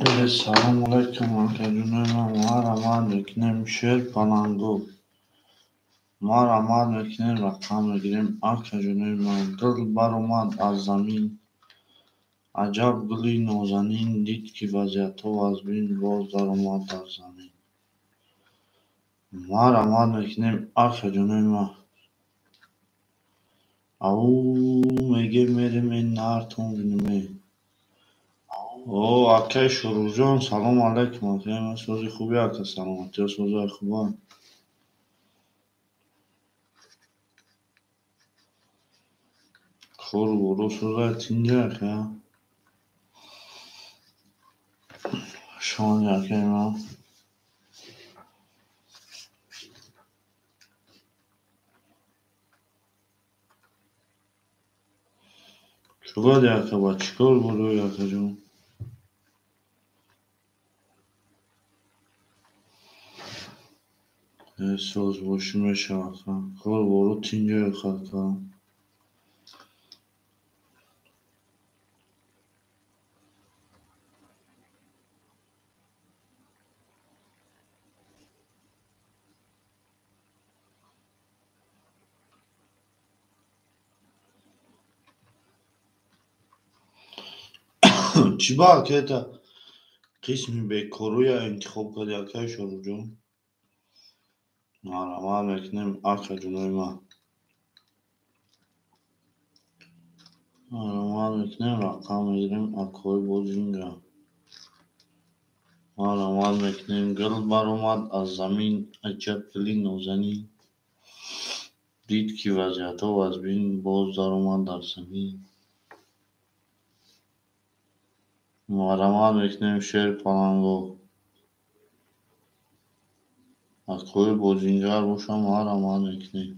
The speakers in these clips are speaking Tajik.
Салом алайкум, акаҷонои ман. Марҳамат мекунем, шер палангу. Марҳамат мекунем, рақам мегирем, акаҷонои ман. Гул баромад аз замин, аҷаб гули нозанин, дид ки вазъиятҳо вазмин, боз даромад дар замин. Марҳамат мекунем, акаҷонои ман. Ау меге мерем нартон бинуме. О, акай Шурӯҷон, салом алайкум, акай ман, сози хуби, ака, саломатиё созай хубанд. Кору боро созай тинҷа, ака. Шони акай ман. Чӣ кади, ака, ба чӣ кор бурӯи, акаҷон? Соз бошӣ мешавад, ака. Кору боро тинҷа, ака. Чӣ ба, ака, это қисми бекоруя интихоб кардӣ, акаи Шоруҷон? Марҳамат мекунем, акаҷонои ман. Марҳамат мекунем, рақам мегирем, акои бозинга. Марҳамат мекунем, гул баромад аз замин, аҷаб гули нозанин, дид ки вазъиятҳо вазмин, боз даромад дар замин. Марҳамат мекунем, шер паланго. Акои бозингар бошам, марҳамат мекунем.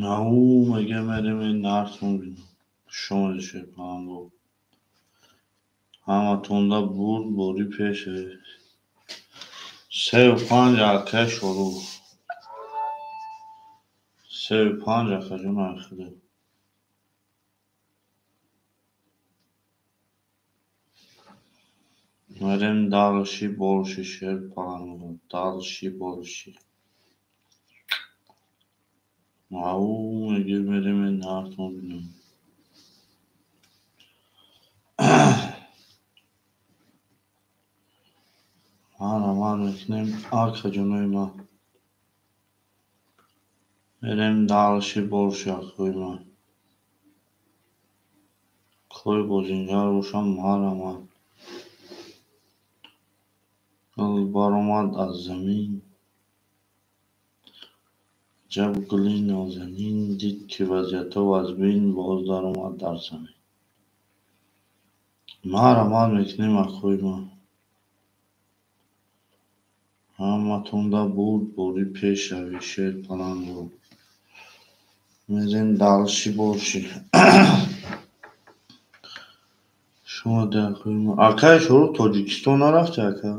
Нау меге мерем нартон бинам. Хуш омадед, шер паланго. Ҳаматонда бурд бори пеш. 3-5, акай Шорух. 3-5, акаҷон, айхудо. Мерем дальше больше, шер паланго. Дальше больше. Ау меге мерем нартон бинам. Марҳамат мекунем, акаҷонои ман. Мерем дальше больше, акои ман. Акои бозингар бошам, марҳамат. Гул баромад аз замин, аҷаб гули нозанин, дид ки вазъиятҳо вазмин, боз даромад дар замин. Марҳамат мекунем, акои ман. Ҳаматонда бурд бори пешравӣ, шер паланго. Мерем дальше больше. Шумо акои ман. Акаи Шорух, Тоҷикистон нарафтӣ, ака?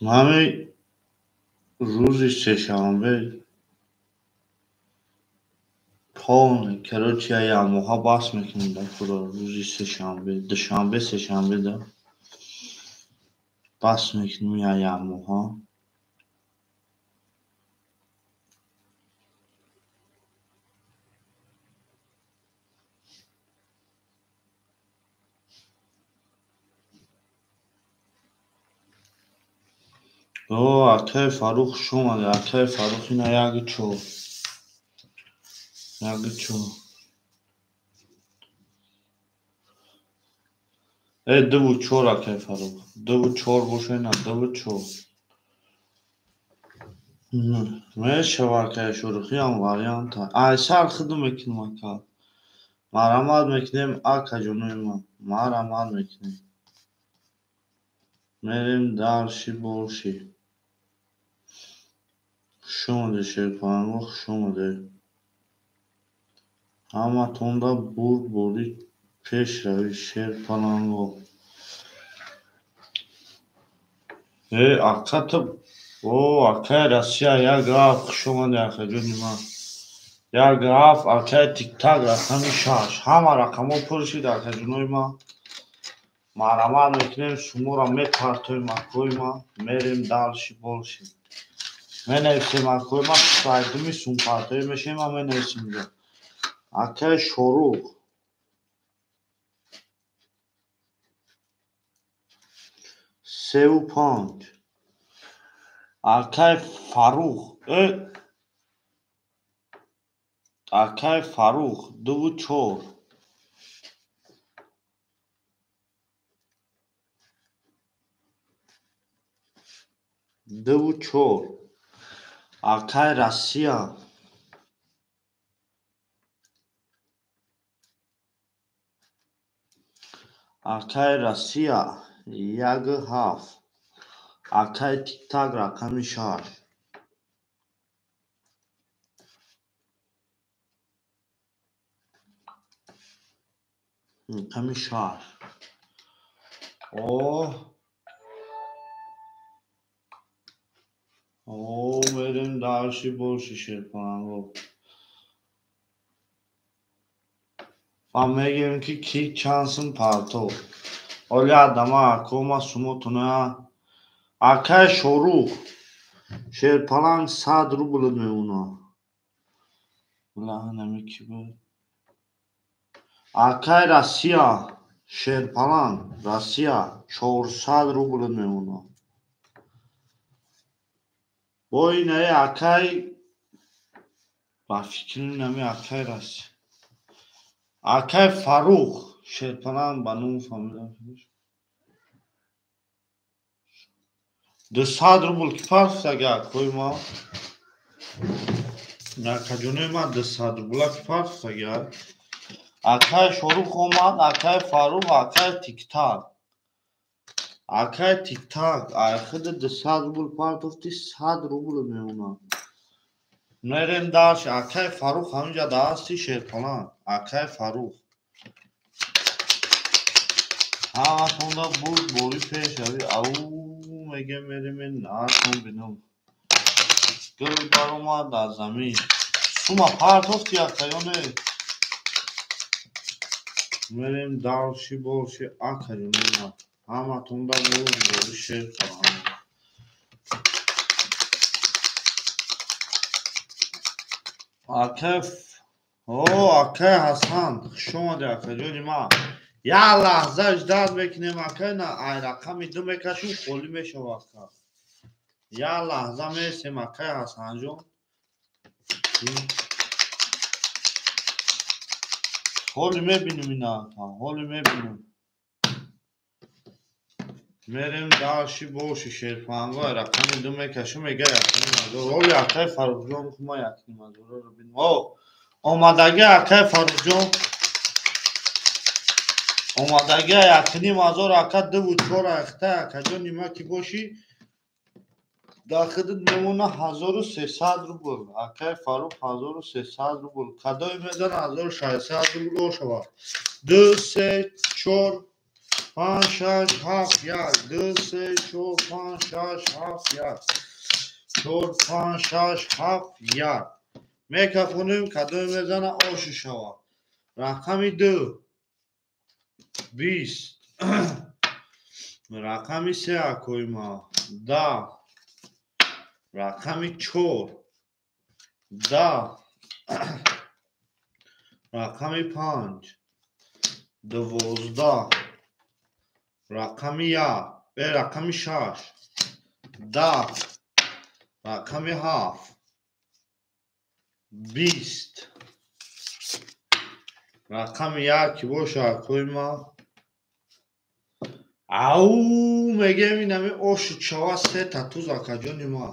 Ҳамин рӯзи сешанбе полный, короче, якмоҳа бас мекунем да худо, рӯзи сешанбе, душанбе, сешанбе да бас мекунем якмоҳа. О, акаи Фаррух, хуш омадед, акаи Фаррух, ина 1-4. 1-4. Э, 2-4, акаи Фаррух. 2-4 боша, ина 2-4. Мешава, акаи Шорух, иам варианта. Ай сар худум мекунем, ака. Марҳамат мекунем, акаҷонои ман. Марҳамат мекунем. Мерем дальше больше. Хуш омадед, шерпаланго, хуш омадед. Ҳаматонда бурд бори пешравӣ, шерпаланго. Э, ака ту, о, акаи Россия, як гап, хуш омадед, акаҷони ман. Як ҳафт, акай тиктак рақами шаш. Ҳама рақамҳо пур шид, акаҷунои ма. Марҳамат мекунем, шуморо мепартоем, акои ма. Мерем дальше больше. Менависем, акои ма, сайдуми сумпартоӣ мешем, ма менависем инҷо. Акай Шорух. Севу панҷ. Акай Фарух. Акай Фарух, дуву чор. Дуву чор. Акай Россия. Акай Россия, як ҳафт. Акай тиктак рақами шаш. Рақами шаш. О, мерем дальше больше, шерпаланго. Ва мегӯем, ки ки чанд сум партов. Оли адама акома сумотуна. Акай Шорух. Шерпаланг 100 рубл мемона. Ла, ки буд? Акай Россия. Шерпаланг Россия 400 рубл мемона. Бо инаи акай, ба фикри нами акай Россия. Акай Фарух шерпаланг ба ному фамилия. 200 рубл ки партофтага, акои ма? Акаҷонои ма, 200 рубла ки партофтага? Акай Шорух омад, акай Фарух, акай Тиктак. Акай Тиктак, айхида 200 рубл партофти, 100 рубл мемонад. Мерем дальше. Акай Фарух ҳаминҷа даасти, шерпаланг. Акай Фарух. Ҳаматонда бурд бори пешави. Ау, мегем, мерем наатон бинам. Гул баромад аз замин. Сума партофти, ака, ё не? Мерем дальше больше, акаҷонои ма. Ҳаматонда бурд бори шерпаланг. Акай, о, акай Ҳасан, хуш омадӣ, акаҷони ма. Як лаҳза ждать мекунем, акай, на ай рақами ду мекашем, холӣ мешавад, ака. Як лаҳза мерасем, акай Ҳасанҷон. Ҳоли мебинем ина, ака, ҳоли мебинем. Мерем дальше больше, шерпаланго, ай рақами ду мекашем, мега якним ҳазор. Ҳоли акай Фаррухҷон, ма якним ҳазорро бинем. О, омадаги акай Фаррухҷон. Омадаги якним ҳазор, ака, дуву чор айхта, акаҷон, нима ки бошӣ, дар хидат мемона 1300 рубл. Акай Фаррух 1300 рубл. Кадои мезана 1600 рубл ошавад. Ду, се, чор, панҷ, шаш, ҳафт, як. Ду, се, чор, панҷ, шаш, ҳафт, як. Чор, панҷ, шаш, ҳафт, як. Мекафонем, кадои мезана ошу шавад. Рақами ду 20. Рақами се, акои ма, 10. Рақами чор 10. Рақами панҷ 12. Рақами як, рақами шаш 10. Рақами ҳафт 20. Рақами як ки боша, акои ма, ау, мегем, инами ошу чава сета туз, акаҷони ма.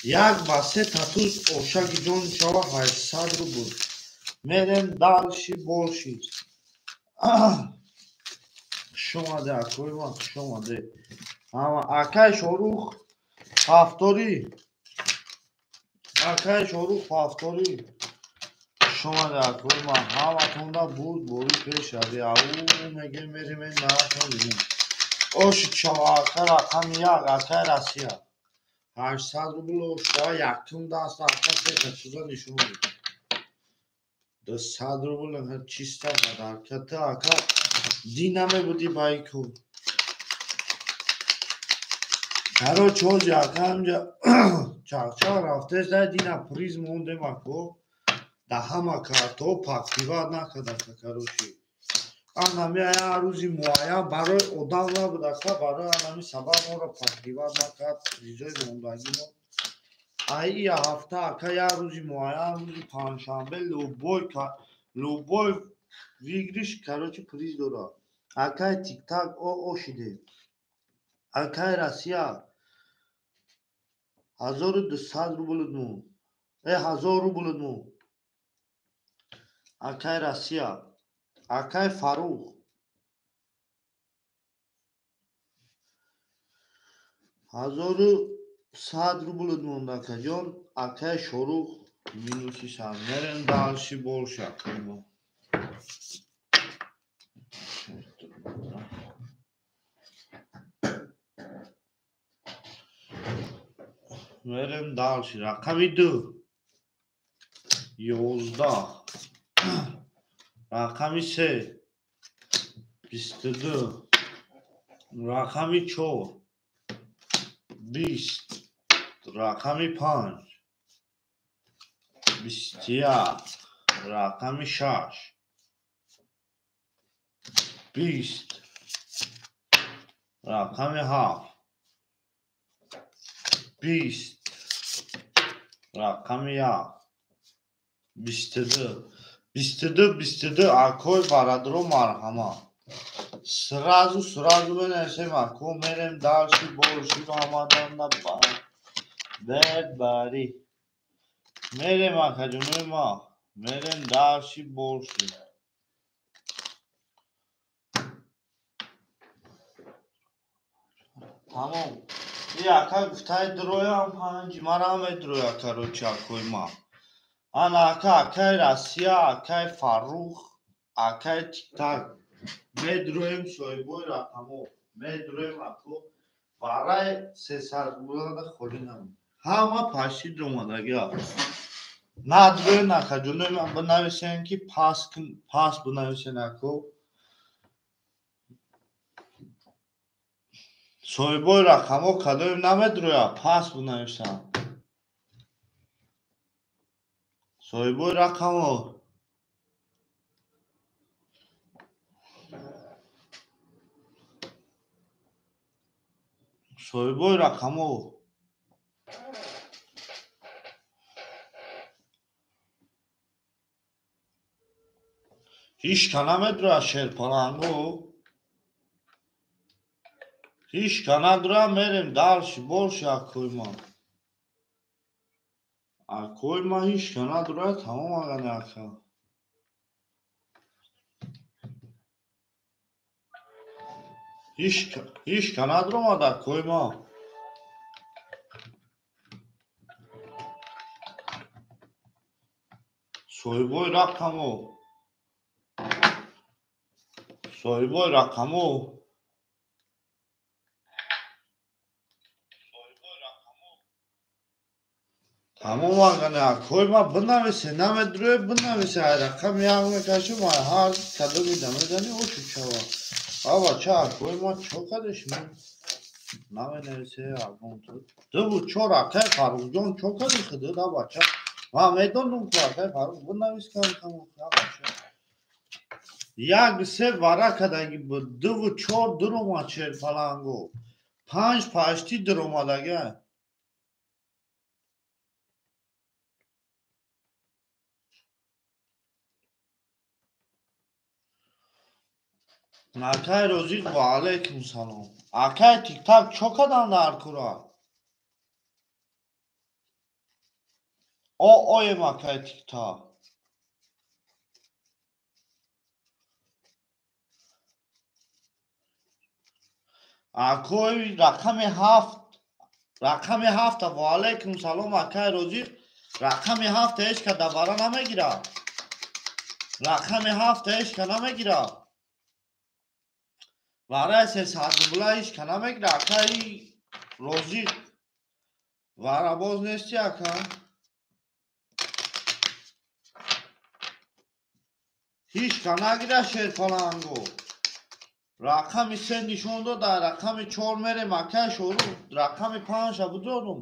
Як ба сета туз ошаки ҷон чава 800 рубл. Мерем дальше больше. Хуш омаде, акои ма, хуш омаде. Ҳама акай Шорух ҳафторӣ. Акай Шорух ҳафторӣ. Хуш омаде, акои ма. Ҳаматонда бурд бори пешрави. Ау, мегем, мерем наатон бинем. Ошу чава, ака, рақами як, акай Россия. 800 рубл ош шава, якум даст, ака, сета чиза нишон медиҳад. 200 рубл чиста подарка. Ту ака ди намебудӣ байку. Короче, ҳози ака ҳамҷа чақчақ рафтест, дина приз мондем ако. Да ҳама картҳо покрывать накардака, короче. Анами рӯзи муайян барои одам набуд ака, барои анами сабаб моро покрывать накард призои мондагимо. Ай ҳафта ака як рӯзи муайян, рӯзи панҷшанбе любой выигрыш, короче, приз дорад. Акай тиктак ошиде. Акай Россия 1200 рубль му. 1000 рубль му. Акай Россия, акай Фарух 1100 рубл монда, акаҷон. Акай Шорух минуси 100. Мерем дальше больше, акаймо. Мерем дальше. Рақами 2 11, рақами 3 22, рақами 4 20, рақами 5 21, рақами 6 20, рақами 7 20, рақами 1 22, 22, 22. Акои барадро, марҳамат, сразу сразу менависем, ако. Мерем дальше больше. Ҳамаданда бедбарӣ мерем, акаҷонои ма, мерем дальше больше. Тамом. И ака гуфтаи дроям панҷ марам медроя, короче, акои ма. Ана ака, акаи Россия, акаи Фаррух, акаи Тиктак, медроем. Соҳибои рақамо медроем, ако. Барои 300 рублада холӣ намон. Ҳама почти дромадагиа. Надроен, акаҷонои ман, бинависен ки пас бинависен, ако. Соҳибои рақамҳо кадоим намедроя, пас бинависанд. Соҳибои рақамҳо, соҳибои рақамҳо. Ҳичка намедроя, шерпаланго, ҳичка надроя. Мерем дальше больше, акои ман. Акои ман, ҳичка надроя. Тамом, агани ака. Ҳичка надромад, акои ман. Соҳибои рақамҳо, соҳибои рақамҳо. Тамом, агани акои ман, бинависе. Намедроe, бинависе. Ай рақам як мекашем, ай ҳар кадоми дамедани ошу шава. Ава ча, акои ман, чо каде шумо наменависе? Агон дуву чор, акай Фаррухҷон, чо кади худуд, абача? Ман медонам ку, акай Фаррух, бинавис кам, абача. Як се вара кадаги буд, дуву чор дуромад, шерпаланго. Панҷ почти дуромадага. Акай Розиқ, ва алайкум салом. Акай Тиктак, чо кадан дар кура? О оем, акай Тиктак. Акои рақами 7, рақами ҳафта. Ва алайкум салом, акай Розиқ. Рақами ҳафта ҳеч ка давара намегирад. Рақами ҳафта ҳеч ка намегирад. Вараи 300 рубла ҳеч ка намегирад. Акаи Розиқ, варабоз нести, ака? Ҳеч ка нагира шерпаланго. Рақами се нишон дода, рақами чор мерем, акай Шорух, рақами панҷа будорум.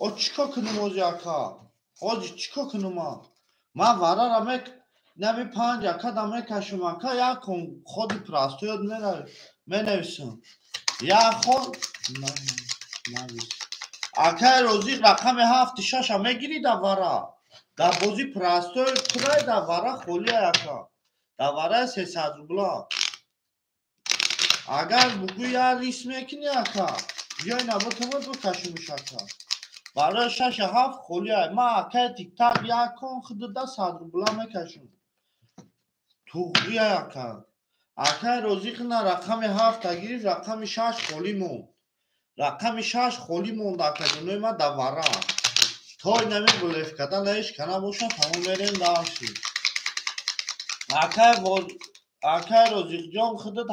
О чӣ кор кунум ози ака? Ози чӣ кор кунум ма? Ман варара мек нами панҷ ака да мекашум ака, як кун ходи простой менависам. Як ход навис. Акай Розиқ рақами ҳафти шаша мегирӣ да вара. Дар бозӣ простой пурай да вара холия ака. Дар вараи 300 рубла. Агар бугӯй як рис мекунӣ ака, биёй наботамад бикашумш ака. Барои шаша ҳафт холия. Ман акай тиктак як кон худуда 100 рубла мекашум. Туғрия ака. Акай Розиқ на рақами ҳафта гирифт, рақами шаш холӣ монд. Рақами шаш холӣ монд акаҷонои ман дар вара. Той нами блеф кардан ҳеч ка набошад, тамом мерем дальше. Акай Розиқҷон худат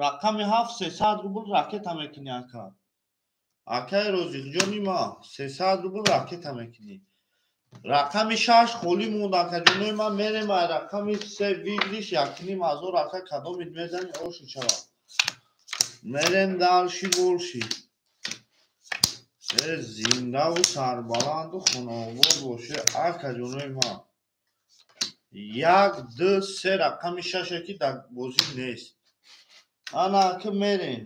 рақами ҳафт 300 рубл ракета мекунӣ ака. Акай Розиқҷони ма 300 рубл ракета мекунӣ. Рақами шаш холӣ монд акаҷонои ман, мерем ай рақами се выигрыш 1,5 ҳазор ака, кадомит мезанӣ ошу чава. Мерем дальше больше. Зиндаву сарбаланду хонаобод боше акаҷонои ман. Як, ду, се рақами шаше ки дар бозӣ нест. Ана ака мерем.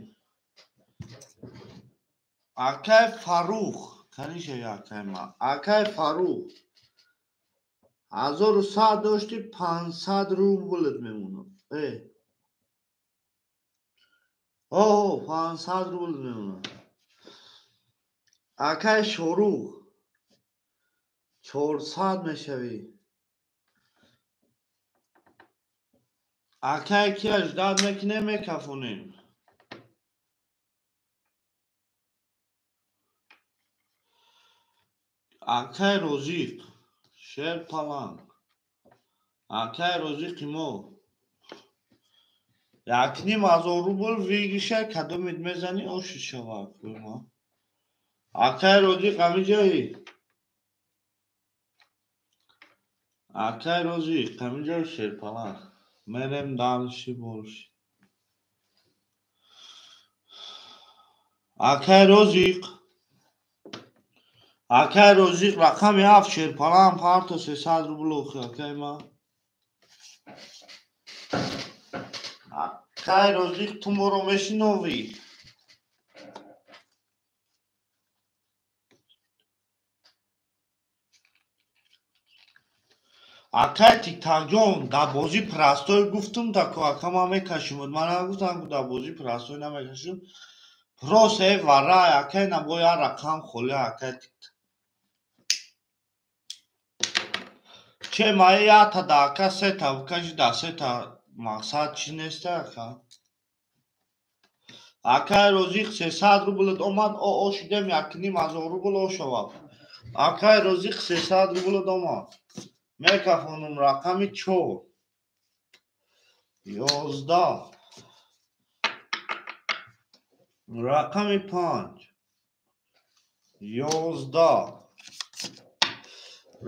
Акай Фарух, каниша акай ма. Акай Фарух. 1100 дошти 500 рублат мемонад. О, 500 рубл мемонад. Акай Шорух 400 мешавӣ. Акай кия ждать мекунем, мекафонем. Акай Розиқ шерпаланг. Акай Розиқи мо 1,5 ҳазор рубл выигрыш а, кадомит мезанӣ оши шава ма. Акай Розиқ ҳамиҷои? Акай Розиқ ҳамиҷои шерпаланг. Мерем дальше больше. Акай Розиқ. Акай Розиқ рақами ҳафт шерпаланг парто 300 рубл охи акай ма. Акай Розиқ ту моро мешиновӣ? Акай Тиктакҷон, дар бозӣ простой гуфтум тако ака ман мекашим. Ман нагуфтам ки дар бозӣ простой намекашим. Просто варай акай набо як рақам холӣ акай Тиктак. Че мае якта да ака сета бикаши да сета мақсад чӣ неста ака? Акай Розиқ 300 рублат омад, о ошидем 1,5 ҳазор рубл ошавад. Акай Розиқ 300 рублат омад. Мекафонум рақами чор. 11. Рақами панҷ. 11.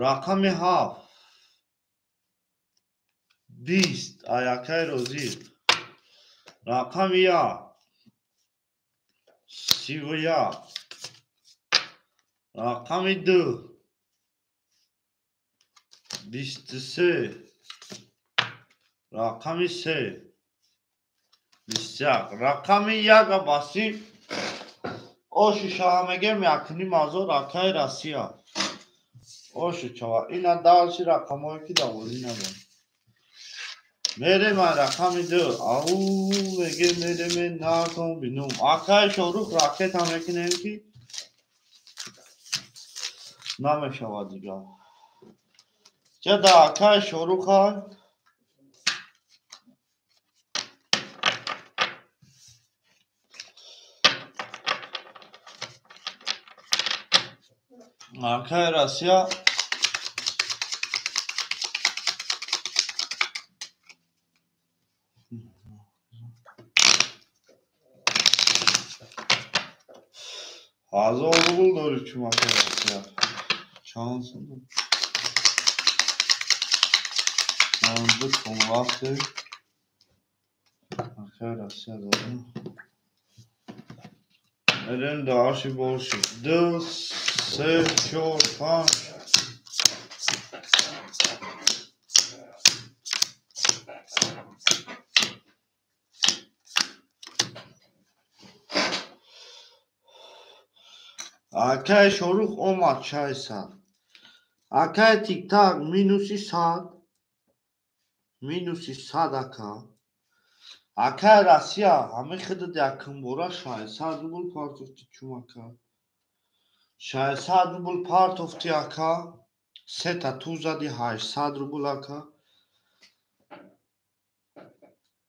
Рақами ҳафт. 20. Ай акай Розиқ. Рақами як. 31. Рақами ду. 23. Рақами се. 21. Рақами яка басӣ оши шава мегем 1,5 ҳазор акай Россия. Оши чава. Ина дальше рақамҳое ки дар бозӣ надорем. Мерем ай рақами ду. Ау меге мереме накун бинум. Акай Шорух ракета мекунем ки намешавад дигар. Ча да акай Шоруха? Акай Россия ҳазор рубл дорӣ чум акай Россия. Чанд сум? Ду тон рафте. Акай Россия дорем. Мерем дальше больше. 2, 3, 4, 5. Акай Шорух омад 600. Акай Тик-так минуси 100. Минуси 100 ака. Акай Россия ҳамин хидат якумбора 600 рубл партофти чум ака. 600 рубл партофти ака. Сета ту зади 800 рубл ака.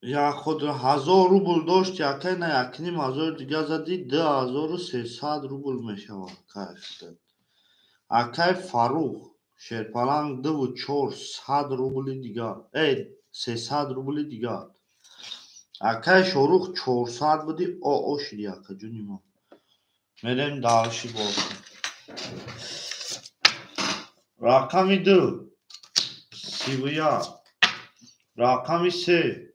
Я худ 1000 рубл дошти ака, на 1500 дига зади 2300 рубл мешава акай хидат. Акай Фарух Шерпаланг 2400 рубли дига, 300 рубли дига. Акай Шорух 400 буди, о шиди ака ҷуни мо. Мерем дальше больше. Рақами 2 31, рақами 3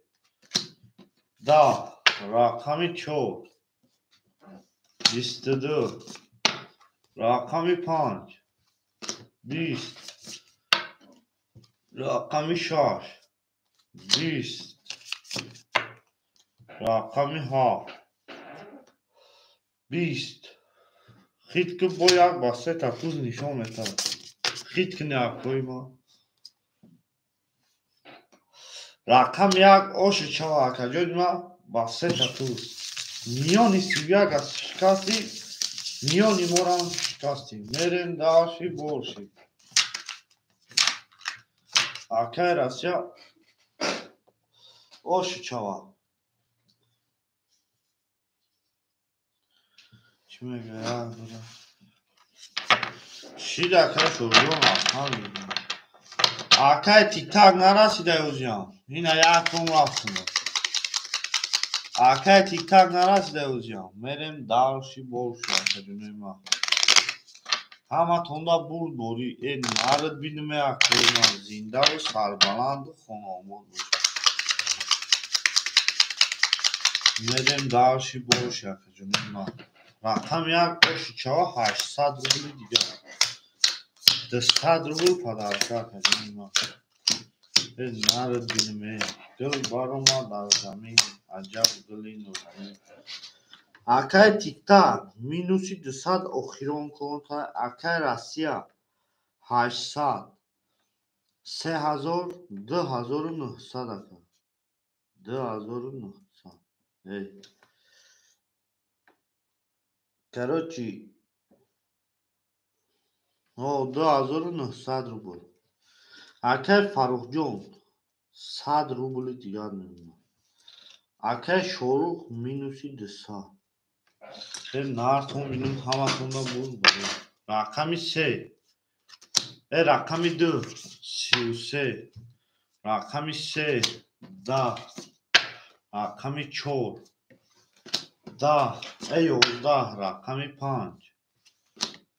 10, рақами 4 22, рақами 5 20, рақами 6 20, рақами 7 20. Хит ки бо як ба се та туз нишон метавад. Хит кини акои ма. Рақами 1 оши чава акаҷои ма ба се та туз. Миёни 31 аз шикасти, миёни морам шикасти. Мерем дальше больше. Акай Россия оши чава. Чӣ мегӯяд? Шид акай Шоҳҷон рақам. Акай Тик-так нарасида ӯзиям. Ина як тон рафтум. Акай Тик-так нарасида ӯзиям. Мерем дальше больше акаҷонои ма. Ҳаматонда бурд борӣ. Нард бинуме акои ма. Зиндаву сарбаланду хонаобод бошед. Мерем дальше больше акаҷонои ма. Рақами 1 оши чава 800 рубли дигар. 200 рубл подарка акаҷони ма. Нард бинуме. Гул барома дар замин. Аҷаб гули нозанин. Акай Тик-так минуси 200 охирон конта. Акай Россия 800. 3000 2900 ака. 2900. Короче, 2900 рубл. Акай Фарухҷон 100 рубли дигар мемонад. Акай Шорух минуси 200. Нартон бинум ҳаматонда бурд борӣ. Рақами 3. Рақами 2 33. Рақами 3 10. Рақами 4 10. 11. Рақами 5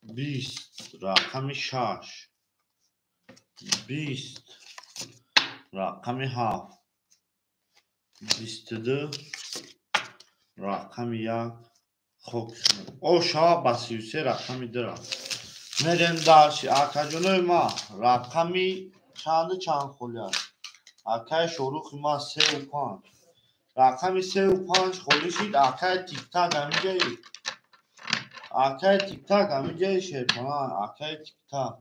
20. Рақами 6 20. Рақами 7 22. Рақами 1 хок. О шава ба 33 рақами 2 рафт. Мерем дальше. Акаҷонои ма рақами чанду чанд холӣ аст? Акаи Шорухи ма 3 5. Рақами 3 5 холӣ шид. Акаи Тик-так ҳамиҷаи. Акаи Тик-так ҳамиҷаи Шерпаланг. Акаи Тик-так.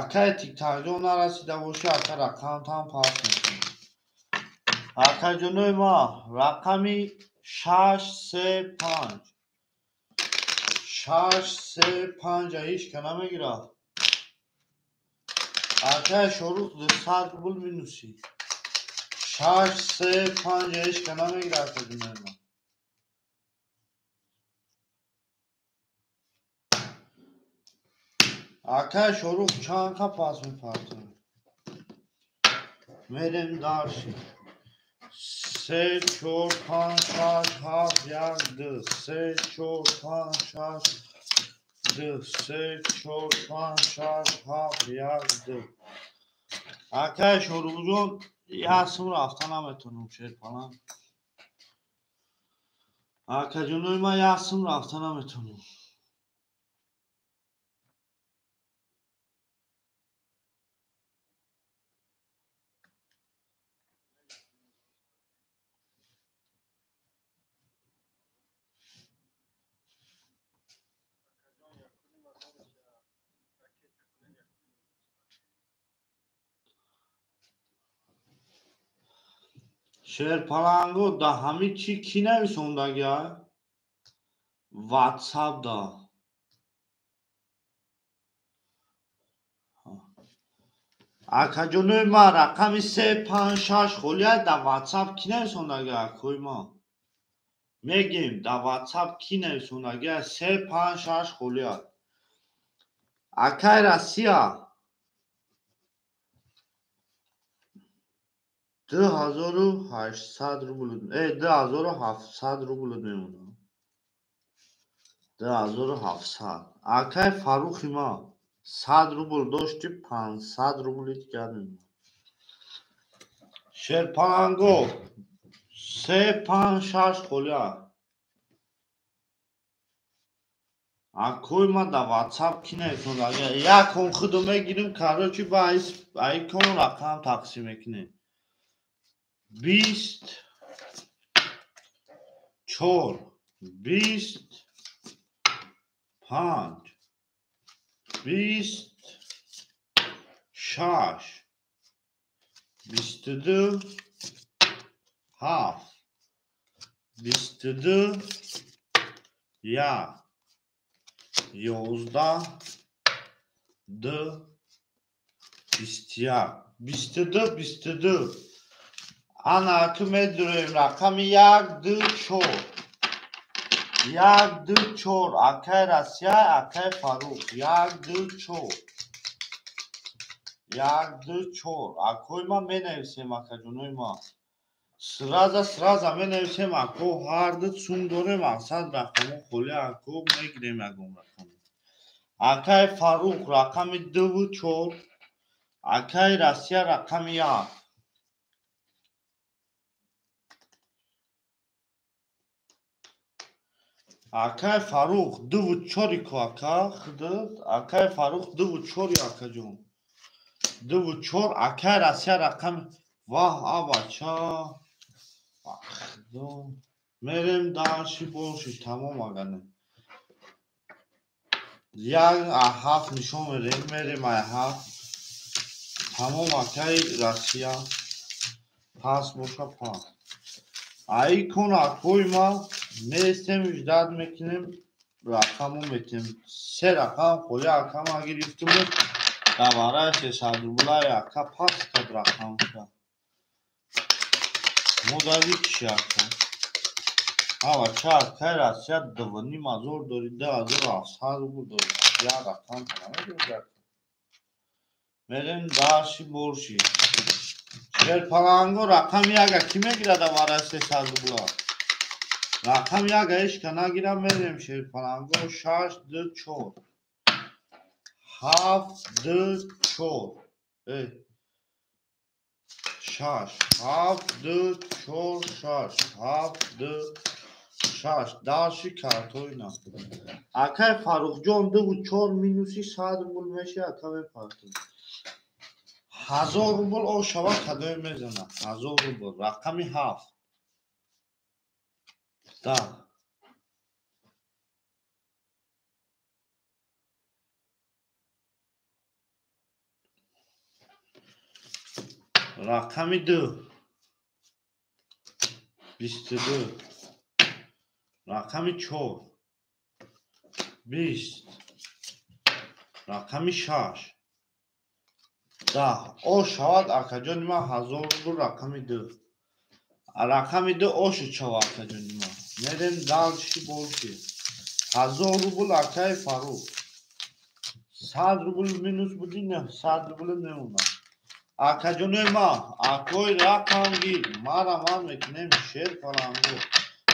Акаи Тик-такҷон нарасида бошӣ, ака рақамтам паст мекунӣ. Акаҷонои ма рақами 6 3 5. 6 3 5 ҳеҷ ка намегирад. Акаи Шорух 200 рубл минуси. 6 3 5 ҳеҷ ка намегирад акаҷонои ма. Акаи Шорух чанд қа пас мепартояд? Мерем дальше. 3 4 5 6 7 1 2. 3 4 5 6 ду, се, чор, панҷ, шаш, ҳафт, як, ду. Акай Шорубҷон, як сум рафта наметонам, Шерпаланг. Акаҷонои ман, як сум рафта наметонам. Шерпаланго, да ҳами чӣ кӣ нависондагия? Ватсап да. Акаҷонои ман, рақами се, панҷ, шаш холия да ватсап кӣ нависондагия, акои ман? Мегем, да ватсап кӣ нависондагия? Се, панҷ, шаш холия. Акай Россия 2800 рубл, 2700 рубл мемонад. 2700. Акай Фаррухи ма, 100 рубл дошти, 500 рубли дигар мемонад. Шерпаланго, се, панҷ, шаш холия. Акои ман, да ватсап кӣ нависондагия? Як кон худу мегирим, короче, ба ай кон рақам тақсим мекунем. 24, 25, 26, 22, ҳафт, 22, як, 11, ду, 21, 22, 22. Ана ки медурем рақами як, ду, чор. Як, ду, чор. Акай Россия, акай Фаррух. Як, ду, чор. Як, ду, чор. Акои ма, менависем, акаҷонои ма. Сразу, сразу менависем, ако ҳарду сум дорем, мақсад рақамо холи, ако мегирем ягон рақам. Акай Фаррух рақами дуву чор, акай Россия рақами як. Акай Фаррух дуву чори ку, ака худат, акай Фаррух дуву чори, акаҷон. Дуву чор, акай Россия рақами. Ваҳ, а бача. Худо. Мерем дальше больше, тамом агар не. Як а ҳафт нишон мерем, мерем ай ҳафт. Тамом, акай Россия. Пас боша, пас. Ай кон, акои ма, местем, ждать мекунем, рақамо метем. Се рақам холи акама гирифтуму давараи 300 рублай ака пас кард рақамша. Мо дави чи ака? Ава ча, акай Россия 2500 дори, 2700 рубл дори. Як рақам намедори. Мерем дальше больше. Шерпаланго, рақами яга кӣ мегирад авараи 300 рубла? Рақами яга ҳечка нагира, мерем Шерпаланго шаш, ду, чор. Ҳафт, ду, чор. Шаш. Ҳафт, ду, чор, шаш. Ҳафт, ду, шаш. Дальше картоина. Акай Фаррухҷон, дуву чор минуси 100 рубл меша, ака мепартем. 1000 рубл о шава кадое мезана? 1000 рубл. Рақами ҳафт. Да. Рақами ду. 22. Рақами чор. 20. Рақами шаш. 10. О шавад, акаҷони ман, 1000 рубл рақами ду. Рақами ду ошуд шава, акаҷони ман. Мерем дальше больше. 1000 рубл акаи Фаррух. 100 рубл минус буди, не, 100 рубл мемонад. Акаҷонои ман, акои рақамгир, мара ман мекунем Шерпаланго.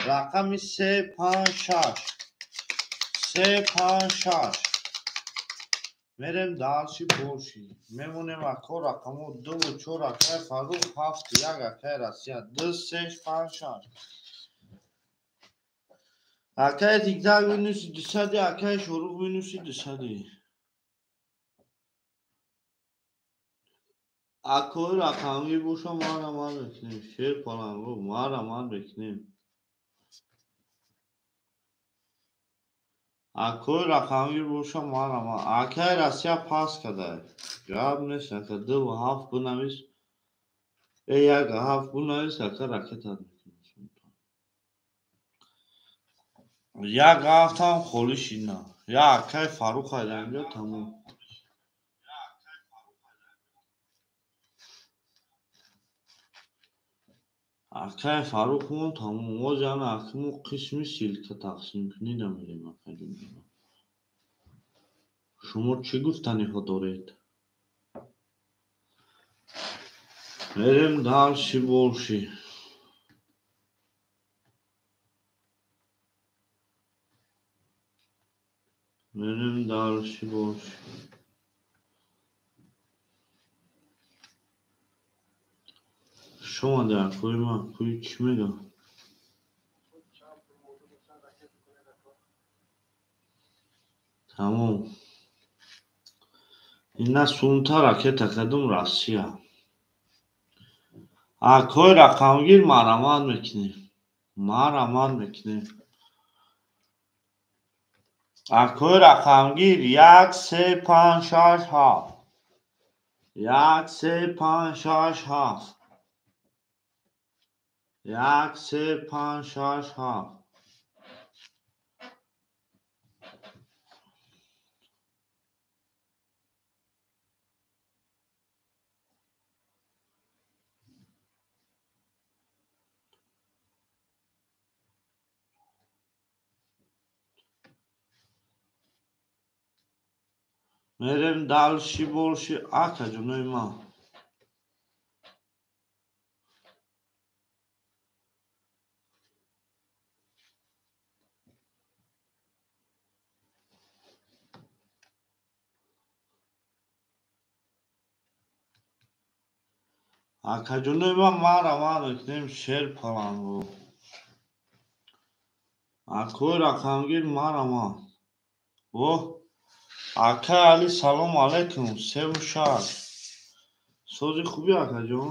Рақами се, панҷ, шаш. Се, панҷ, шаш. Мерем дальше больше. Мемонем ако рақамо дуву чор акай Фаррух, ҳафт як акай Россия. Ду, се, панҷ, шаш. Акай тиктак минуси дусади, акай Шорух минуси дусади. Акои рақамгир боша мара ман мекунем. Шер паланго мара ман мекунем. Акои рақамгир боша мара ман. Акай Россия пас кадай. Гап нест ака дуву ҳафт бинавис. Э як ҳафт бинавис ака ракетат мекунем. Як ҳафтам холӣ шина. Я акай Фаррух айданҷо тамом. Акай Фаррухмон тамом. Оз яна акмо қисми силка тақсим кунида мерем акаҷон. Шумо чӣ гуфтаниҳо доред? Мерем дальше больше. Мерем дальше больше. Шумо дар кӯи ман кӯи чӣ мегӯям? Тамом. Ина сунта ракета кадом Россия. Акои рақамгир марамат мекунем. Марамат мекунем. Акои рақамгир як, се, панҷ, шаш, ҳафт. Як, се, панҷ, шаш, ҳафт. Як, се, панҷ, шаш, ҳафт. Мерем дальше больше акаҷонои ман. Акаҷонои ман мара ман мекунем шер паланго. Акои рақамгир мара ман. О, акай Али салом алайкум. Севу шаш. Сози хуби акаҷон?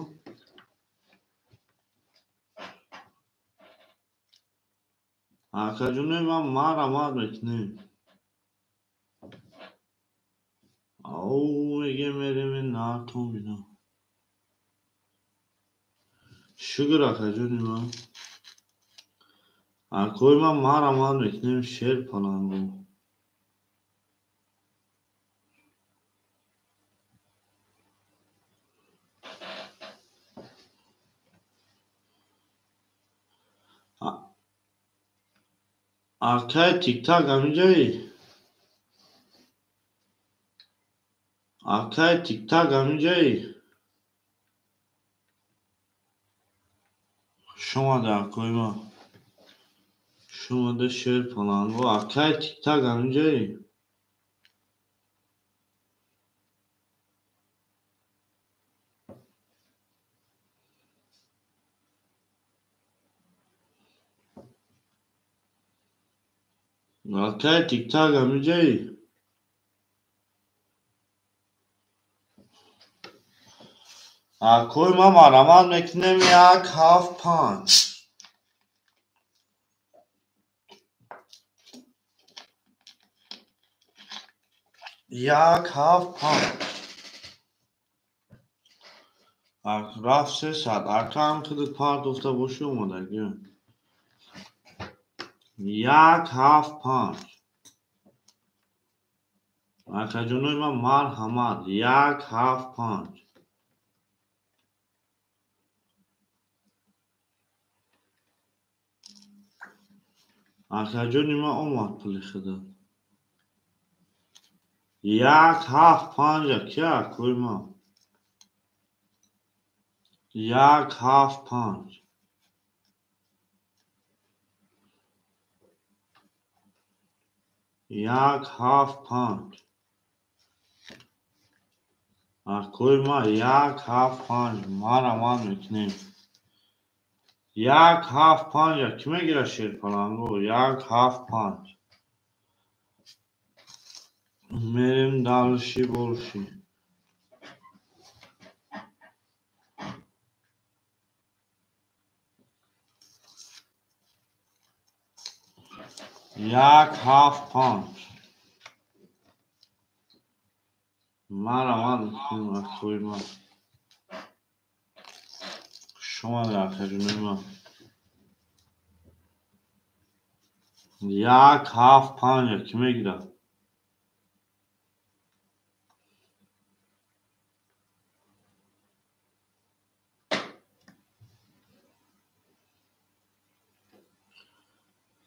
Акаҷонои ман мара ман мекунем. Ау мегем мерем натон бинам. Шукр акаҷони ман. Акои ман мара ман мекунем шер паланго. Акай тиктак ҳаминҷои? Акай тиктак ҳаминҷои? Хуш омада акои ман. Хуш омада шер паланго. Акай тиктак ҳаминҷои? Акай тиктак ҳаминҷои? Акои ман марамат мекунем як, ҳафт, панҷ. Як, ҳафт, панҷ. Рафт се саат. Акаам худат партофта бошӣ омадагӣ. Як, ҳафт, панҷ. Акаҷонои ман марҳамат. Як, ҳафт, панҷ. Акаҷони ман омад пули худат. Як, ҳафт, панҷ ки акои ман. Як, ҳафт, панҷ. 1 7 5. Акои ма 1 7 5 марамад мекунем. 1 7 5 ки мегира шерпаланго? 1 7 5. Мерем дальше больше. 1 7 5. Марамад мекунем акои ма. Хуш омадед акаҷонои ма. 1 7 5 ки мегирад?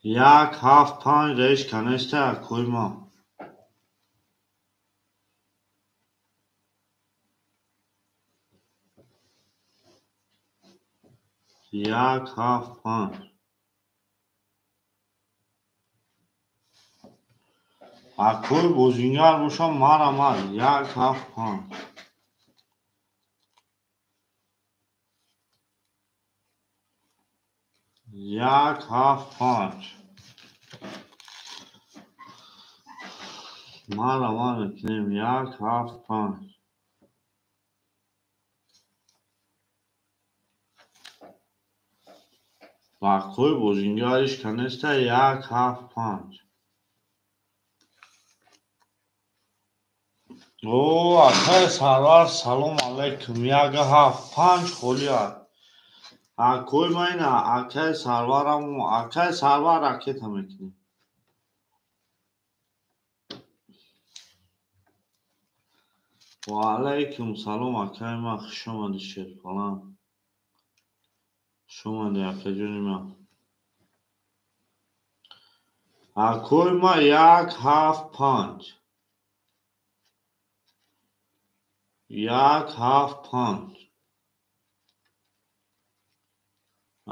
1 7 5 раиш канеста акои ма. 1 7 5. Акои бозингар бошам марамад. 1 7 5. 1 7 5. Марамад мекунем. 1 7 5. Акои бозингариш канеста 1 7 5. О, акаи Сарвар, салом алайкум. 1 7 5 холӣ аст. Акои ма ина акаи Сарварам, акаи Сарвар ракета мекунем. Ва алайкум салом акаи ма, хуш омадӣ шерпалан. Хуш омадӣ акаҷони ма. Акои ма 1 7 5. 1 7 5.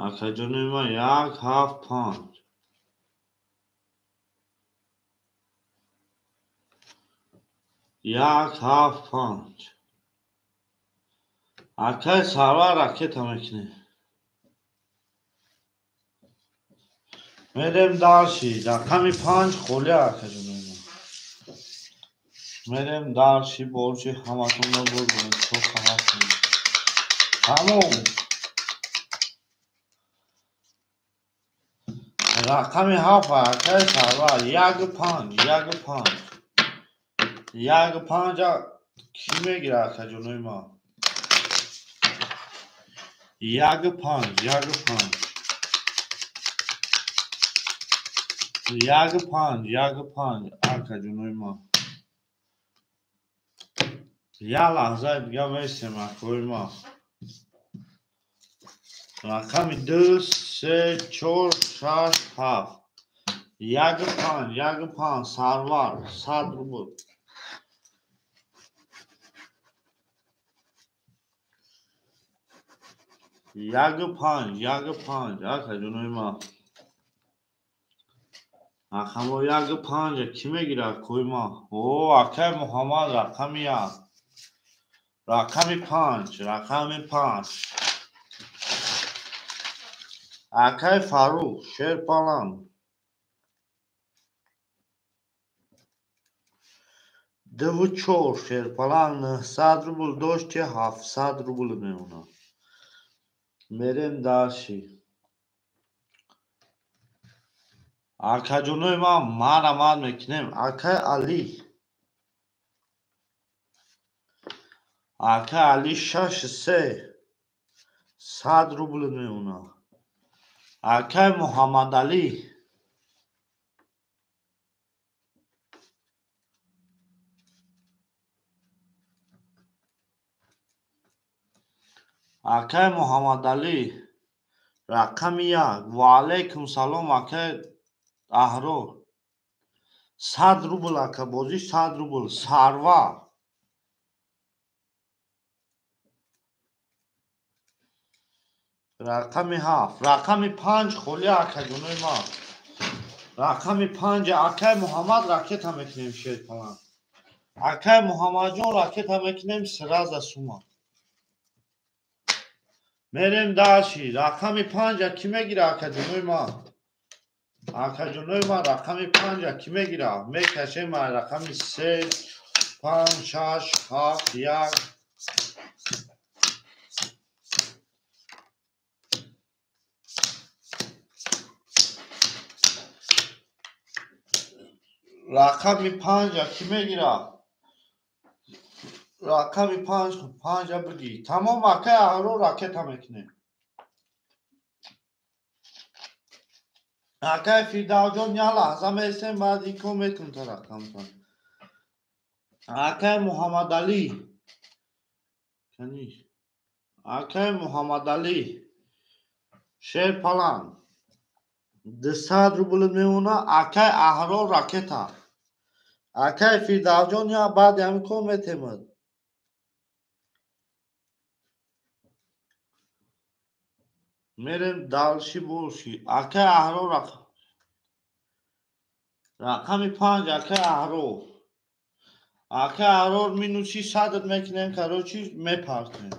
Акаҷони ма 1 7 5. 1 7 5. Акаи Сарвар ракета мекунем. Мерем дальше. Рақами 5 холӣ акаҷони ма. Мерем дальше больше ҳаматонро бурдем. Тамом. Рақами 7 акаи Сарвар. 1 5 1 5. 1 5 ки мегира акаҷонои ма? 1 5 1 5. 1 5 1 5 акаҷонои ма. Як лаҳзаи дига месем акои ма. Рақами 2 3 4 6 7. 1 5 1 5 Сарвар 100 рубл. 1 5 1 5 акаҷонои ма. Рақамо 1 5 ки мегира акои ма? О, акаи Муҳаммад рақами 1. Рақами 5, рақами 5. Акаи Фаррух шерпалан. 2 4 шерпалан 900 рубл дошт, ки 700 рубл мемонад. Мерем дальше. Акаҷонои ма марамад мекунем. Акаи Али. Акаи Али 6 3 100 рубл мемонад. Акаи Муҳаммадалӣ. Акаи Муҳаммадалӣ рақами 1. Ва алайкум салом акаи Аҳрор. 100 рубл ака бозӣ 100 рубл. Сарвар. Рақами 7. Рақами 5 холӣ акаҷонои ма. Рақами 5 акай Муҳаммад ракета мекунем шерпаланг. Акай Муҳаммадҷон ракета мекунем сраза сума. Мерем дальше. Рақами 5 ки мегира акаҷонои ма? Акаҷонои ма рақами 5 ки мегира? Мекашем рақами 3 5 6 7 1. Рақами 5 ки мегира? Рақами 5 бигӣ. Тамом акай Аҳрор ракета мекунем. Акай Фирдавҷон як лаҳза месем, баъд ин кор мекунем та рақамтон. Акай Муҳаммадалӣ. Акай Муҳаммадалӣ. Шерпаланг. 200 рубл мемона. Акай Аҳрор ракета. Акай Фирдавҷон я баъди ҳамин кор метемад. Мерем дальше больше. Акай Аҳрор рақами 5 акай Аҳрор. Акай Аҳрор минуси 100 мекунем, короче мепартем.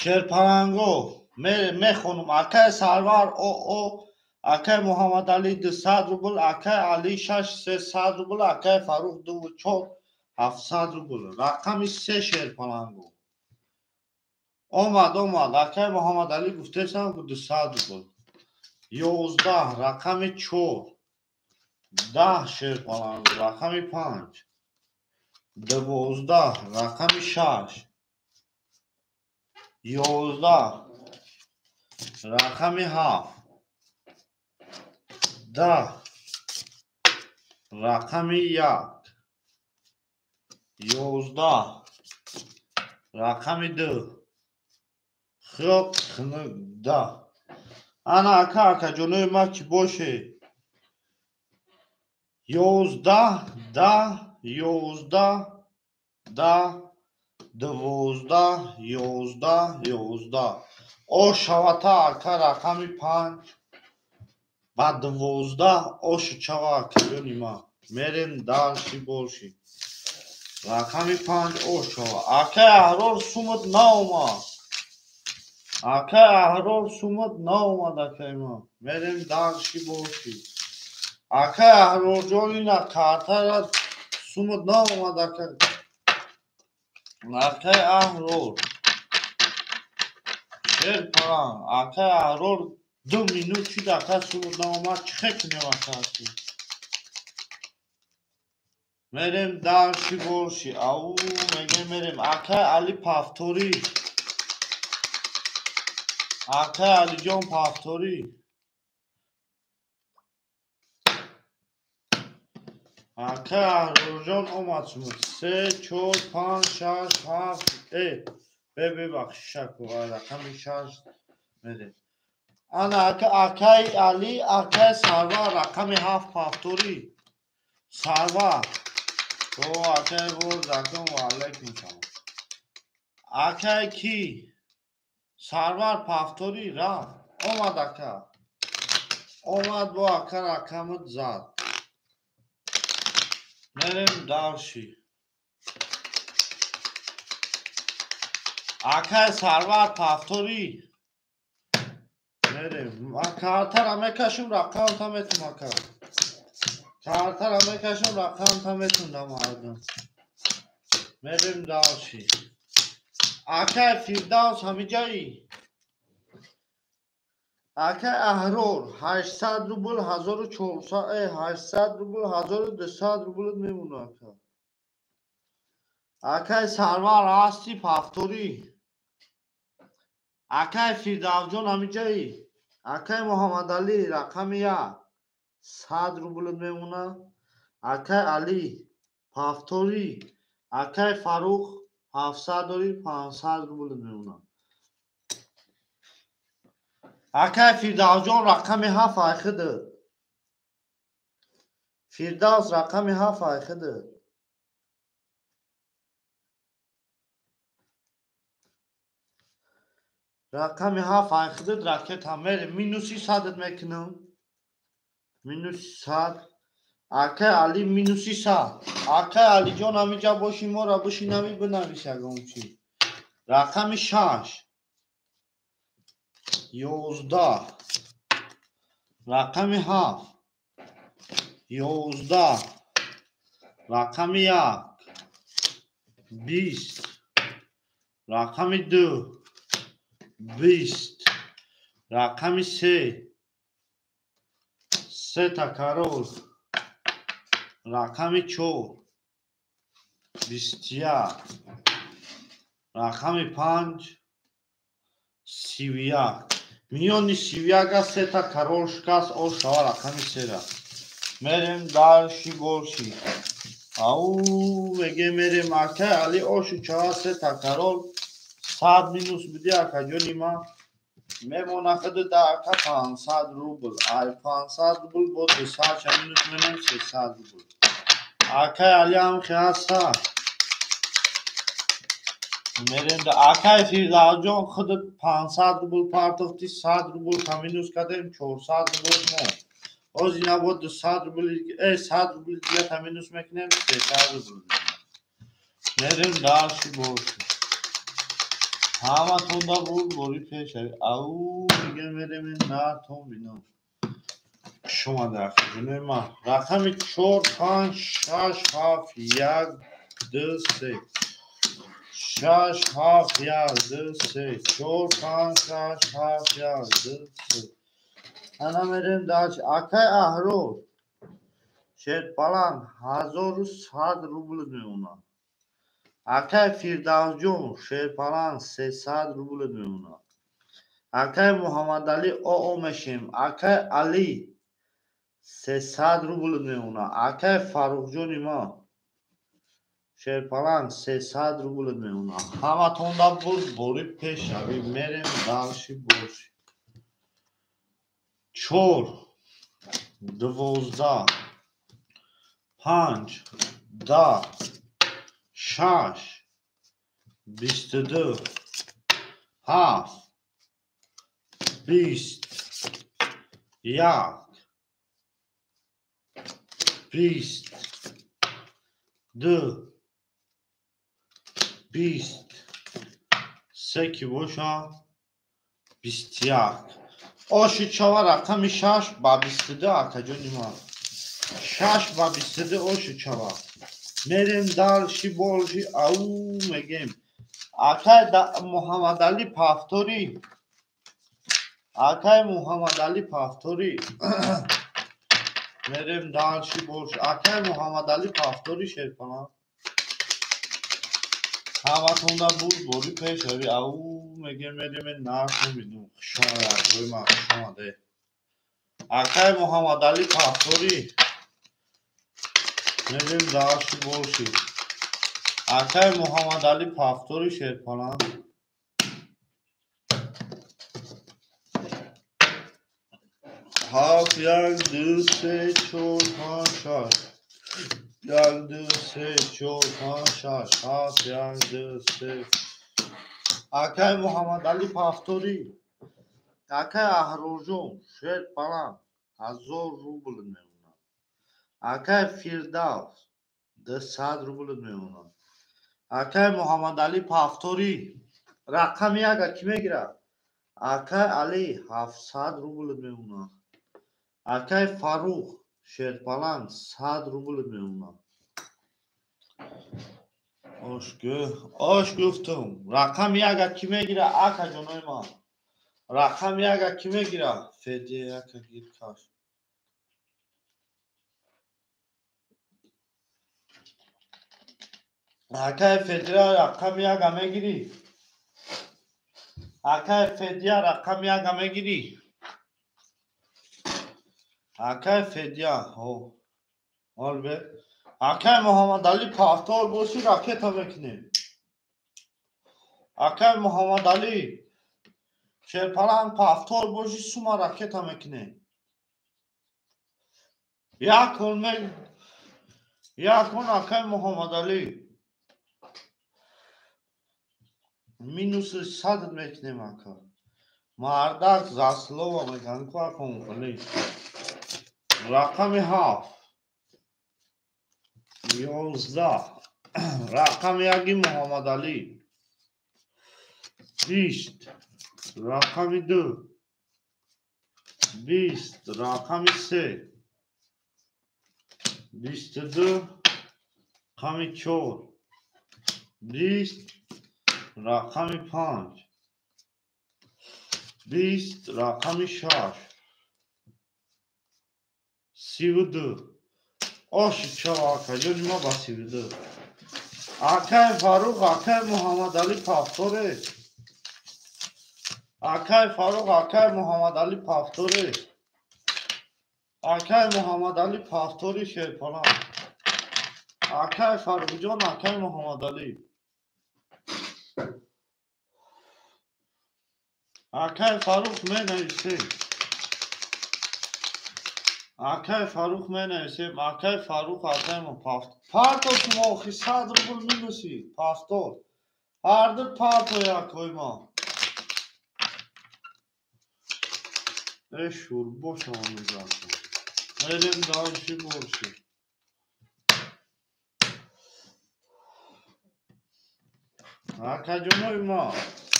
Шерпаланго мехонум. Акай Сарвар ОО, акай Муҳаммадалӣ 200 рубл, акай Али 6 300 рубл, акай Фарух 2 4 700 рубл. Рақами 3 шерпаланго. Омад, омад. Акай Муҳаммадалӣ гуфтесам 200 рубл. 11 рақами 4 10 шерпаланго. Рақами 5 12 рақами 6 11 рақами 7 10 рақами 1 11 рақами 2 хёк хнук 10. Ана ака акаҷонои ма ки боше. 11 10 11 10 12 11 11. О шавата ака рақами 5 ба 12 ошу чава акаҷони ма. Мерем дальше больше. Рақами 5 ош шава. Акай Аҳрор сумат наомад. Акай Аҳрор сумат наомад акай ма. Мерем дальше больше. Акай Аҳрорҷон ина картара сумат наомад акай. Акай Аҳрор. Шерпаланг. Акай Аҳрор 2 минут шуд ака сумат наомад. Чӣ хел кунем ака? Мерем дальше больше. Ау мегем мерем. Акай Али Павторӣ. Акай Алиҷон Павторӣ. Акай Аҳрорҷон омад сумат. 3 4 5 6 7 бебахшиш аку рақами 6 мерем. Ана акай Али, акай Сарвар рақами 7 Павторӣ. Сарвар. О акай бор заком ва алайкум салом. Акай ки? Сарвар Павторӣ рафт. Омад ака. Омад бо ака рақамат зад. Мерем дальше. Акай Сарвар Павторӣ. Мерем. Картара мекашум рақамта метум ака. Картара мекашум рақамта метум да мардум. Мерем дальше. Акай Фирдавс ҳамиҷаи. Акай Аҳрор 800 рубл 1400 800 рубл 1200 рубл мемона ака. Акай Сарвар ҳасти Павторӣ. Акай Фирдавсҷон ҳамиҷаи. Акай Муҳаммадалӣ рақами 1 100 рубл мемона. Акай Али Павторӣ. Акай Фарух 700 дори 500 рубл мемона. Акай Фирдавсҷон рақами 7 айхиди. Фирдавс рақами 7 айхиди. Рақами 7 айхиди ракета мерем. Минуси 100 мекунам. Минуси 100. Акай Али минуси 100. Акай Алиҷон ҳамиҷа боши мора бишинавӣ бинавис ягон чӣ. Рақами 6. 11. Рақами 7. 11. Рақами 1. 20. Рақами 2. 20. Рақами 3. Сета карол. Рақами 4. 21. Рақами 5. 31. Миёни 31 сета карол шикаст, о шава рақами 3-ра. Мерем дальше больше. Ау, меге мерем акай Али ошу чава сета карол 100 минус биди акаҷони ма. Мемона худ да ака 500 рубл. Ай 500 рубл бо 200 ша минус менем 300 рубл. Акай Али ҳам хиаста. Мерем да акай Фирдавсҷон худ 500 рубл партохти 100 рубл ша минус кардем 400 рубл мо. Оз ина бо 200 рубл, 100 рубл дига та минус мекунем 300 рубл. Мерем дальше больше. Ҳаматон да буд бори пешави. Ау, меге мерем натон бино. Хуш омада акаҷонои ман. Рақами 4, 5, 6, 7, 1, 2, 3. 6, 7, 1, 2, 3. 4, 5, 6, 7, 1, 2, 3. Ана мерем дальше. Акай Аҳрор. Шерпаланг 1100 рубл мемонад. Акай Фирдавсҷон Шерпаланг 300 рубл мемонад. Акай Муҳаммадалӣ оо мешем. Акай Али 300 рубл мемонад. Акай Фаррухҷони ма Шерпаланг 300 рубл мемонад. Ҳаматонда буд бори пешравӣ. Мерем дальше больше. 4, 12, 5, 10, 6, 22, 7, 20, 1, 20, 2, 20, 3 ки боша 21. Оши чава рақами 6 ба 22 акаҷони ман. 6 ба 22 оши чава. Мерем дальше больше. Ау, мегем. Акай Муҳаммадалӣ Пафторӣ. Акай Муҳаммадалӣ Пафторӣ. Мерем дальше больше. Акай Муҳаммадалӣ Пафторӣ Шерпаланг. Ҳаматонда буд бори пешравӣ. Ау, мегем мерем нархо бидум. Хуш омада акои ман, хуш омаде. Акай Муҳаммадалӣ Пафторӣ. Мерем дальше больше. Акай Муҳаммадалӣ Пафторӣ Шерпаланг. 7, 1, 2, 3, 4, 5, 6. 1, 2, 3, 4, 5, 6. 7, 1, 2, 3. Акай Муҳаммадалӣ Пафторӣ. Акай Аҳрорҷон Шерпаланг 1000 рубл мемонад. Акай Фирдавс 200 рубл мемонад. Акай Муҳаммадалӣ Пафторӣ. Рақами 1 кӣ мегирад? Акай Али 700 рубл мемонад. Акай Фаррух Шерпаланг 100 рубл мемонад. Ош гуфтум. Рақами 1 кӣ мегирад? Акаҷонои ман. Рақами 1 кӣ мегирад? Федия яка гир каш. Акай Федия рақами 1 мегирӣ? Акай Федия рақами 1 мегирӣ? Акай Федия, ҳо. Ҳол бе. Акай Муҳаммадалӣ Пафтор бошӣ ракета мекунем. Акай Муҳаммадалӣ Шерпаланг Пафтор бошӣ сума ракета мекунем. Як он акай Муҳаммадалӣ минуси 100 мекунем ака. Мардак заслова мекан ку акон хали. Рақами 7 11 рақами 1 Муҳаммадалӣ 20 рақами 2 20 рақами 3 22 рақами 4 20 рақами 5 20 рақами 6 32 оши чаро акаҷони ма ба 32 акай Фарух акай Муҳаммадалӣ пафторе акай Фарух акай Муҳаммадалӣ пафторе акай Муҳаммадалӣ пафтори Шерпалан акай Фарухҷон акай Муҳаммадалӣ акай Фарух менависем акай Фарух менависем акай Фарух акай парто шумо охи 100 рубл минуси пафтор ҳарду парто якои ма э шурбошава мезанам мерем дальше больше акаҷонои ма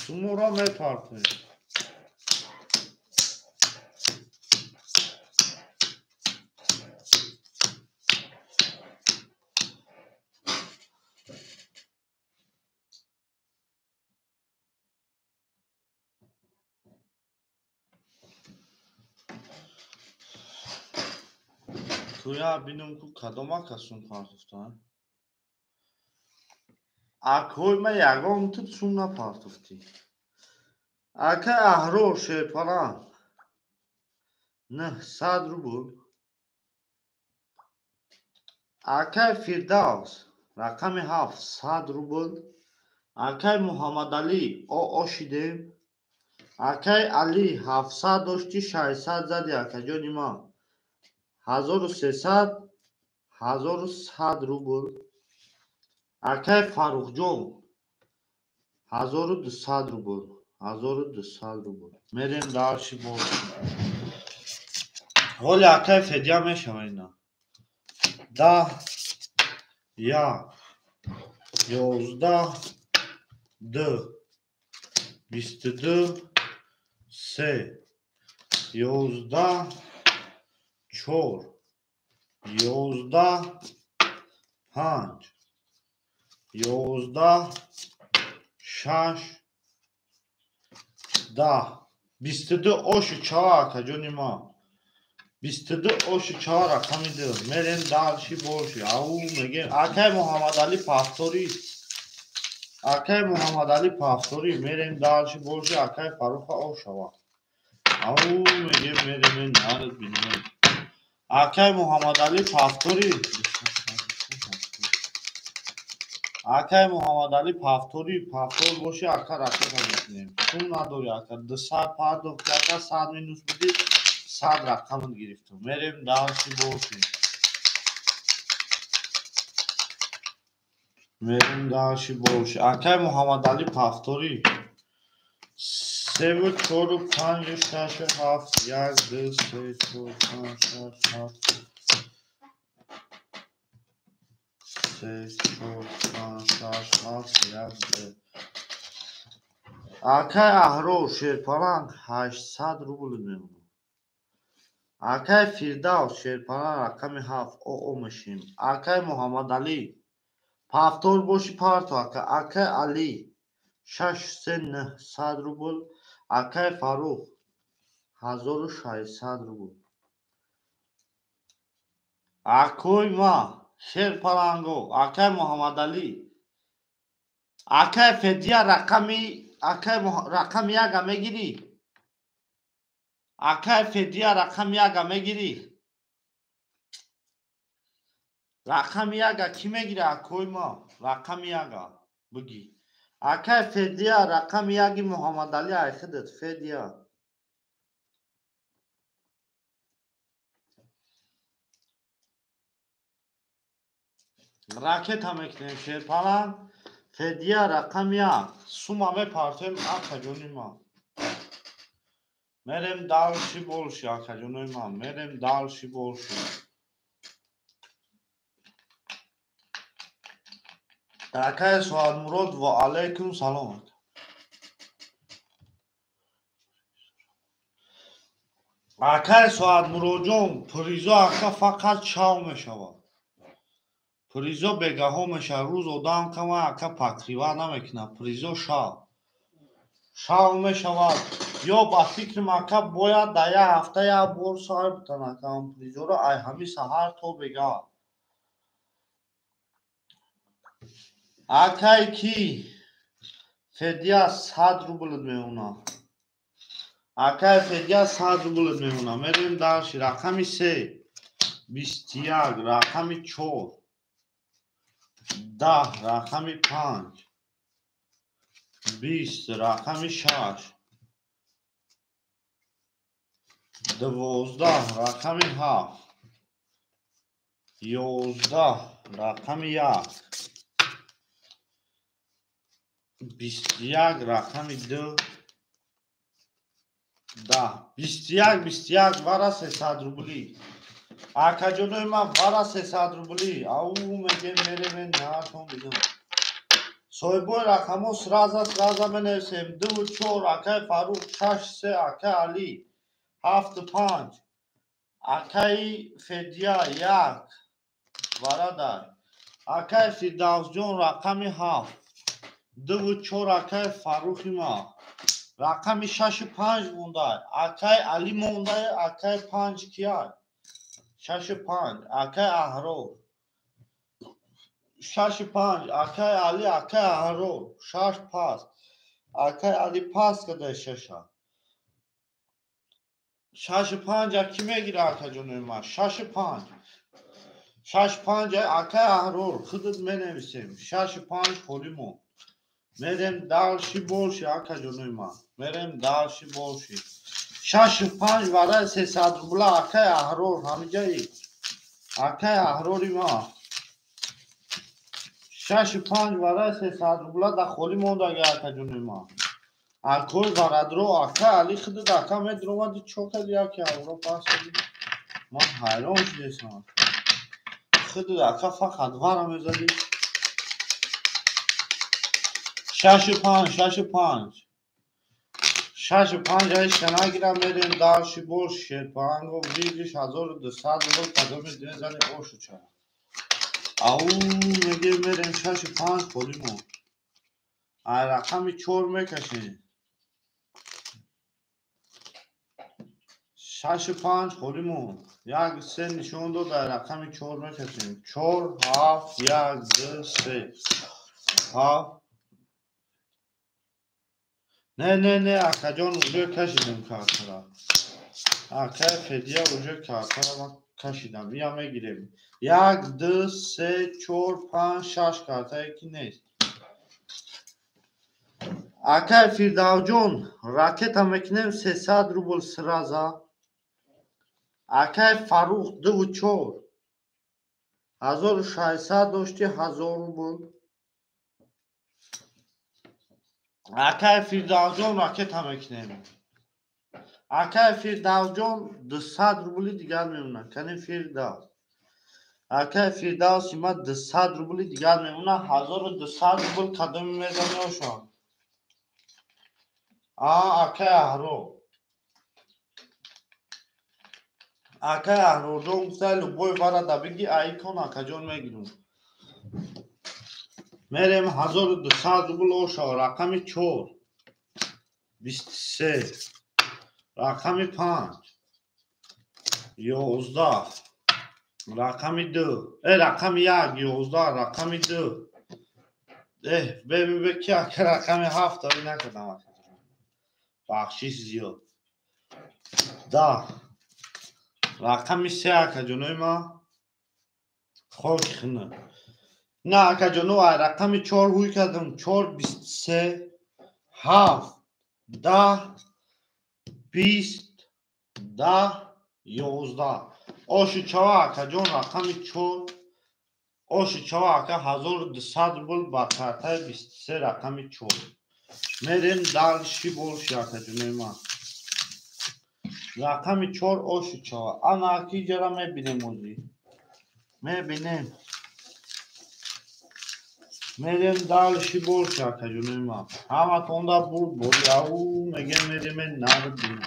шуморо мепартоем. Куя бинум ку кадом ака сум партофта? Акҳои ма ягон тут сум напартофтӣ. Ака Аҳрор Шерпалан 900 рубл. Акай Фирдавс рақами 7 100 рубл. Акай Муҳаммадалӣ ошидем. Акай Алӣ 700 дошти 600 зади акаҷони ма. 1300 1100 рубл. Акай Фарухҷон 1200 рубл. 1200 рубл. Мерем дальше больше. Ҳоли акай Федя мешава ина. 10 1 11 2 22 3 11 4 11 5 11 6 10 22 оши чава акаҷони ма 22 оши чава рақами 2 мерем дальше больше ау мегем акай Муҳаммадалӣ пафторӣ акай Муҳаммадалӣ пафторӣ мерем дальше больше акай Фаруха ошава ау мегем мерем нард бинем акай Муҳаммадалӣ пафторӣ акай Муҳаммадалӣ пафторӣ пафтор боши ака ракета мекунем сум надори ака 200 пардохти ака 100 минус буди 100 рақамат гирифтум мерем дальше больше мерем дальше больше акай Муҳаммадалӣ пафторӣ 3 4 5 6 7 1 2 3 4 5 6 7 3 4 5 6 7 1 2 акай Аҳрор Шерпаланг 800 рубл мемонад. Акай Фирдавс Шерпаланг рақами 7 оо мешем. Акай Муҳаммадалӣ пафтор боши парто ака. Акай Алӣ 6 3 900 рубл. Акай Фарух 1600 рубл. Акои ма Шерпаланго акай Муҳаммадалӣ акай Федия рақами акай рақами 1 мегирӣ акай Федия рақами 1 мегирӣ рақами 1 кӣ мегирӣ акои ма рақами 1 бигӣ акай Федия рақами 1 Муҳаммадалӣ айхидат Федия ракета мекунем Шерпаланг Федия рақами 1 сума мепартоем акаҷони ма. Мерем дальше больше, акаҷонои ман. Мерем дальше больше. Акай Суадмурод, ва алайкум салом. Акай Суадмуродҷон, призо ака фақат шав мешавад. Призо бегаҳо мешавад. Рӯз одам кама ака покрива намекунад. Призо шав. Шав мешавад. Ё ба фикрам ака бояд дар як ҳафта як бор сар битан ака призоро ай ҳами саҳар то бегаҳ. Акай ки Федя 100 рубл меона. Акай Федя 100 рубл меона. Мерем дальше. Рақами 3 21, рақами 4 10, рақами 5 20, рақами 6 12, рақами 7 11, рақами 1 21, рақами 2 10 21 21 вара 300 рубли. Акаҷонои ман вара 300 рубли. Ау мегем мерем наатон бидам. Соҳибои рақамҳо сраза сраза менависем. 2 4 акай Фарух, 6 3 акай Али, 7 5 акай Федя 1 варадай. Акай Фирдавсҷон рақами 7 2 4 акай Фарухи ма. Рақами 6 5 мондай. Акай Али мондай, акай 5 кияй? 6 5 акай Аҳрор. 6 5 акай Али, акай Аҳрор. 6 пас. Акай Али пас кадай 6. 6 5 аки мегира акаҷонои ман? 6 5. 6 5 акай Аҳрор. Худат менависем. 6 5 холӣ монд. Мерем дальше больше, акаҷонои ман. Мерем дальше больше. 6 5 вараи 300 рубла акай Аҳрор ҳамиҷаи. Акай Аҳрори ма. 6 5 вараи 300 рубла да холӣ мондаги акаҷонои ман. Акой варадро акай Али худат ака медромади чо кади яки авро пас кади. Ман ҳайрон шудесам. Худат ака фақат вара мезади. 6 5 6 5 6 5 ҳеч нагирам. Мерем дальше больше. Шерпаанго выигрыш 1200 рубл кадоми мезани ошу чара. Ау мегем мерем 6 5 холӣ монд. Ай рақами 4 мекашем. 6 5 холӣ монд. 1 3 нишон дод. Ай рақами 4 мекашем. 4 7 1 2 3 7. Не, не, не, акаҷон уже кашидем картара. Акай Федя уже картара ман кашидам. Ия мегирем. 1 2 3 4 5 6 картае ки нест. Акай Фирдавҷон ракета мекунем 300 рубл сраза. Акай Фарух 2 4 1600 дошти 1000 рубл. Акай Фирдавсҷон ракета мекунем. Акай Фирдавсҷон 200 рубли дигар мемонад. Кани Фирдавс. Акай Фирдавс има 200 рубли дигар мемонад. 1200 рубл кадоми мезани ошон? Акай Аҳрор. Акай Аҳрорҷон гуфта любой вара да биги айкон акаҷон мегирум. Мерем 1200 рубл оша. Рақами 4 23, рақами 5 11, рақами 2 рақами 1 11, рақами 2 бе ки ака рақами 7 ари накардам. Бахшиш зиёд. 10 рақами 3 акаҷонои ман хоки хина. На акаҷоно ай рақами 4 ҳуй кардам. 4 23 7 10 20 10 11. Оши чава акаҷон рақами 4. Оши чава ака 1200 рубл ба картаи 23 рақами 4. Мерем дальше больше акаҷонои ман. Рақами 4 оши чава. Ана аки ҷара мебинем ози. Мебинем. Мерем дальше больше, акаҷонои ман. Ҳаматонда бурд бори ау мегем мерем нарбинем.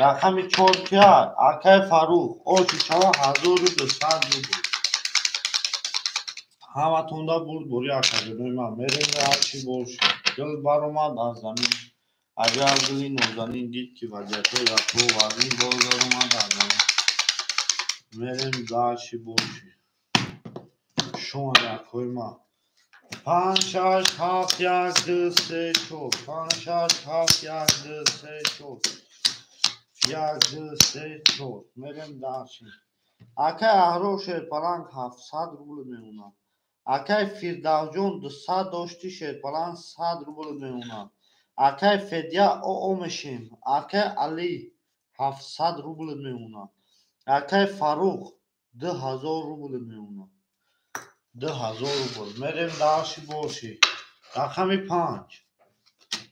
Рақами 4 кия? Акай Фарух. Оши чава 1200 рубл. Ҳаматонда бурд бори акаҷонои ман. Мерем дальше больше. Дил баромад аз замин. Агар дили нозанин дид ки вазиятҳои рафту вазнин боз баромад аз замин. Мерем дальше больше. Шумо акои ман. 5 6 7 1 2 3 4 5 6 7 1 2 3 4 1 2 3 4 мерем дальше. Акай Аҳрор Шерпаланг 700 рубл мемонад. Акай Фирдавсҷон 200 дошти Шерпаланг 100 рубл мемонад. Акай Федя оо мешем. Акай Али 700 рубл мемонад. Акай Фарух 2000 рубл мемонад. 2000 рубл. Мерем дальше больше. Рақами 5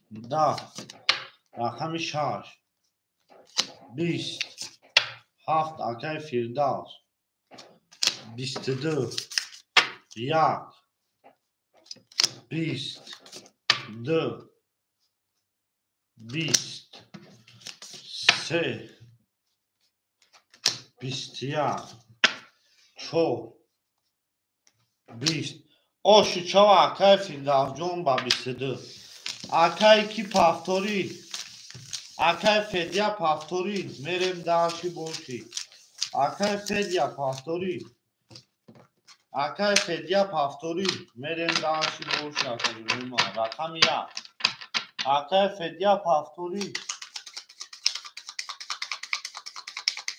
10 рақами 6 20 7 акай Фирдавс 22 1 20 2 20 3 21 4 20. Оши чава акай Фирдавсҷон ба 22. Акай ки пафторӣ? Акай Федя пафторӣ. Мерем дальше больше. Акай Федя пафторӣ. Акай Федя пафторӣ. Мерем дальше больше акаҷонои ман. Рақами 1. Акай Федя пафторӣ.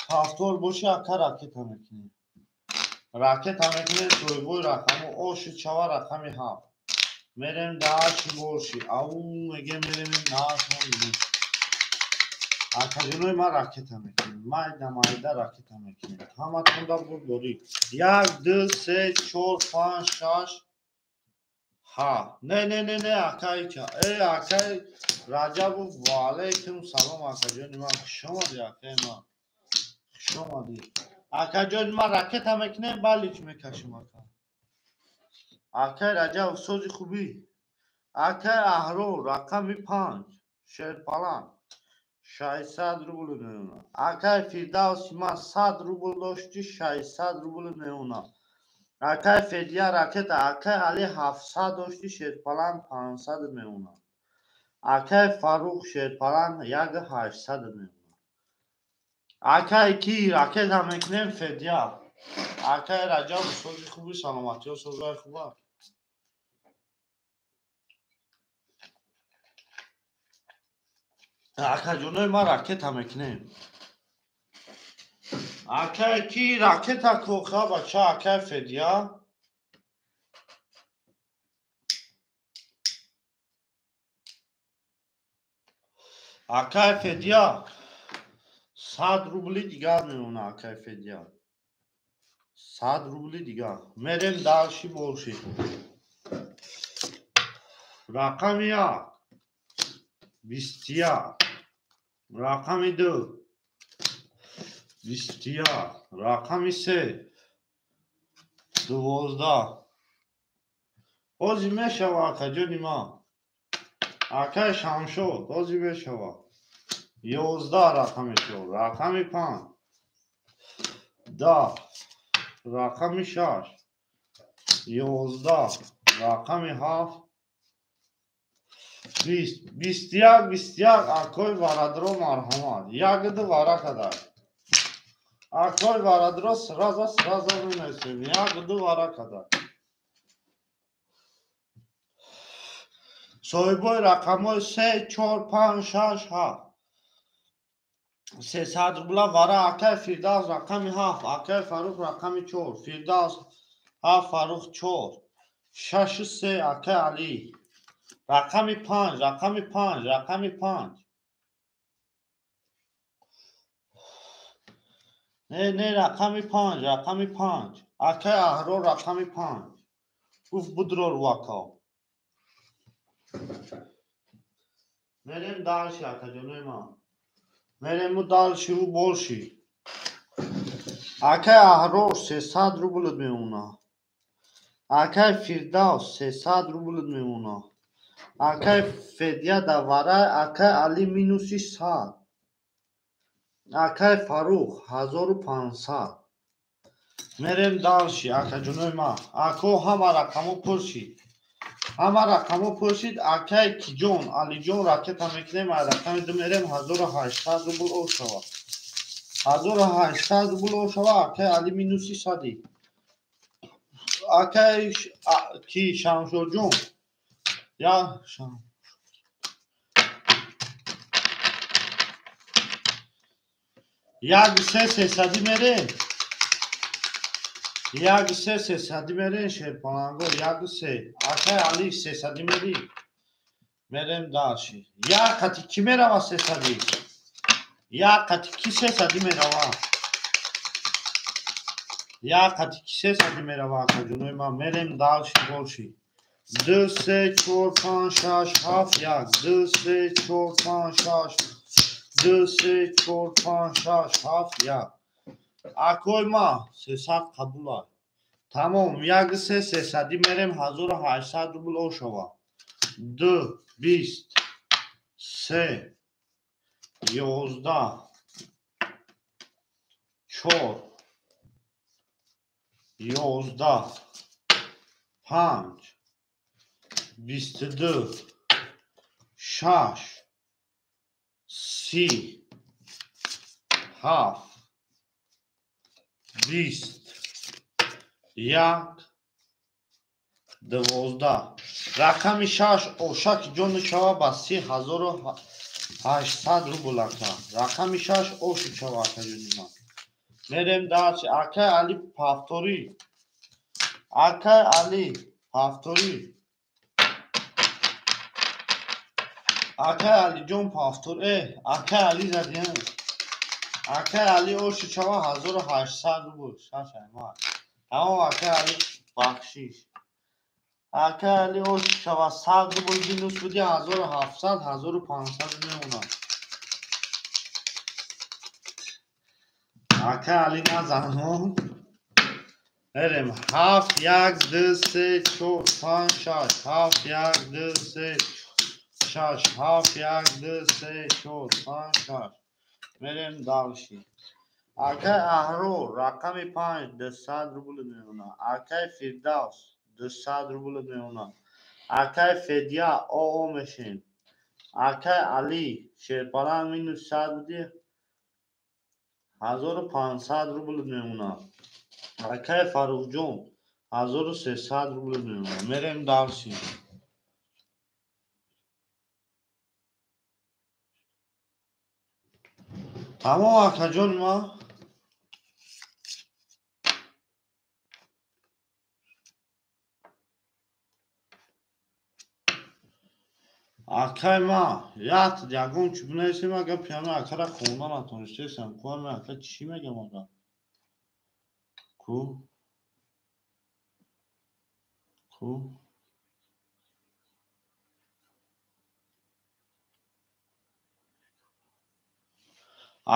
Пафтор боши ака ракета мекунем. Ракета мекунем соҳибои рақаму оши чава рақами 7. Мерем дальше больше. Ау мегем мерем наашон. Акаҷонои ман ракета мекунем. Майда майда ракета мекунем. Ҳаматонда бурд дорӣ. 1 2 3 4 5 6 7. Не не не не акайча. Акай Раҷабов ва алайкум салом акаҷони ман. Хуш омадӣ акай ман. Хуш омадӣ. Акаҷони ман ракета мекунем, балич мекашем ака. Акай Раҷабов сози хубӣ. Акай Аҳрор рақами 5 Шерпаланг 600 рубл мемонад. Акай Фирдавс ман 100 рубл дошти 600 рубл мемонад. Акай Федя ракета. Акай Али 700 дошти Шерпаланг 500 мемонад. Акай Фарух Шерпаланг 1800 мемонад. Акай ки ракета мекунем Федя. Акай Раҷаб сози хуби саломатиё созай хуба. Акаҷонои ман ракета мекунем. Акай ки ракета коха бача акай Федя. Акай Федя 100 рубли дигар мемонад акай Федя. 100 рубли дигар. Мерем дальше больше. Рақами 1 21 рақами 2 21 рақами 3 12. Ози мешава акаҷони ман. Акай Шамшод ози мешава. 11 рақами 4 рақами 5 10 рақами 6 11 рақами 7 20 21 21 акой варадро марҳамат. 1 2 варакадар. Акой варадро сразу сразу менависем. 1 2 варакадар. Соҳибои рақамҳои 3 4 5 6 7 300 рубла вара. Акай Фирдавс рақами 7, акай Фарух рақами 4, Фирдавс 7, Фарух 4, 6 3 акай Али рақами 5, рақами 5, рақами 5. Не, не, рақами 5, рақами 5. Акай Аҳрор рақами 5. Гуфт будрор вака. Мерем дальше акаҷонои ман. Мерему дальше больше. Акай Аҳрор 300 рубл мемона. Акай Фирдавс 300 рубл мемона. Акай Федя даварай, акай Али минуси 100. Акай Фарух 1500. Мерем дальше, акаҷонои ман. Ако ҳама рақамо пурсид. Ҳама рақамо пурсид, акай Киҷон, Алиҷон ракета мекунем, ай рақами ду мерем 1800 рубл ошава. 1800 рубл ошава, акай Али минуси 100. Акай ки Шамшоҷон. Я шам. Як се сесади мерем. Як се сесади мерем шерпаланго, як се. Акай Али сесади мери. Мерем дальше. Як қати ки мерава сесади? Як қати ки сесади мерава? Як қати ки сесади мерава, акаҷонои ман? Мерем дальше больше. 2, 3, 4, 5, 6, 7, 1. 2, 3, 4, 5, 6. 2, 3, 4, 5, 6, 7, 1. Акой ма 300 қабула. Тамом, 1, 3, 300 мерем 1800 рубл ошава. 2, 20, 3, 11, 4, 11, 5, 22, 6, 30, 7, 20, 1, 12. Рақами 6 ошак ҷону шава ба 3800 рубл ака. Рақами 6 ошу шава ака ҷони ман. Мерем дальше. Акай Али повтори. Акай Али повтори. Акай Алиҷон повтор. Акай Али задиям. Акай Али ошу шава 1800 рубл. Шаш аймар. Тамом, акай Али бахшиш. Акай Али ошу шава 100 рубл минус буди 1700, 1500 мемонад. Акай Али назанон. Мерем 7, 1, 2, 3, 4, 5, 6. 7, 1, 2, 3, 6. 7, 1, 2, 3, 4, 5, 6. Мерем дальше. Акай Аҳрор рақами 5 200 рубл мемонад. Акай Фирдавс 200 рубл мемонад. Акай Федя ОО мешем. Акай Али шерпалан минус 100 буди 1500 рубл мемонад. Акай Фарухҷон 1300 рубл мемонад. Мерем дальше. Тамом, акаҷон ма. Акай ма, як ягон чӣ бинависем, агар пиано акара хонда натонистесам, ку ами ака чӣ мегам ага? Ку? Ку?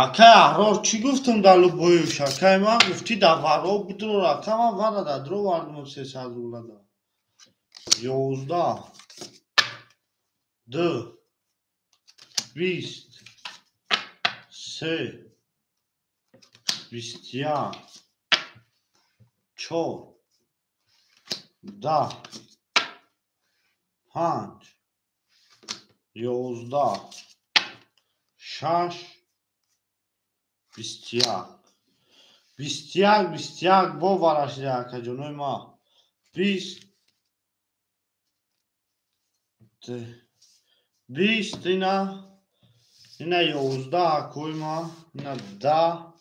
Акай Аҳрор чӣ гуфтам дар лубоюш? Акай ман гуфтӣ дар варо бидро, ака ман вара дар дро вардум 300 рублада. 11, 2, 20, 3, 21, 4, 10, 5, 11, 6, 21. 21, 21 бо варашида акаҷонои ма. 20, 20 ина 11 акои ма, ина 10,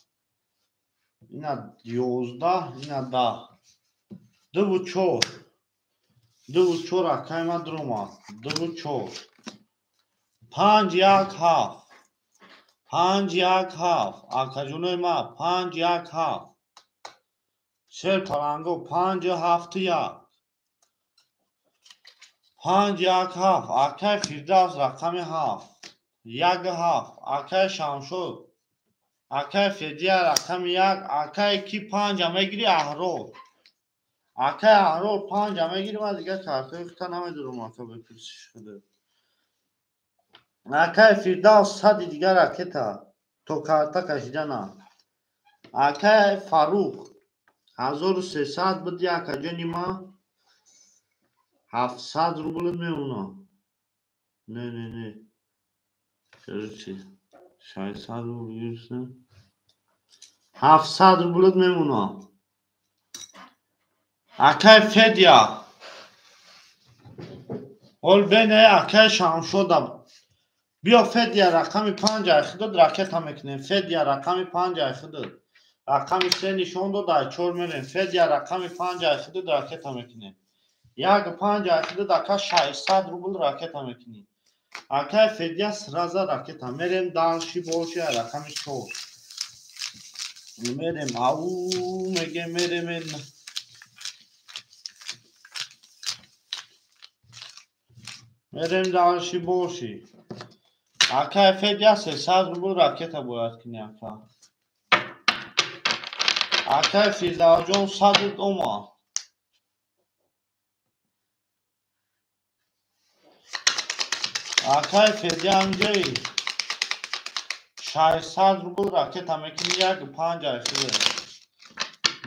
ина 11, ина 10. 2 4. 2 4 акаи ма дуромад. 2 4. 5 1 7. 5 1 7. Акаҷонои ма 5 1 7. Шер паланго 5 7 1. 5 1 7. Акаи Фирдавс рақами 7. 1,7. Акай Шамшод. Акай Федия рақами 1. Акай ки 5 мегири Аҳрор. Акай Аҳрор 5 мегири, ман дигар картои хута намедорам, ака бипурсиш худа. Акай Фирдавс 100 дигар ракета то карта кашидана. Акай Фарух 1300 буди, акаҷони ма 700 рубл мемона. Не, не, не. Короче, 600 рубл гирифтем. 700 рубл мемона. Акай Федя. Ол бене акай Шамшода. Биё Федя рақами 5 айхидод ракета мекунем. Федя рақами 5 айхидод. Рақами 3 нишон дод, ай 4 мерем. Федя рақами 5 айхидод ракета мекунем. 1,5 айхидод ака 600 рубл ракета мекунем. Акай Федя сразу ракета. Мерем дальше больше рақами 4. Мерем ау меге мерем. Мерем дальше больше. Акай Федя 300 рубл ракета бояд кунӣ ака. Акай Фирдавсҷон 100 омад. Акай Федя ҳамҷои 600 рубл ракета мекунӣ, 1,5 айхида.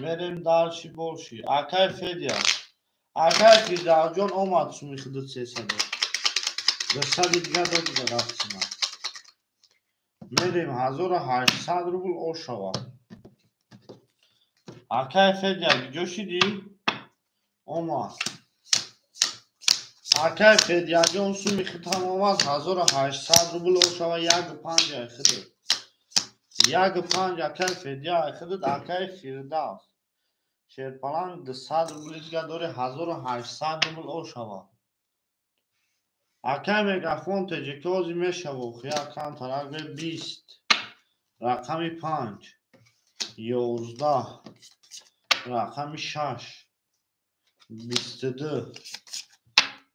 Мерем дальше больше. Акай Федя. Акай Фирдавсҷон омад суми худат 300. 200 дигар доди рафтима. Мерем 1800 рубл ошава. Акай Федя куҷо шидӣ? Омад. Акай Федяҷон суми худам омад 1800 рубл ошава, 1,5 айхида. 1,5 акай Федя айхида, акай Фирдавс. Шерпаланг 200 рубл дигар дори, 1800 рубл ошава. Акай мегафон теҷикози мешава, охия камтарак 20, рақами 5, 11, рақами 6, 22,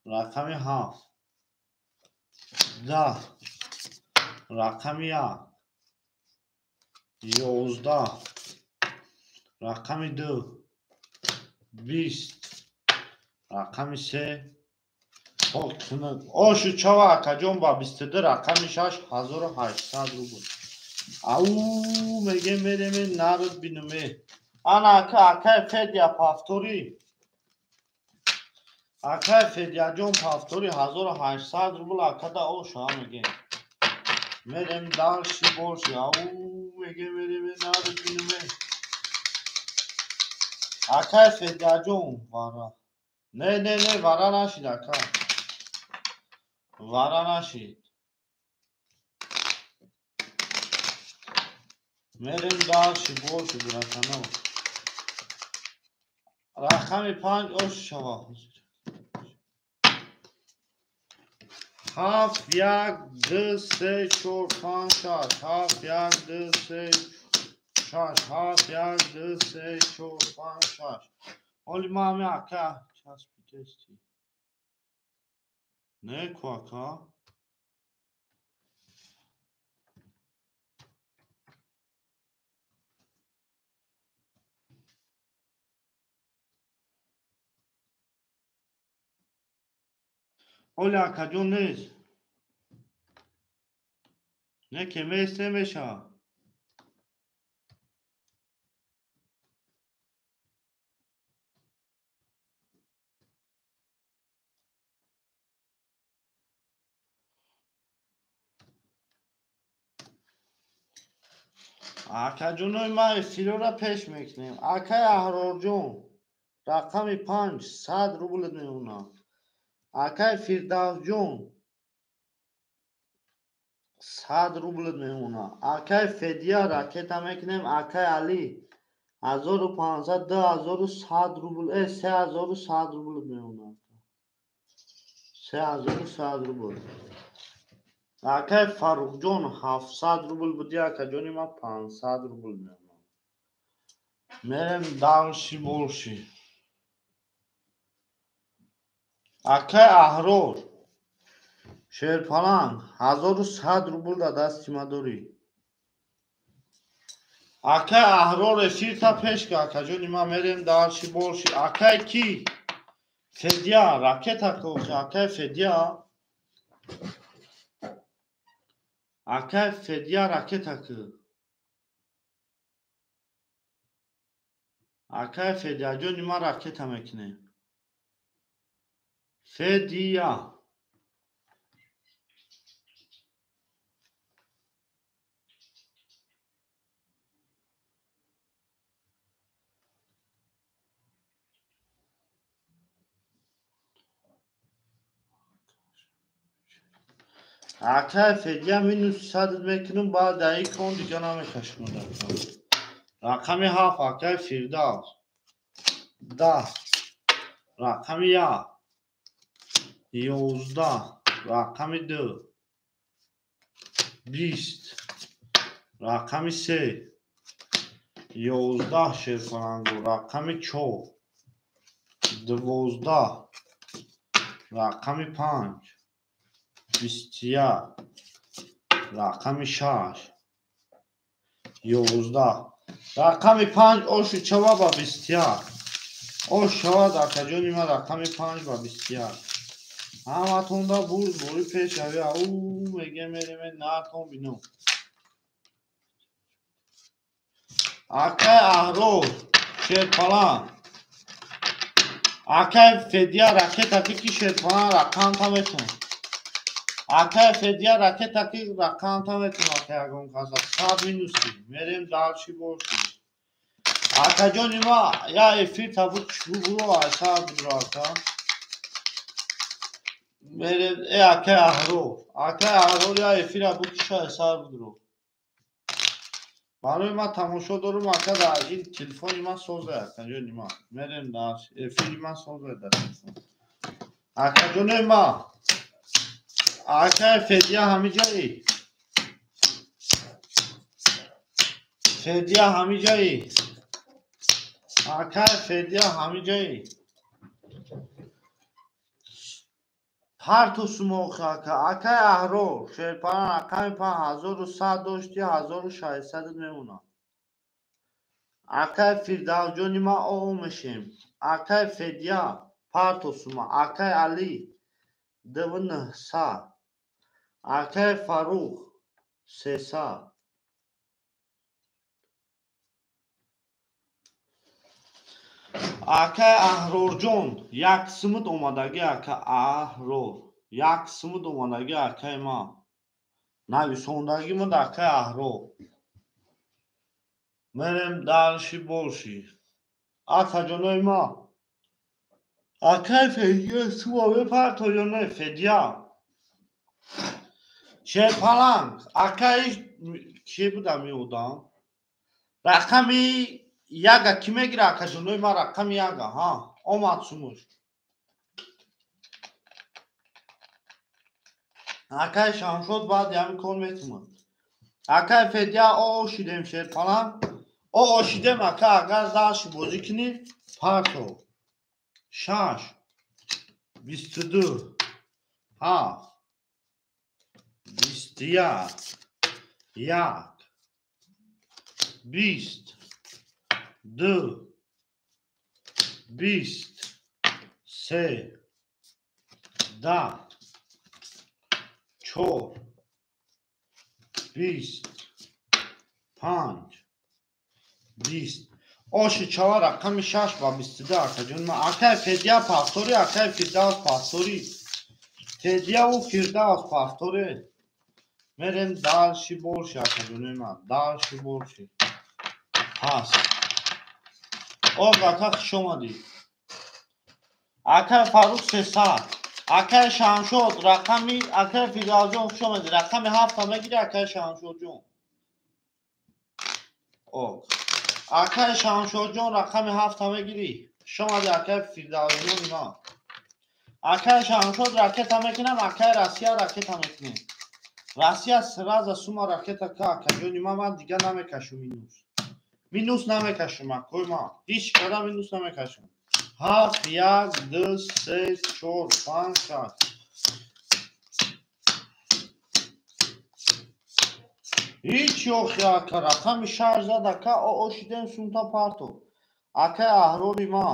рақами 7, 10, рақами 1, 11, рақами 2, 20, рақами 3. Ошу чава акаҷон ба 22 рақами 6 1800 рубл. Ау меге мереме народ бинуме. Ана ака акай Федя павтори. Акай Федяҷон павтори 1800 рубл акада оша меге. Мерем дальше больше. Ау меге мереме народ бинуме. Акай Федяҷон вара. Не, не, не, вара нашид ака. Вара нашид. Мерем дальше больше братано. Рақами 5 ош шава. 7 1 2 3 4 5 6 7 1 2 3 6 7 1 2 3 4 5 6. Оли мами ака часпидести. Не ку ака. Оли акаҷон нест. Не ки мест намешавад. Акаҷонои ма эфирора пеш мекунем. Акай Аҳрорҷон рақами 5 100 рубл мемонад. Акай Фирдавсҷон 100 рубл мемонад. Акай Федия ракета мекунем. Акай Али 1500 2100 рубл, 3100 рубл мемонад. 3100 рубл. Акай Фаррухҷон 700 рубл буди, акаҷони ма 500 рубл мемонад. Мерем дальше больше. Акай Аҳрор Шерпаланг 1100 рубл дар дасти ма дорӣ. Акай Аҳрор эфирта пеш ка, акаҷони ма мерем дарши борши. Акай ки? Федя, ракета кохи, акай Федя. Акай Федя ракета ки. Акай Федяҷони ма ракета мекунем. Федия. Акай Федя минус 100 мекунам, баъд дар ин кон дига намекашам. Рақами 7 акай Фирдавс. 10. Рақами 1. 11. Рақами 2. 20. Рақами 3. 11 шерпалангу. Рақами 4. 12. Рақами 5. 21. Рақами 6. 11. Рақами 5 оши чава ба 21. Ош шавад акаҷони ман рақами 5 ба 21. Ҳаматонда бурд бори пешравӣ. Ау меге мереме натон бинум. Акай Аҳрор шерпалан. Акай Федя ракета ки шерпалан рақамта метон. Акай Федя ракета ки рақамта метон. Акай ягон каса 100 минуси. Мерем дарши боши. Акаҷони ма я эфир табуд чӯ буро айса будро ака. Мерем акай Аҳрор. Акай Аҳрор я эфира буд киша айса будро. Барои ман тамошо дорум ака дар ин телефони ман созе акаҷони ма. Мерем дар эфири ман созе дар телефон. Акаҷони ма. Акай Федя ҳамиҷаи. Федя ҳамиҷаи. Акай Федя ҳамиҷаи. Парту сумох ака. Акай Аҳрор шерпалан рақами 5100 дошти 1600 мемонад. Акай Фирдавсҷони ма оо мешем. Акай Федя парту сума. Акай Али 2900. Акай Фарух 300. Акай Аҳрорҷон як сумуд омадагӣ ака Аҳрор. Як сумуд омадагӣ акай ма. Нависондагӣ муд акай Аҳрор. Мерем дарши борши. Акаҷонои ма. Акай Федя сума бепартоҷонои Федя. Шерпаланг акай ки будам ин одам? Рақами яга ки мегира акаҷонои ма рақами яга, ҳа, омад сумуш. Акай Шамшод баъд ҳамин кор метумад. Акай Федя оо шидем шерпаланг. Оо шидем ака агар дарши бозӣ кунӣ парто. 6 22 7 21 1 20 2 20 3 10 4 20 5 20. Оши чава рақами 6 ба 22 акаҷон ма. Акай Федя пастори, акай Фирдавс пастори. Федяву Фирдавс пастори. Мерем дарши борши акаҷонои ма. Дарши борши. Пас. Ог ака хуш омадӣ. Акай Фарух 300. Акай Шамшод рақами акай Фирдавсҷон хуш омадӣ. Рақами 7 мегири акай Шамшодҷон. Ог. Акай Шамшодҷон рақами 7 мегири. Хуш омадӣ акай Фирдавсҷони ма. Акай Шамшод ракета мекунам, акай Россия ракета мекунем. Россия сразу сума ракета ка акаҷони ма, ман дига намекашум минус. Минус намекашум акои ма. Ҳеҷ када минус намекашум. 7 1 2 3 4 5 6. Ҳеч охи ака, рақами шаш зад ака, ошидем сумта парто. Акай Аҳрори ма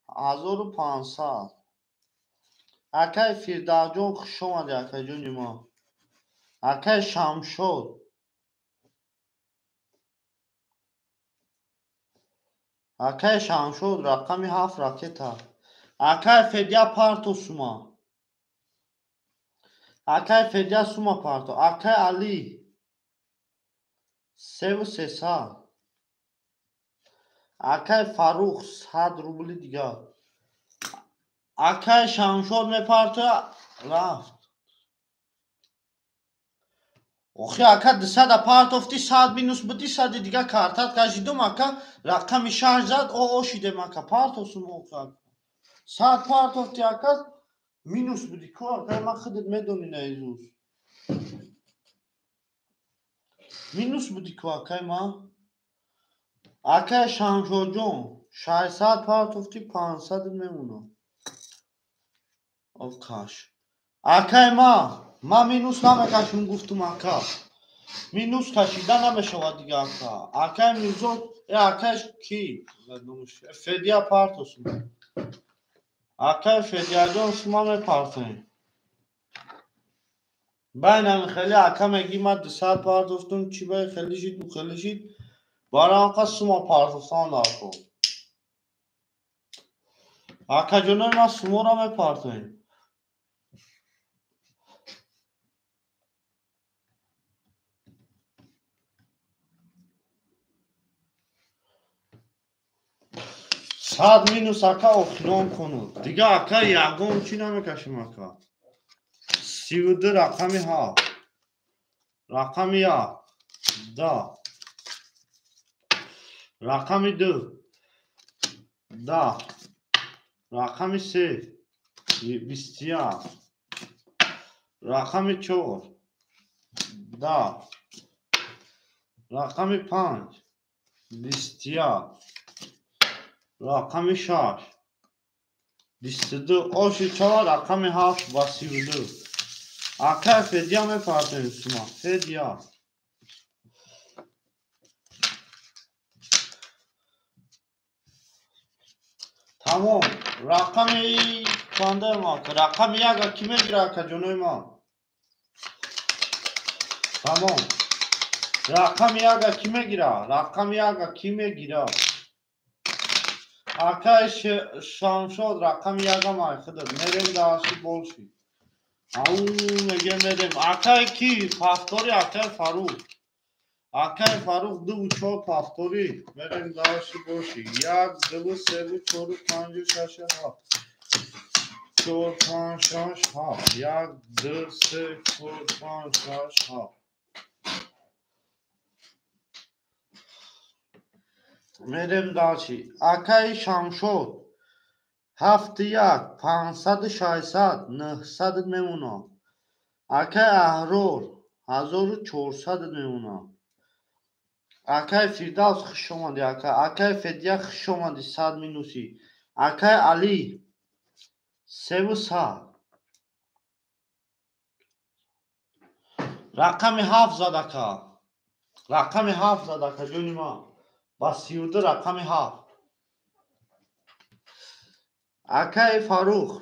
1500. Акай Фирдавсҷон хуш омадӣ, акайҷони ма. Акай Шамшод. Акай Шамшод рақами 7 ракета. Акай Федя парто сума. Акай Федя сума парто. Акай Али 3300. Акай Фарух 100 рубли дигар. Акай Шамшод мепартоя рафт. Охи ака 200 партофти, 100 минус буди, 100 дига картат кашидум ака, рақами 6 зад, ошидем ака, партосум охи ака. 100 партофти ака, минус буди, ку ака, ман худат медони наизус. Минус буди ку акай ман. Акай Шамшодҷон, 600 партофти, 500 мемонад. Окаш. Акай ма минус намекашум гуфтум ака. Минус кашида намешавад дига ака. Акай Мирзо, акай ки? Федя партосум. Акай Федяҷон шума мепартоем. Байнами хеле ака меги ма 200 партофтум, чи бай хеле шид, у хеле шид. Барои сума партофтан даркор. Акаҷонои ма суморо мепартоем. 100 минус ака охирон кунуд. Дига ака ягон чӣ намекашим ака. 32 рақами 7. Рақами 1. Да. Рақами 2. Да. Рақами 3. 21. Рақами 4. Да. Рақами 5. 21. Рақами 6. 22. Оши 4. Рақами 7 ва 32. Акай Федя мепартоем сума. Федя. Тамом. Рақами чандаем ака? Рақами 1 ки мегира ака ҷонои ман? Тамом. Рақами 1 ки мегира? Рақами 1 ки мегира? Акай Шамшод рақами 1 май худат. Мерем дааши болши. Ау меге мерем. Акай ки? Пафтори акай Фарух. Акай Фарух 2 4 пафтори. Мерем дааши болши. 1 2 3 4 5 6 7. 4 5 6 7. 1 2 3 4 5 6 7. Мерем дальше. Акай Шамшод 7 1 560 900 мемонад. Акай Аҳрор 1400 мемонад. Акай Фирдавс хуш омадӣ ака. Акай Федя хуш омадӣ 100 минуси. Акай Али 300. Рақами 7 зад ака. Рақами 7 зад ака ҷони ман. Ба 32 рақами 7. Акай Фарух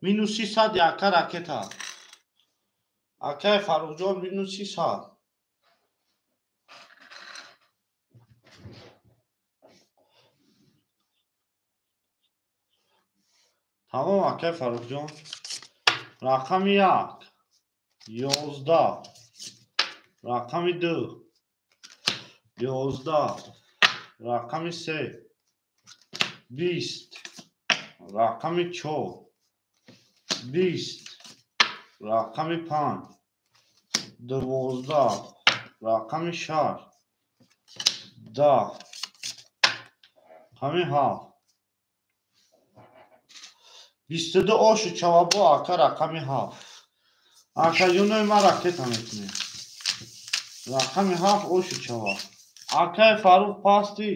минус 300 ака ракета. Акай Фарухҷон минус 300. Тамом акай Фарухҷон. Рақами 1 11. Рақами 2 11. Рақами 3 20. Рақами 4 20. Рақами 5 12. Рақами 6 10. Рақами 7 22 ошу чавабо ака рақами 7. Акаҷонои ман ракета мекунем. Рақами 7 ошу чаваб. Акай Фарух пасти.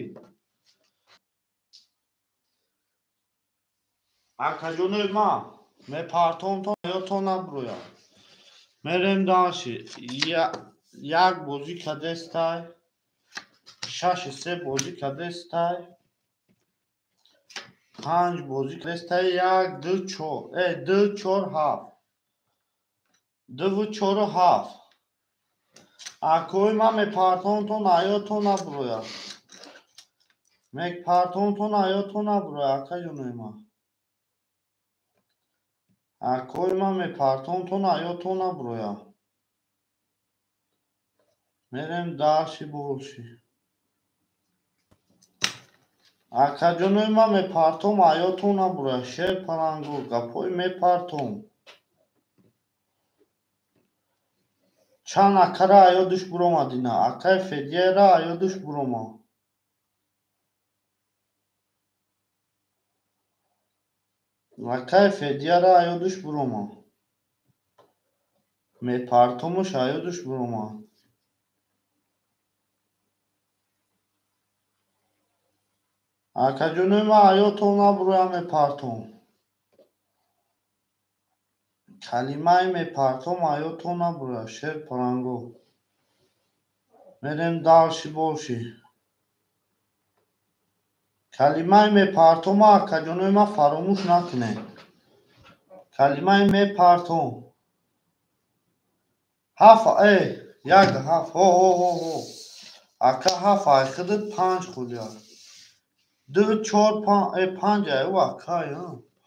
Акаҷонои ман мепартом то ёдтон набурӯяд. Мерем дальше. Як бозӣ кадестай. 6-3 бозӣ кадестай. 5 бозӣ кадестай. 1, 2, 4. 2, 4, 7. 2, 4, 7. Акои ман мепартонтон аётон набурояд. Мепартонтон аётон набурояд, акаҷонои ман. Акои ман мепартонтон аётон набурояд. Мерем дарши болши. Акаҷонои ман мепартом аётон набурояд. Шер палангу гапҳои мепартом. Чанд акара аёдуш буромадина. Акаи Федияра аёдуш бурома. Акаи Федияра аёдуш бурома. Мепартомуш аёдуш бурома. Акаҷонои ман аётон набуроям мепартом. Калимаи мепартом аётон набурояд. Шер палангу. Мерем дарши болши. Калимаи мепартома акаҷонои ман фаромӯш накунед. Калимаи мепартом. 7 1 7 ҳо ҳо ҳо ҳо. Ака 7 айхидит 5 хулия. 2 4 5 5 аю ака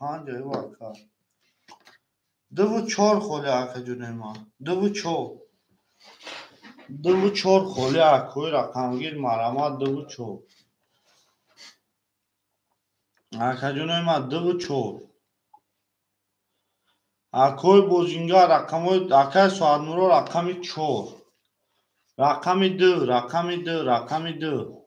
5 аю ака. 2 4 холия акаҷонои ман. 2 4. 2 4 холия акои рақамгир марамат 2 4. Акаҷонои ман 2 4. Акои бозингар рақамҳои акаи Соатмуро рақами 4. Рақами 2, рақами 2, рақами 2.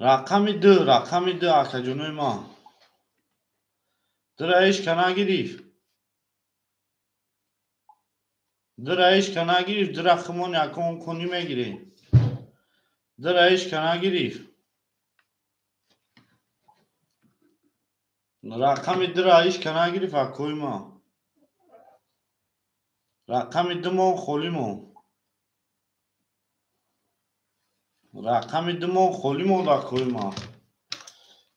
Рақами 2, рақами 2 акаҷонои ман. Дира ҳеч ка нагирифт. Дира ҳеч ка нагирифт, дира химон якон кунӣ мегирем. Дира ҳеч ка нагирифт. Рақами 2 ҳеч ка нагирифт акои ман. Рақами 2 мон холӣ мон. Рақами 2 мон холӣ монд акои ман.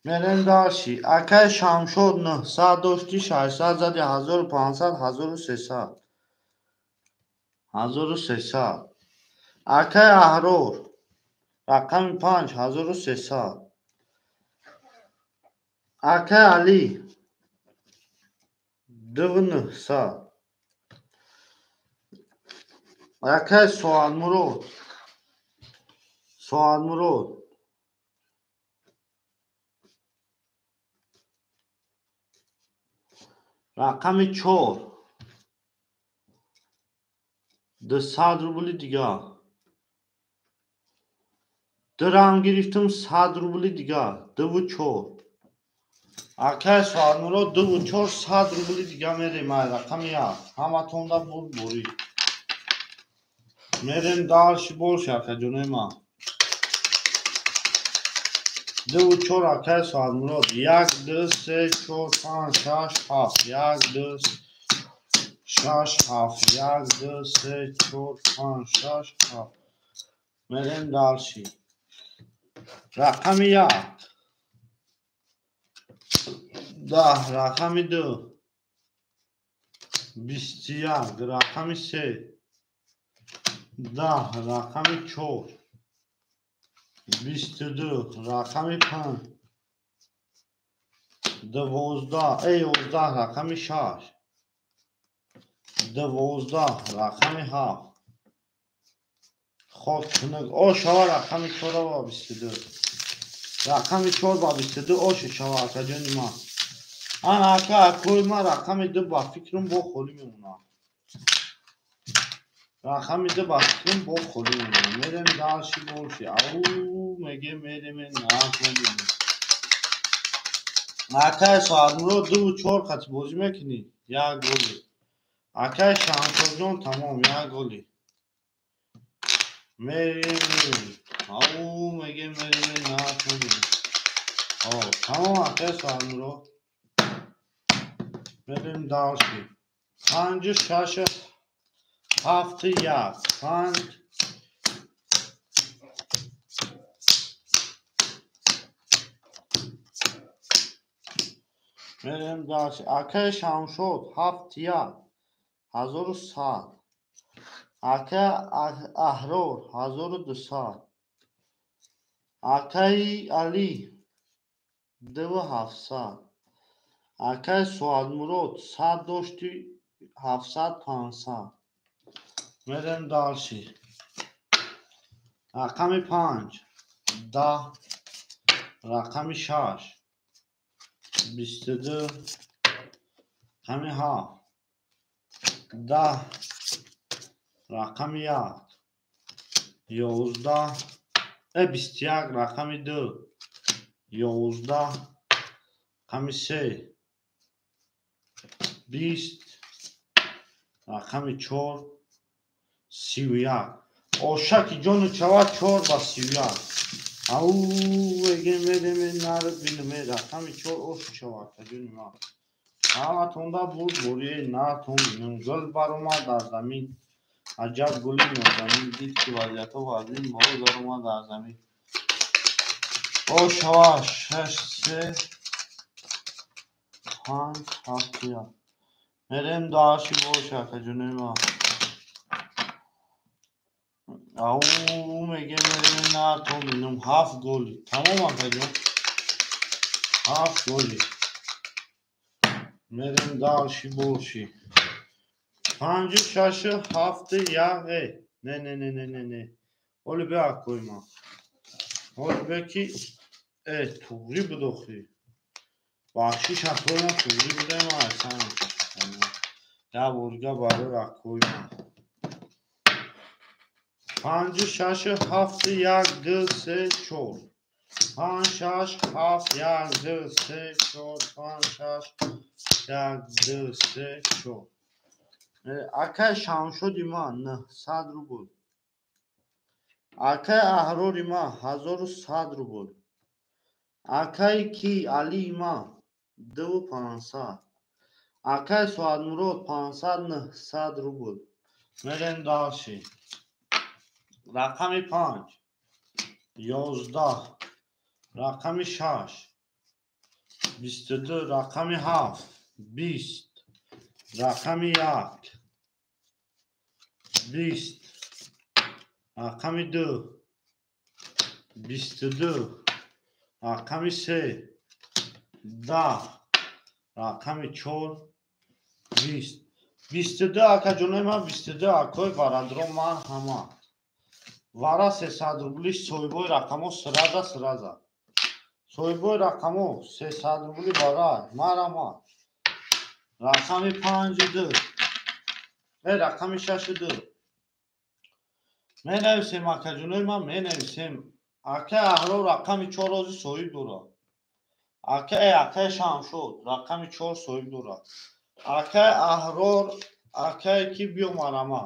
Мерем дарши. Акаи Шамшод 900 дошти, 600 зади, 1500, 1300. 1300. Акаи Аҳрор рақами 5, 1300. Акаи Алӣ 2900. Акаи Соатмурод. Соатмурод рақами 4. 200 рубли дигар. Дирам гирифтам 100 рубли дигар. 2 4. Акаи Соатмурод 2 4 100 рубли дигар мерем. Ай рақами 1. Ҳаматонда бурд бурид. Мерем дарши болши акаҷонои ман. 2 4 акаи Соатмурод. 1 2 3 4 5 6 7. 1 2 6 7. 1 2 3 4 5 6 7. Мерем дарши. Рақами 1. 10. Рақами 2. 21. Рақами 3. 10. Рақами 4. 22. Рақами 5. 12. 11. Рақами 6. 12. Рақами 7. Хок хунук. О шава рақами 4 ва 22. Рақами 4 ва 22 ош шава акаҷони ман. Ана ака акои ман рақами 2 ба фикрам бо холӣ мемонад. Рақами 2 ба фикрам бо холӣ мемонад. Мерем дарши болши. Ау меге мерем накунем. Акаи Соатмурод 2 4 қати бозӣ мекунӣ? Як голи. Акаи Шамшодҷон тамом, як голи. Мерем мерем. Ау меге мерем накунем. Тамом акаи Соатмурод. Мерем дальше. 5 6 7 1 5 мерем дальше. Акаи Шамшод 7 1 1100. Акаи Аҳрор 1200. Акаи Алӣ 2700. Акаи Суадмурод 100 дошти 700 500. Мерем дальше. Рақами 5 10 рақами 6 22 рақами 7 10 рақами 1 11 21 рақами 2 11 рақами 3 20 рақами 4 31. Ошаки ҷону чава 4 ба 31. Ау эгем мерем нар бинем рақами 4 ош чава акаҷони ман. Ҳаматонда бурд бурие натон бинем. Гул баромад дар замин. Аҷаб гули нозанин дид ки вазъиятҳо вазин боз даромад дар замин. Ош шава 6 3 5 7 1. Мерем даши бош акаҷони ман. Ау мегем мерем натон бинем 7 голи. Тамом акаҷон. 7 голи. Мерем даши боши. 5 6 7 1 Не не не не не не. Оли бе акои ман. Оли бе ки туғри будохи. Бахшиш акои ман туғри будаи ман айсан. Я бурга барои акои ман. 5 6 7 1 2 3 4. 5 6 7 1 2 3 4 5 6 1 2 3 4. Акаи Шамшоди ман 900 рубл. Акаи Аҳрори ман 1100 рубл. Акаи ки Алии ман 2500. Акаи Суадмурод 500 900 рубл. Мерем дальше. Рақами 5 11 рақами 6 22 рақами 7 20 рақами 1 20 рақами 2 22 рақами 3 10 рақами 4 20 22 акаҷонои ман 22 акои барадро ман ҳама. Вара 300 рубли соҳибои рақамо сраза сраза. Соҳибои рақамо 300 рубли вара марама. Рақами 5 2. Рақами 6 2. Менависем акаҷонои ман менависем. Акаи Аҳрор рақами 4 рози соҳиб дорад. Акаи Шамшод рақами 4 соҳиб дорад. Акаи Аҳрор акае ки биё марама.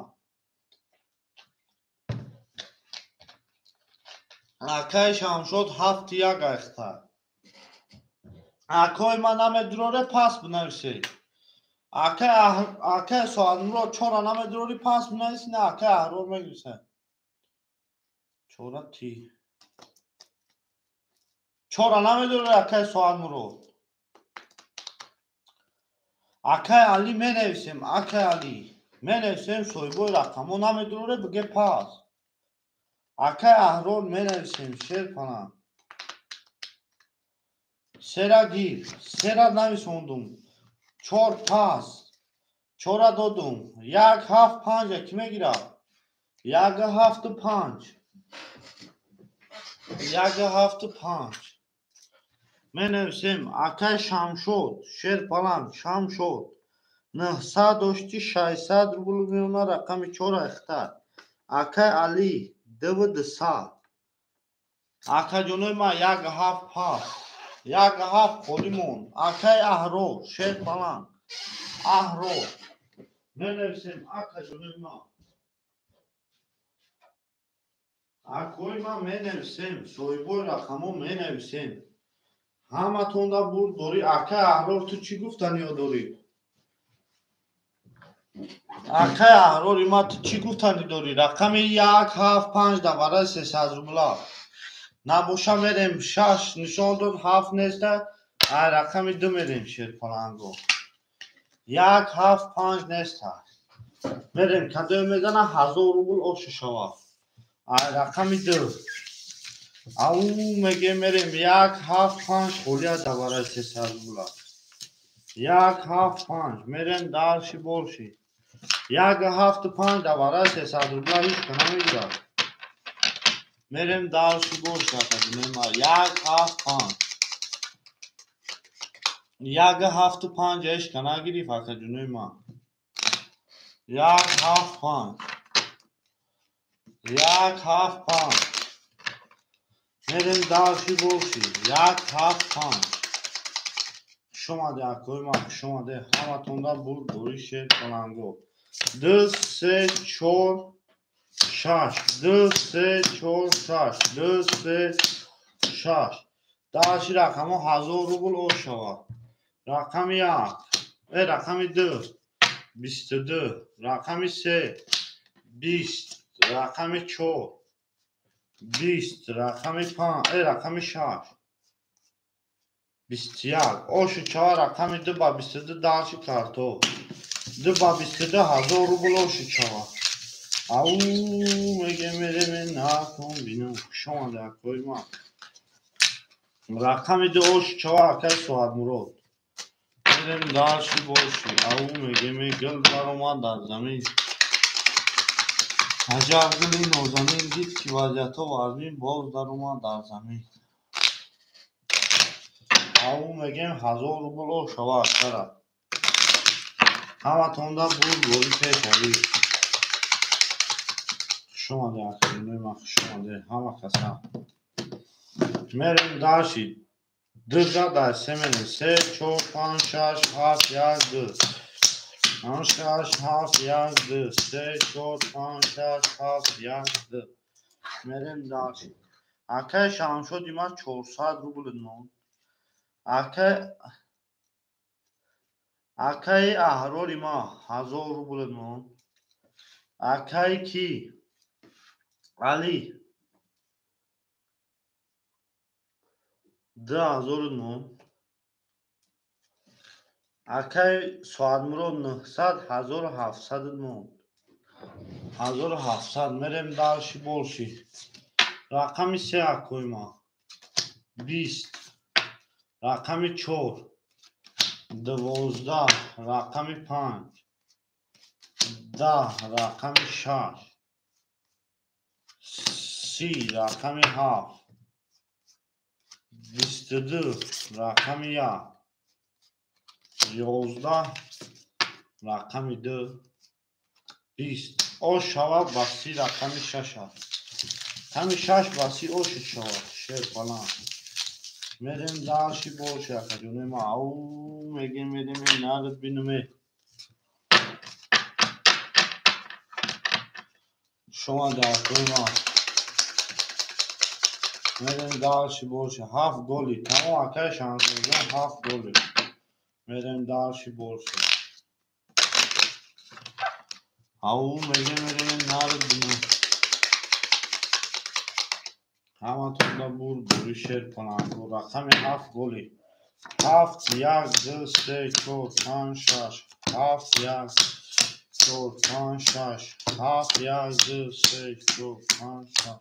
Акаи Шамшод 7 1 айхта. Акои ман намедуроре пас бинависед. Акаи Суадмурод 4 намедурори пас бинависи, не акаи Аҳрор мегӯсад. 4 ти. 4 намедурори акаи Суадмурод. Акаи Алӣ менависем, акаи Алӣ. Менависем соҳибои рақамо намедуроре биге пас. Акаи Аҳрор менависем шерпана. Сера гир, сера нависондум. 4 пас. 4 додум. 1 7 5 ки мегирад? 1 7 5. 1 7 5. Менависем акаи Шамшод, шерпалан Шамшод. 900 дошти 600 рубл меона рақами 4 айхта. Акаи Алӣ 200. Акаҷонои ман 1 7 пас. 1 7 холӣ монд. Акаи Аҳрор, шерпалан Аҳрор. Менависем акаҷонои ман. Акои ман менависем, соҳибои рақамо менависем. Ҳаматонда бурд дорӣ. Акаи Аҳрор ту чӣ гуфтаниё дорӣ? Акай Аҳрори ма, ту чӣ гуфтанӣ дорӣ? Рақами 1, 7, 5 да барои 300 рубла. Набоша, мерем, 6 нишон дод, 7 неста, ай рақами 2 мерем, шерпаланго. 1, 7, 5 неста. Мерем, кадое мезана, 1000 рубл ошу шава. Ай рақами 2. Ау меге, мерем, 1, 7, 5 холия да барои 300 рубла. 1, 7, 5 мерем дальше больше. 1, 7, 5 да барои 300 рубла ҳеҷ ка намегирад. Мерем дальше больше, академия. 1, 7, 5. 1, 7, 5 ҳеҷ ка нагирифт, акаҷунои ман. 1, 7, 5. 1, 7, 5. Мерем дальше больше. 1, 7, 5. Хуш омаде, акои ман, хуш омаде. Ҳаматонда бурд бори шер паланго. 2, 3, 4, 6. 2, 3, 4, 6. 2, 3, 6. Дальше рақамҳо 1000 рубл ош шавад. Рақами 1, рақами 2, 22, рақами 3, 20, рақами 4, 20, рақами 5, рақами 6, 21. Ошу чава рақами 2 ба 22, дальше карто. 2 ба 22 1000 рубл ошу чава. Ау меге, мереме, накун бинам. Хуш омаде, акои ман. Рақами 2 ошу чава, акай Соатмурод. Мерем дальше больше. Ау меге, гул баромад дар замин. Аҷаб гули нозанин, дид ки вазъиятҳо вазмин, боз даромад дар замин. Ау мегем, 1000 рубл ош шава, акара. Ҳаматонда бурд бори пешавӣ. Хуш омаде, акаҷонои ман, хуш омаде ҳама каса. Мерем дальше. 2 дар 3 мерем. 3, 4, 5, 6, 7, 1, 2. 6, 7, 1, 2. 3, 4, 5, 6, 7, 1, 2. Мерем дальше. Акай Шамшоди ман 400 рубл монд. Акаи Аҳрори ма 1000 рубл монд. Акаи ки? Али 2000 монд. Акаи Соатмурод 900, 1700 монд. 1700. Мерем дальше больше. Рақами 3, акои ма. 20. Рақами 4. 12. Рақами 5. 10. Рақами 6. 30. Рақами 7. 22. Рақами 1. 11. Рақами 2. 20. Ош шава ба 30, рақами 6 аст. Рақами 6 ба 30 ош шава. Шер баланд. Мерем дальше больше, акаҷонои ман. Ау мегем, мерем, нард бинуме. Хуш омаде, акои ман. Мерем дальше больше. 7 голи. Тамом, акаи Шамсудҷон, 7 голи. Мерем дальше больше. Ау мегем, мерем, нард бинум. Ҳаматонда бурд бори шер паланго. Рақами 7 голи. 7, 1, 2, 3, 4, 5, 6. 7, 1, 4, 5, 6. 7, 1, 2, 3, 4, 5, 6.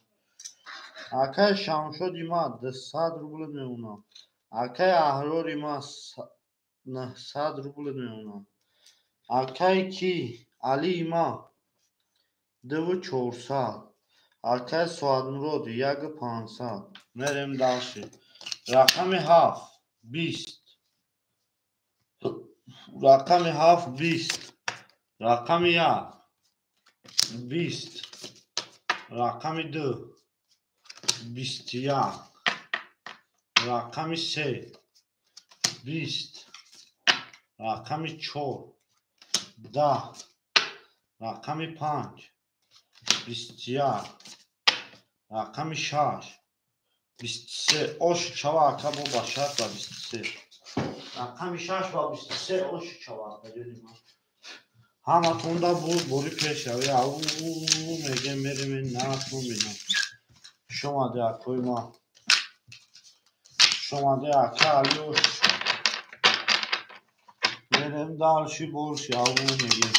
Акай Шамшоди ма 200 рубл мемонад. Акай Аҳрори ма 900 рубл мемонад. Акай ки? Алии ма 2400. Акай Соатмурод 1500. Мерем дальше. Рақами 7, 20. Рақами 7, 20. Рақами 1, 20. Рақами 2, 21. Рақами 3, 20. Рақами 4, 10. Рақами 5, 21. Рақами 6, 23. Ош чава, ака, бо ба шарт ба 23. Рақами 6 ба 23 ош чава, акаҷони ман. Ҳаматонда буд бори пешравӣ. Ау мегем мерем нархтон бинам. Шомаде акои ман. Шомаде ака Алиош. Мерем дальше больше. Ау мегем.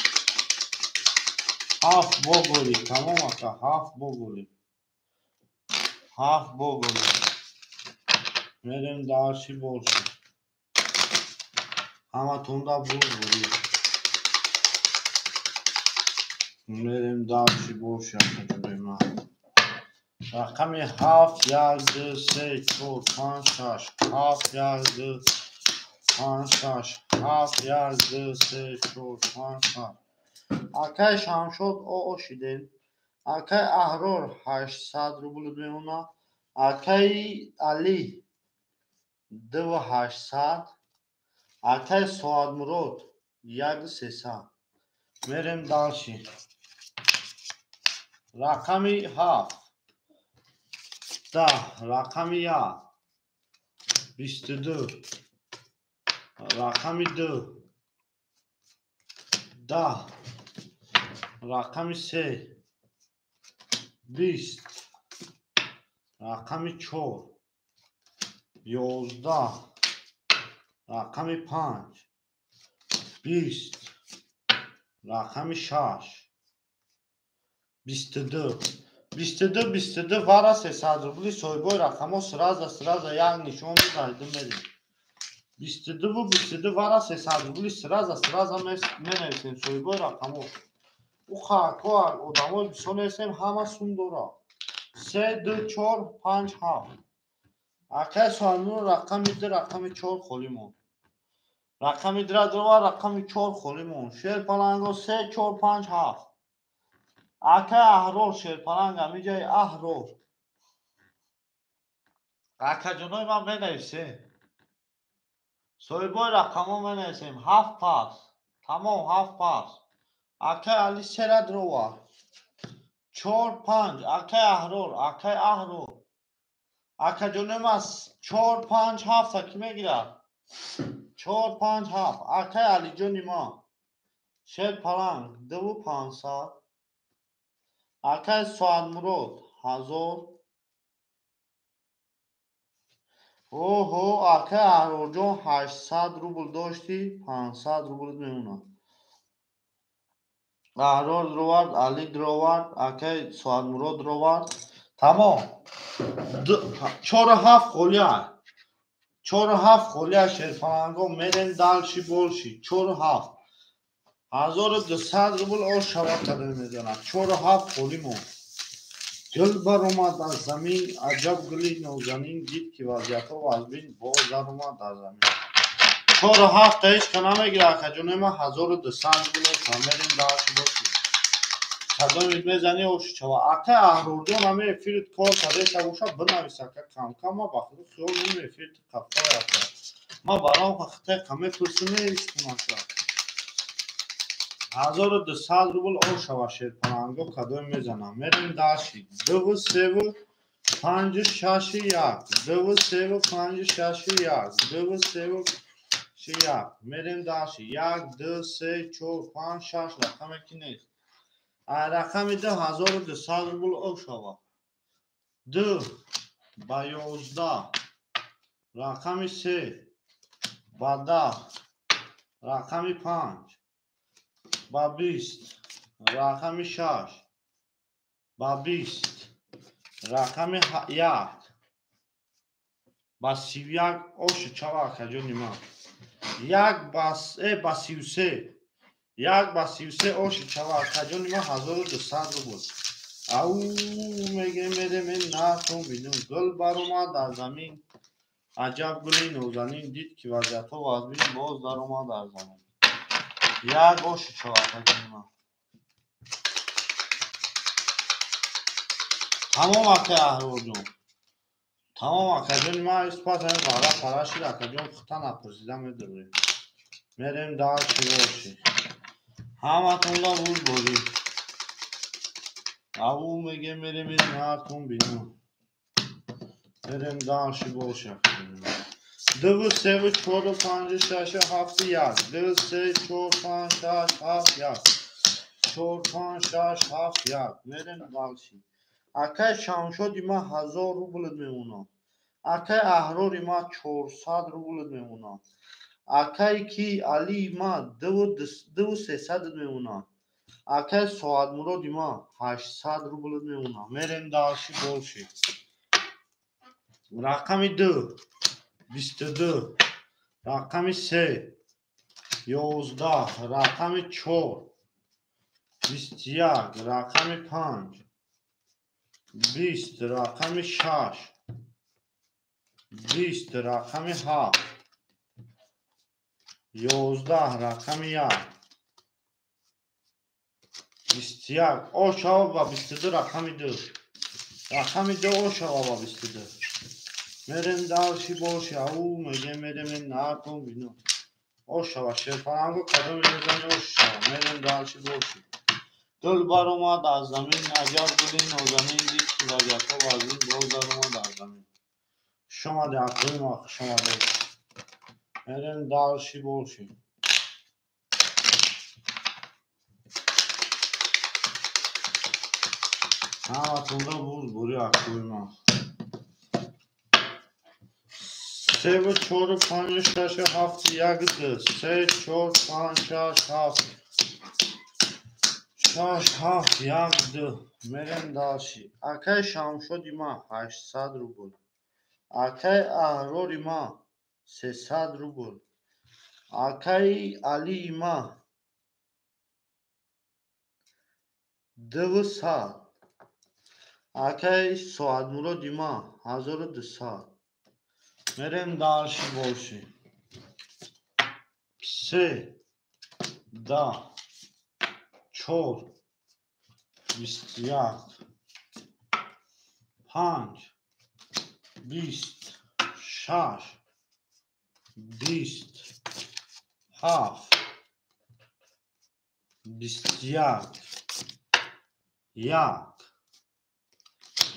Ҳафт боголи. Тамом ака, ҳафт боголи. Ҳафт боголи. Мерем дальше больше. Ҳаматонда буд бори. Мерем дальше больше акаҷонои ман. Рақами 7 1 2 3 4 5 6 7 1 2 5 6 7 1 2 3 4 5 6. Акай Шамшод ошидем. Акай Аҳрор 800 рубл меона. Акай Али 2800. Акай Соатмурод 1300. Мерем дальше. Рақами 7 10 рақами 1 22 рақами 2 10 рақами 3 20 рақами 4 11 рақами 5 20 рақами 6 22 22 22 вара 300 рубли. Соҳибои рақамҳо сразу сразу як нишон медаҳиду мерем. 22 22 вара 300 рубли сразу сразу менависем соҳибои рақамҳо. Уха ако одамои бисёр нестем, ҳама сум дора. 3 2 4 5 7. Акай Соҳибнур рақами 2 рақами 4 холӣ монд. Рақами 2 дорва рақами 4 холӣ монд. Шерпаланго 3 4 5 7. Акай Аҳрор шерпаланг ҳамиҷаи Аҳрор. Акаҷонои ман менависем. Соҳибои рақамҳо менависем. 7 пас. Тамом 7 пас. Акай Али сера дрова. 4 5. Акай Аҳрор, акай Аҳрор. Акаҷонои ман 4 5 7 ки мегирад? 4 5 7. Акай Алиҷони ман. Шерпаланг 2 500. Акай Соатмурод 1000. Оҳо, акай Аҳрорҷон 800 рубл дошти, 500 рубл мемонад. Аҳрор дровард, Али дровард, акай Соатмурод дровард. Тамом. 4 7 холия. 4 7 холия шерпаланго мерем дальше больше. 4 7. 1200 рубл ош шавад кадом медонад. 4 7 холӣ монд. Гул баромад аз замин, аҷаб гули нозанин, дид ки вазъиятҳо вазбин, боз даромад аз замин. 4 7 та ҳеч ка намегирад акаҷонои ман. 1200 рубл ош мерем дальше больше. Кадомит мезанӣ ош чава. Акай Аҳрорҷон ҳами эфирит кор кардеса боша бинавис ака кам-кам. Ман ба худ хиёл нем эфирит қафқай ака. Ман баром хатайқа мепурсим истумаша. 1200 рубл ош шава шерпаланго кадом мезанам. Мерем дальше. 2 3 5 6 1 2 3 5 6 1 2 3 1. Мерем дальше. 1 2 3 4 5 6 рақаме ки нест. Рақами 2 1200 рубл ош шава. 2 ба 11 рақами 3 ба 10 рақами 5 ба 20 рақами 6 ба 20 рақами 1 ба 31 ош чава акаҷони ман. 1 ба 33 1 ба 33 ош чава акаҷони ман 1200 рубл. Ау мегем мерем нархтон бинем. Гул баромад аз замин, аҷаб гули нозанин, дид ки вазъиятҳо вазбин, боз даромад аз замин. Як ош чава акаҷони ман. Тамом акай Аҳрорҷон. Тамом акаҷони ман испас ҳамин вара пара шид акаҷон хута напурсида медурем. Мерем дальше больше. Ҳаматонда буд борӣ. Ау мегем мерем нархтон бинем. Мерем дальше больше. 2 3 4 5 6 7 1 2 3 4 5 6 7 1. чор, панҷ, шаш, ҳафт, як. Мерем дальше. Акай Шамшоди ма 1000 рублит мемонад. Акай Аҳрори ма 400 рублит мемонад. Акай ки Алии ма 2300 мемонад. Акай Соатмуроди ма 800 рублит мемонад. Мерем дальше больше. Рақами 2 22, рақами 3 11, рақами 4 21, рақами 5 20, рақами 6 20, рақами 7 11, рақами 1 21. Ошава ба 22, рақами 2, рақами 2 ошава ба 22. Мерем дальше больше. Ау мегем мерем накун бино. Ошава шерпаланго кадоми мезани ошава. Мерем дальше больше. Гул баромад аз замин, аҷаб гули нозанин, дид ки вазиятҳо вазин, боз даромад аз замин. Хуш омадед, акои ма, хуш омадед. Мерем дальше больше. Ҳаматонро буз бури акои ма. 3, 4, 5, 6, 7, 1, 2. 3, 4, 5, 6, 7. 6, 7, 1, 2. Мерем дальше. Акай Шамшоди ма 800 рубл. Акай Аҳрори ма 300 рубл. Акай Алии ма 200. Акай Соатмуроди ма 1200. Мерем дальше больше. 3, 2, 4, 21, 5, 20, 6, 20, 7, 21, 1,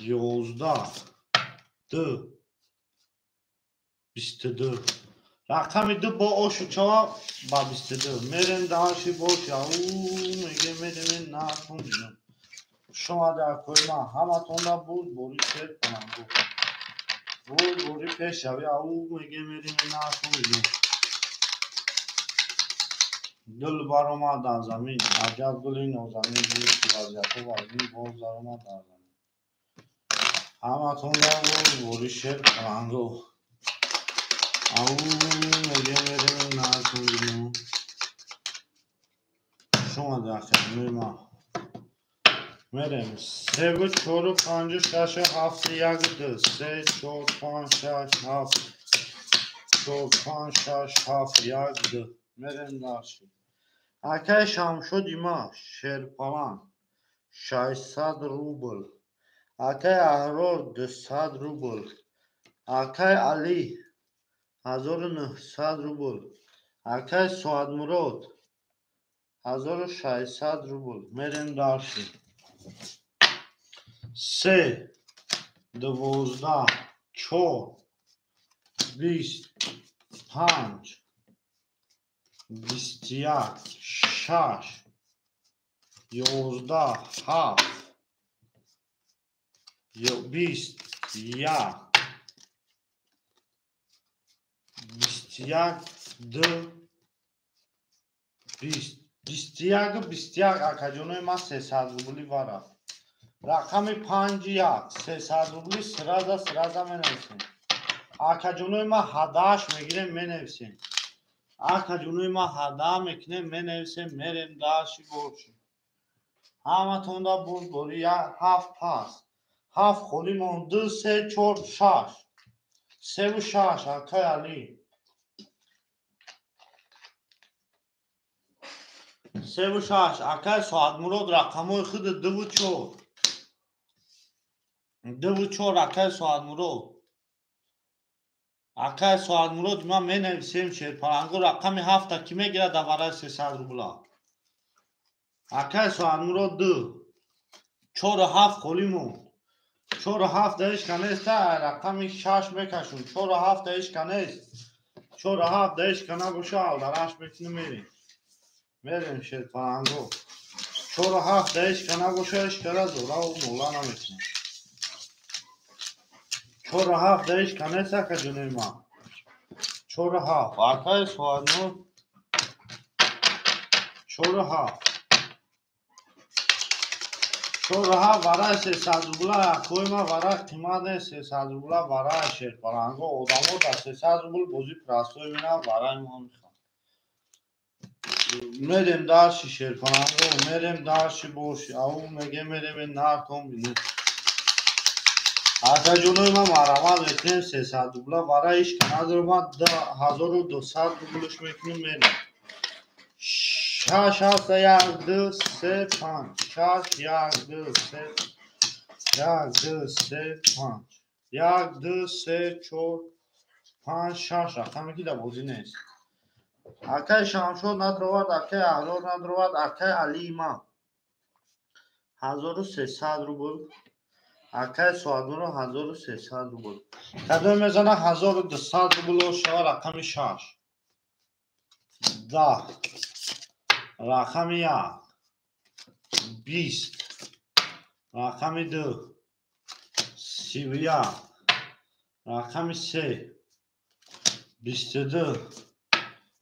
11, 2, 22. Рақами 2 бо ошу чава ба 22. Мерем дальше больше. Ау мегем мерем накун. Хуш омадед акои ма. Ҳаматонро буз бори шер паланго. Буз бори пешравӣ. Ау мегем мерем накун. Гул баромад аз замин, аҷаб гули нозанин, дид ки вазиятҳо вазин, боз даромад аз замин. Ҳаматонро буз бори шер паланго. Ау мегем мерем накун. Хуш омадед акои ма. Мерем 3, 4, 5, 6, 7, 1, 2. 3, 4, 5, 6, 7, 4, 5, 6, 7, 1, 2. Мерем дальше. Акай Шамшоди ма шерпаланг 600 рубл. Акай Аҳрор 200 рубл. Акай Али 1900 рубл. Акай Соатмурод 1600 рубл. Мерем дальше. 3, 12, 4, 20, 5, 21, 6, 11, 7, 20, 1, 21, 2, 20, 21, 21. Акаҷонои ма 300 рубли вара. Рақами 5, 1, 300 рубли сраза сраза менависем. Акаҷонои ма ҳадаш мегирем менависем. Акаҷонои ма ҳада мекунем менависем, мерем дальше больше. Ҳаматонда буз бори 7 пас. 7 холӣ мон 2, 3, 4, 6. 3 6 акай Али. 3 6 акай Соатмурод рақамҳои худ 2 4. 2 4 акай Соатмурод. Акай Соатмурод ман менависем шерпаланго рақами 7 ки мегирад дар барои 300 рубла. Акай Соатмурод 2 4 7 холӣ мон. 4 7 даиш канеста рақами 6 мекашум. 4 7 даиш канест. 4 7 даиш кана боша алдараш мекунем мерем. Мерем шерпаланго. Чору ҳафт даиш ка набоша, ишкара зораву мола намекунем. Чору ҳафт даиш ка нест, ака ҷонои ман. Чору ҳафт. Акаи Соатнур чору ҳафт. Чору ҳафт вараи 300 рубла, акои ман вара қимат нест, 300 рубла вараи шерпаланго. Одамо дар 300 рубл бозӣ простой бинам, вараи мо мехоҳам. Мерем дарши шерпаланго, мерем дарши боши. Ау меге мерем нартон бинем. Акаҷонои ман марамат мекунем 300 рубла, вара иш канадро ман 1200 рублш мекунем, мерем. Шаш ҳафта, як, ду, се, панҷ. Шаш, як, ду, се, як, ду, се, панҷ. Як, ду, се, чор, панҷ, шаш рақаме ки дар бозӣ нест. Акаи Шамшод надровад, акаи Аҳрор надровад, акаи Алии ман 1300 рубл, акаи Соатнуро 1300 рубл. Кадом мезана 1200 рубл шава рақами шаш. 10, рақами як, 20, рақами ду, 31, рақами се, 22,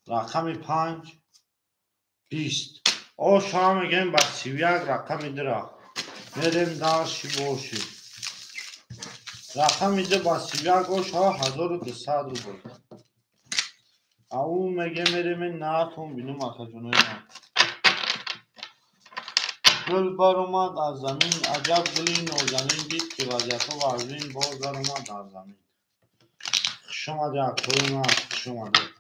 рақами панҷ, 20. О шава мегӯем ба 31 рақами дура. Мерем дарши боши. Рақами ду ба 31 о шава 1200 рубл. Ау меге мерем натон бинум акаҷонои ман. Гул баромад аз замин, аҷаб гули нозанин дид ки вазъиятҳо вазнин, боз даромад дар замин. Хушомадед акои ман, хушомадед.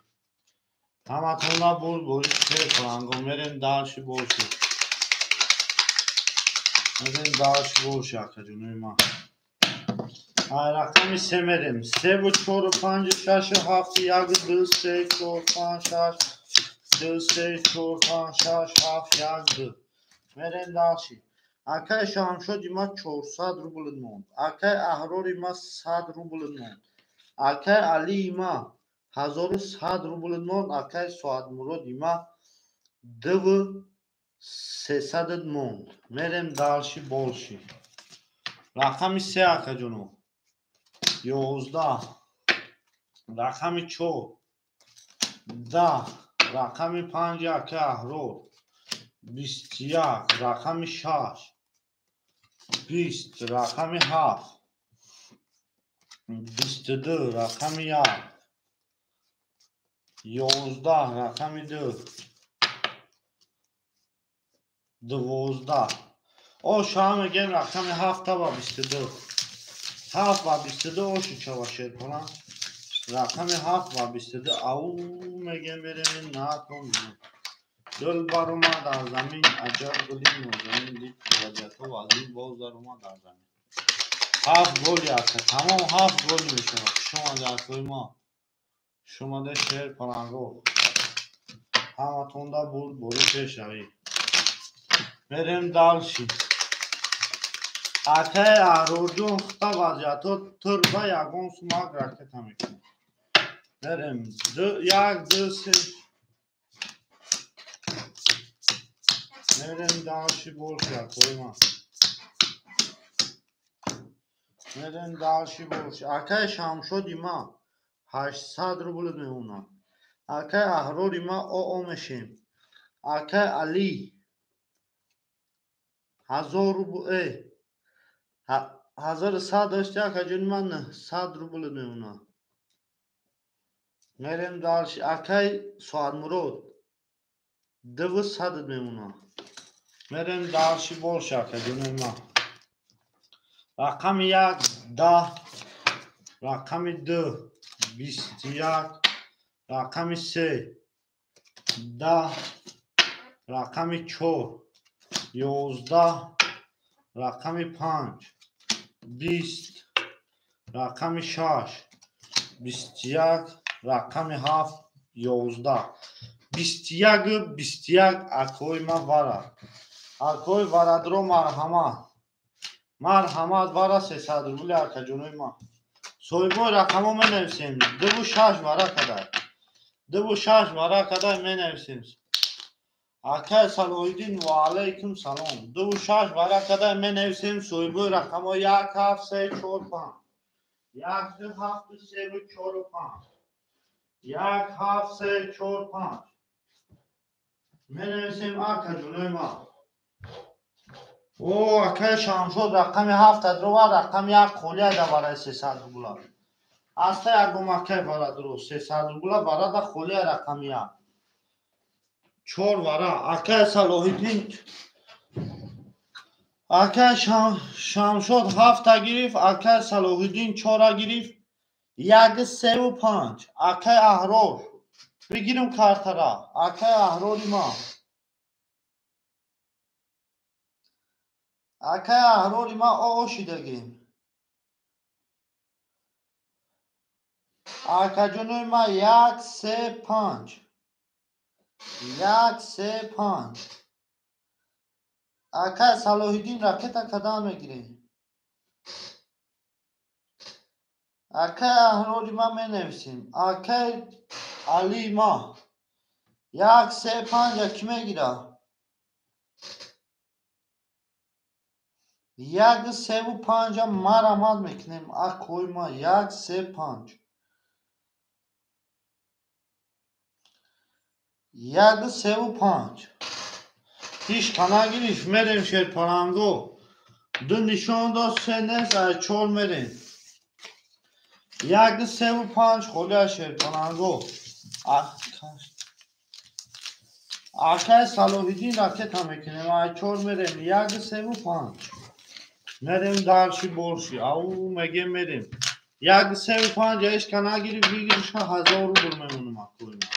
Ҳаматонда буд бори шерпаланго. Мерем дарши боши. Мерем дарши боши акаҷонои ман. Ай рақами се мерем. Севу чору панҷу шашу ҳафту як, ду, се, чор, панҷ, шаш, ду, се, чор, панҷ, шаш, ҳафт, як, ду. Мерем дарши. Акаи Шамшоди ма 400 рубл монд. Акаи Аҳрори ма 100 рубл монд. Акаи Алии ма 1100 рубл монд. Акаи Соатмуроди ма 2300 монд. Мерем дарши болши. Рақами се акаҷоно. 11, рақами чор, 10, рақами панҷ акаи Аҳрор, 21, рақами шаш, 20, рақами ҳафт, 22, рақами як, 11, рақами ду, 12. О шава мегӯем рақами ҳафта ба 22. Ҳафт ба 22 оши чава шерпалан. Рақами ҳафт ба 22. Ау мегӯем мерем натон бинем. Гул баромад аз замин, аҷаб гули нозанин дид ки вазъиятҳо вазнин, боз даромад дар замин. Ҳафт голи ака, тамом ҳафт голи мешавад. Хушомадед акои ма. Хушомадед шерпаланго. Ҳаматонда бурд бори пешравӣ. Мерем далши. Акаи Аҳрорҷон хута вазъиятҳо турба ягон сумак ракета мекунад. Мерем. Як, ду, се. Мерем дарши боши акои ман. Мерем дарши боши. Акаи Шамшоди ма 800 рубл мемонад. Акаи Аҳрори ма оо мешем. Акаи Алӣ 1000 рубл, 1100 дошти акаҷони ман 900 рубл мемонад. Мерем дарши. Акаи Соатмурод 200 мемонад. Мерем дарши боши акаҷони ман. Рақами як, 10, рақами ду, 21, рақами се, 10, рақами чор, 11, рақами панҷ, 20, рақами шаш, 21, рақами ҳафт, 11. 21, 21 акои ман вара. Акои варадро марҳамат. Марҳамат вара 300 рубли акаҷонои ман. Соҳибои рақамҳо менависем. 2 шаш вара кадай. 2 шаш вара кадай менависем. Акай Салоҳиддин, ва алайкум салом. 2 6 вара када менависем соҳибои рақамҳо 1 7 3 4 5. 1 2 7 3 4 5. 1 7 3 4 5. Менависем ака ҷунои ма. О, акай Шамшод рақами 7 адрова, рақами 1 холия да барои 300 рубла. Аста ягом акай барадро 300 рубла барада холия рақами 1. 4 вара. Акай Салоҳиддин, акай Шамшод 7 гирифт, акай Салоҳиддин 4 гирифт, 1 3 5. Акай Аҳрор бигирим картара. Акай Аҳрори ма. Акай Аҳрори ма оошидагим. Акаҷонои ма 1 3 5. 1 3 5. Акай Салоҳиддин ракета кадан мегирем. Акай Аҳрори ма менависем. Акай Али ма 1 3 5 ки мегира? 1 3 5 марамад мекунем. Акои ма 1 3 5. 1 3 5. Ҳеч танагирифт, мерем шерпаланго. 2 нишон дод, 3 нест, ай 4 мерем. 1 3 5 холия шерпаланго. Акай Салоҳиддин ракета мекунем, ай 4 мерем. 1 3 5. Мерем дарши борши. Ау мегем мерем. 1 3 5 ҳеч канагирифт, выигрыша 1000 рубл мемонум акои ма.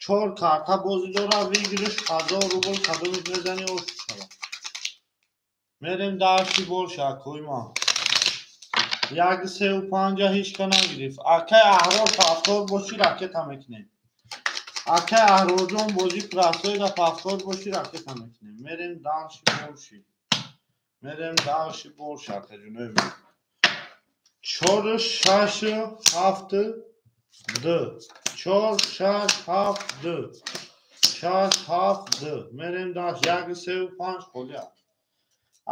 4 карта бозӣ дора, выигрыш 1000 рубл, кадомиш мезани ош шава. Мерем дарши борши акои ма. 1 3 5 ҳеч ка нагирифт. Акай Аҳрор повтор боши ракета мекунем. Акай Аҳрорҷон бозӣ простойда повтор боши ракета мекунем. Мерем дарши борши. Мерем дарши борши акаҷонои ма. 4 6 7 2. 4 6 7 2. 6 7 2. Мерем даш 1 3 5 холия.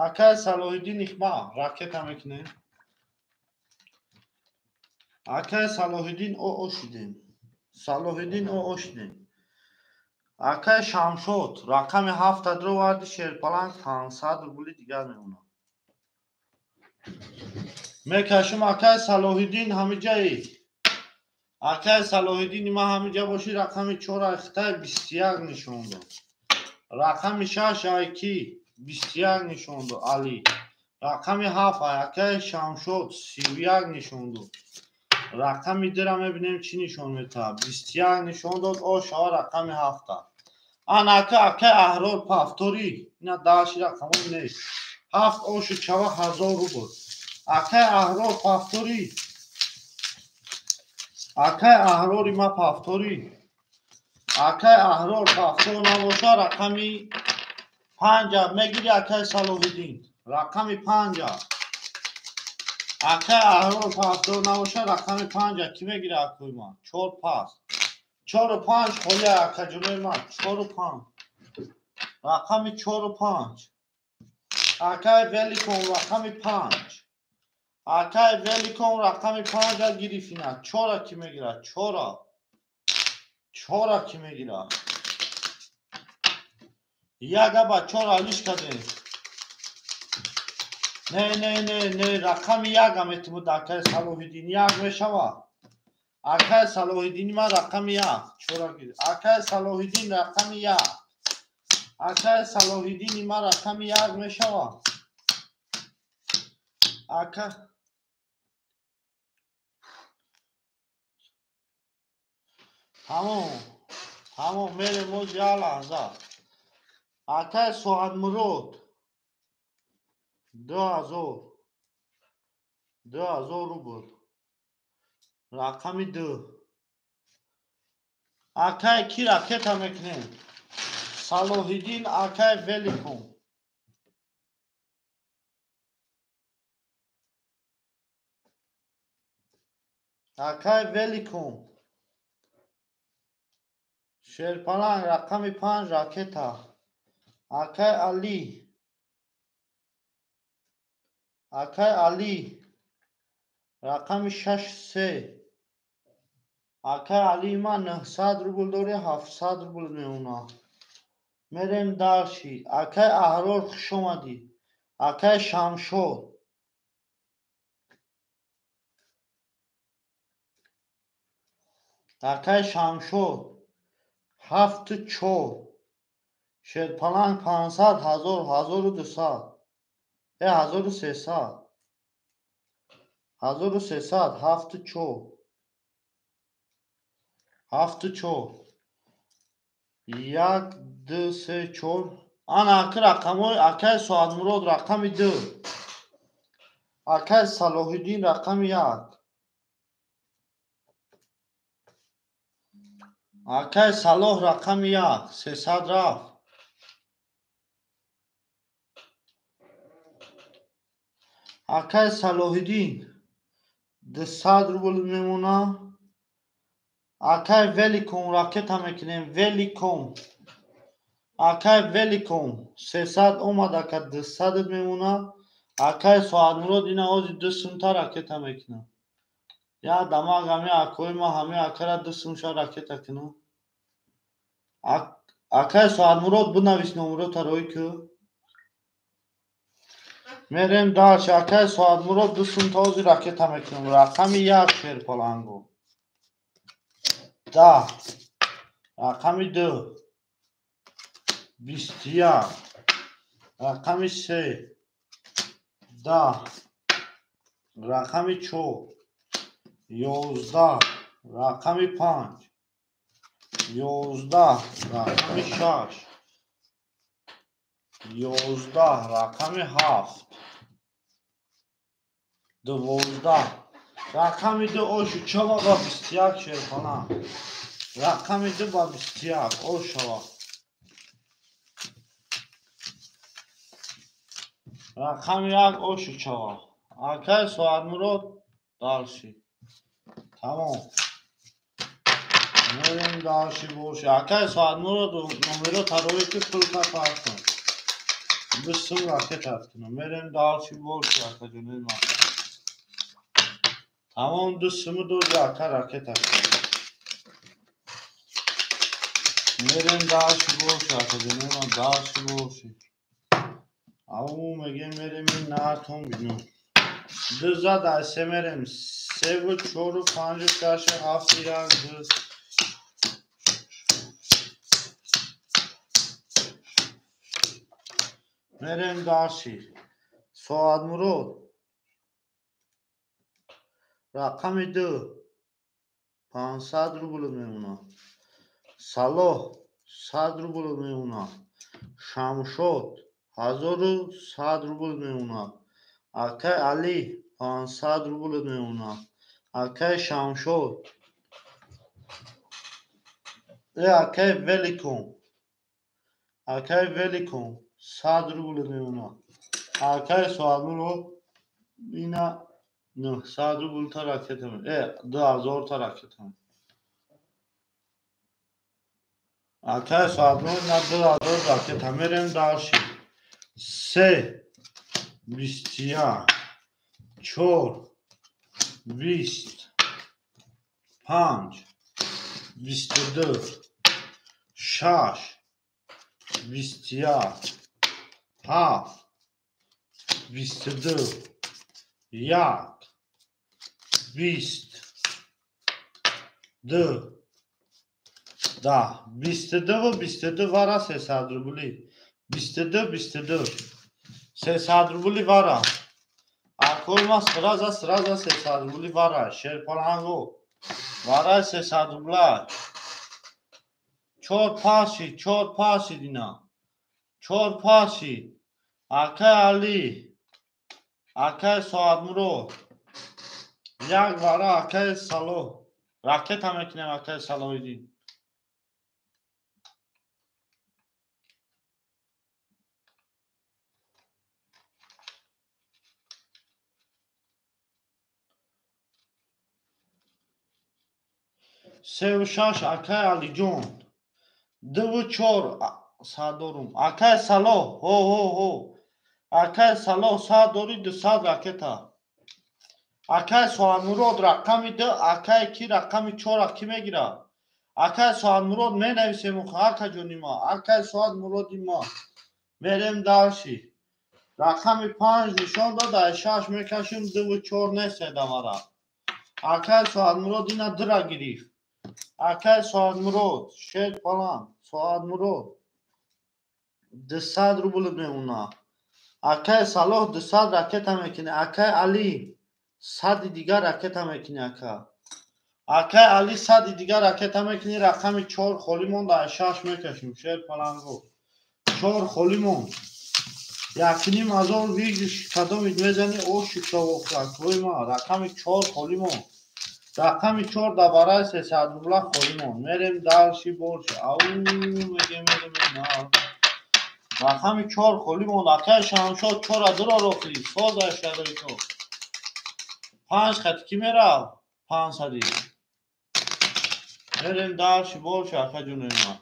Акай Салоҳиддин ихма ракета мекунем. Акай Салоҳиддин оошидем. Салоҳиддин оошидем. Акай Шамшод рақами 7 адроварди шерпаланг 500 рубли дигар мемонад. Мекашум акай Салоҳиддин ҳамиҷаи. Акай Салоҳиддини ма ҳамиҷа боши рақами 4 айхтай 21 нишон дод. Рақами 6 айки 21 нишон дод Али. Рақами 7 акай Шамшод 31 нишон дод. Рақами 2 мебинем чӣ нишон метаҳад. 21 нишон дод, о шава рақами 7. Ан ака акай Аҳрор повтори, ина даши рақамон нест. 7 ошу чава 1000 рубл. Акай Аҳрор повтори. Акай Аҳрори ма повтори. Акай Аҳрор повтор набоша рақами 5 мегири акай Салоҳиддин. Рақами 5. Акай Аҳрор повтор набоша рақами 5 ки мегири акои ма? 4 пас. 4 5 холия акаҷонои ма. 4 5. Рақами 4 5. Акай Великон рақами 5. Акай Великон рақами 5 гирифина. 4 ки мегира? 4. 4 ки мегира? Яга ба 4 алиш кардем. Не, не, не, не, рақами 1 метимуд акай Салоҳиддин. 1 мешава. Акай Салоҳиддин ма рақами 1. 4 гир. Акай Салоҳиддин рақами 1. Акай Салоҳиддини ма рақами 1 мешава. Ака Тамом. Тамом мерем оз як лаҳза. Акай Соатмурод 2000. 2000 рубл. Рақами 2. Акай ки ракета мекунем? Салоҳиддин акай Великон. Акай Великон. Шерпаланг рақами 5 ракета. Акай Али. Акай Али. Рақами 6 3. Акай Али ма 900 рубл дори, 700 рубл мемонад. Мерем дальше. Акай Аҳрор, хуш омадӣ. Акай Шамшод. Акай Шамшод 7 4. Шерпаланг 500, 1000, 1200. 1300. 1300, 7 4. 7 4. 1, 2, 3, 4. Ана аки рақамҳои акай Соатмурод рақами 2. Акай Салоҳиддин рақами 1. Акай Салоҳ рақами 1. 300 рафт. Акай Салоҳиддин 200 рубл мемонад. Акай Великом ракета мекунем. Великом. Акай Великом 300 омад, ака 200 мемонад. Акай Соатмурод ина ози 2 сумта ракета мекунад. Я дамаг ҳами акои ма ҳами акара 2 сумша ракета кунам. Акай Соатмурод, бинавис номерота рӯй ку. Мерем дальше. Акай Соатмурод 2 сумта ози ракета мекунам. Рақами 1 шерпаланго. 10. Рақами 2. 21. Рақами 3. 10. Рақами 4. 11. Рақами 5. 11. Рақами 6. 11. Рақами 7. 12. Рақами 2 ошу чава ба 21 шерпаланг. Рақами 2 ба 21 ошава. Рақами 1 ошу чава. Акай Соатмурод дальше. Тамом. Мерем дальше боши. Акай Соатмурод номеро тарои ки пулка пас кун. 2 сум ракета кунам. Мерем дальше боши ака ҷонои ман. Тамом, 2 суму доди ака ракета кунам. Мерем дальше боши ака ҷонои ман, дальше боши. Ау мегем мерем ин нартон бинем. 2 зад ай 3 мерем. 3 4 5 6 7 1 2. Мерем дальше. Соатмурод. Рақами 2. 500 рубл мемонад. Салоҳ 100 рубл мемонад. Шамшод 1100 рубл мемонад. Акай Али 500 рубл мемонад. Акай Шамшод. Акай Великом. Акай Великом 100 рубл мемонад. Акай Соатмурод ина 900 рубл та ракета. 2000 та ракета. Акай Соатмурод на 2000 ракета. Мерем дальше. 3 21 4 20 5 22 6 21 7 22 1 20 2 10 22 22 вара 300 рубли. 22 22 300 рубли вара. Акои ма сразу сразу 300 рубли вара. Шерпаланго вара 300 рубла. 4 паши, 4 паши дина. 4 паши. Акай Али. Акай Соатмурод. 1 вара акай Салоҳ. Ракета мекунем акай Салоҳиддин. 3 6 акай Алиҷон. 2 4 садорум. Акай Салоҳ, ҳо ҳо ҳо. Акай Салоҳ сад дори 200 ракета. Акай Соатмурод рақами 2, акай ки рақами 4 ки мегирад? Акай Соатмурод менависем ака ҷони ма. Акай Соатмуроди ма. Мерем дальше. Рақами 5 нишон дод, ай 6 мекашим, 2 4 нест давара. Акай Соатмурод ина 2 гирифт. Акай Соатмурод, шер палан, Соатмурод 200 рубл мемона. Акай Салоҳ 200 ракета мекунӣ. Акай Али 100 дигар ракета мекунӣ ака. Акай Али 100 дигар ракета мекунӣ. Рақами 4 холӣ монд, ай 6 мекашим. Шер паланго. 4 холӣ монд. 1500 выигрыш кадомид мезанӣ оши шавохакҳои ма. Рақами 4 холӣ монд. Рақами 4 дар барои 300 рубла холӣ монд. Мерем дальше больше. Ау мегем мерем на. Рақами 4 холӣ монд. Акай Шамшод 4 дуро рохи. Соза шароито. 5 хат ки мерав? 500. Мерем дальше больше ака ҷонои ма.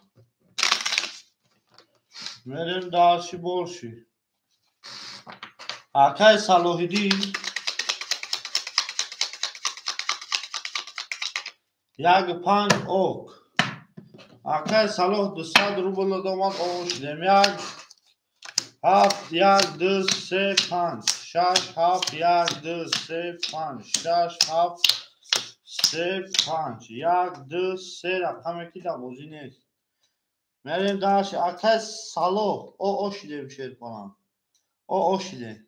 Мерем дальше больше. Акай Салоҳиддин 1 5 ок. Акай Салоҳ 200 рубл домад ошидем. 1 7 1 2 3 5 6 7 1 2 3 5 6 7 3 5 1 2 3 рақаме ки дар бозӣ нест. Мерем дальше. Акай Салоҳ ошидем шерпалан. Ошидем.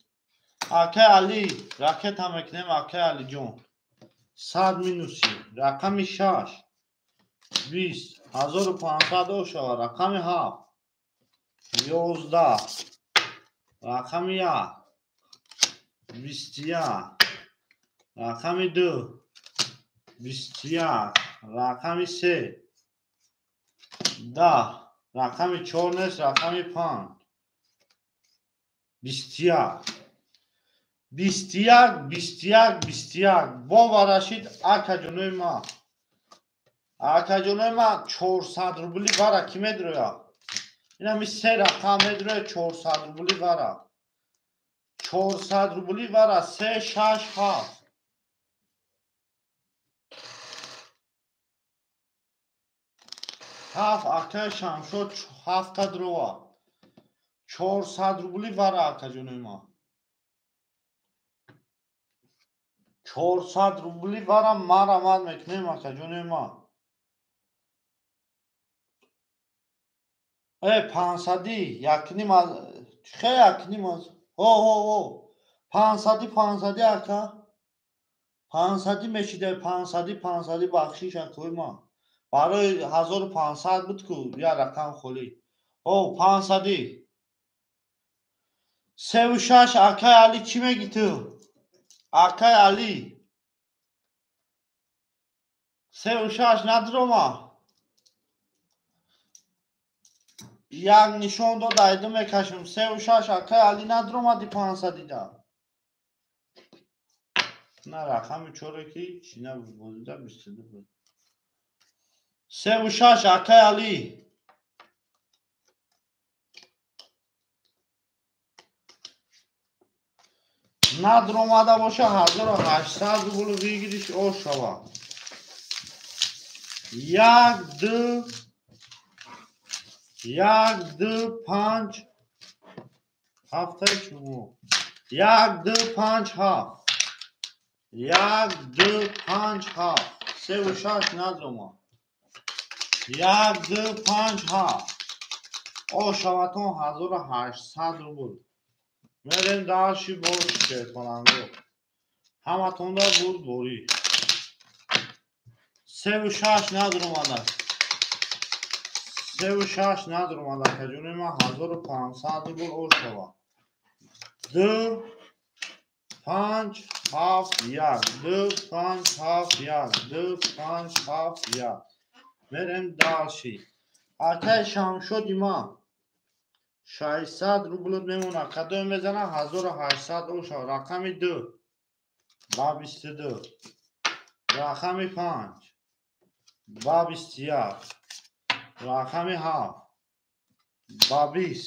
Акай Али ракета мекунем. Акай Алиҷон 100 минуси. Рақами 6 20 1500 ошава. Рақами 7 11 рақами 1 21 рақами 2 21 рақами 3 10 рақами 4 нест. Рақами 5 21 21 21 21 боварашид ака ҷонои ма. Ака ҷонои ма 400 рубли вара ки медроя? Инами се рақам медроя 400 рубли вара. 400 рубли вара 3 6 7. Ҳафт акай Шамшод 7 дрова. 400 рубли вара ака ҷонои ма. 400 рубли вара марамад мекунем ака ҷонои ма. 500 якним аз хе якним аз. Ҳо ҳо ҳо. 500 500 ака. 500 мешида 500 500 бахшиш акои ма. Барои 1500 буд ку я рақам холӣ. Ҳо 500. 3 6 акай Али чӣ мегӣ ту? Акай Али 3 6 надрома. Як нишон дод айду мекашем. 3 6 акай Али надромади 500 да. На рақами 4 ки чӣ набуд бозида 22 буд. 3 6 акай Али. Надромада боша 1800 рубл выигрыш ошава. 1 2 1 2 5 7 чумо. 1 2 5 7 1 2 5 7 3 6 надрома. 1 2 5 7 ошаватон 1800 рубл. Мерем дальше больше шерпаланго. Ҳаматонда буд борӣ. 3 6 надромада. 3 6 надромада. Каҷони ма 1500 рубл ошава. 2 5 7 1 2 5 7 1 2 5 7 1. Мерем дальше. Акай Шамшоди ма 600 рубл мемона. Кадом мезана 1800 оша. Рақами 2 ба 22 рақами 5 ба 21 Рақами 7 ба 20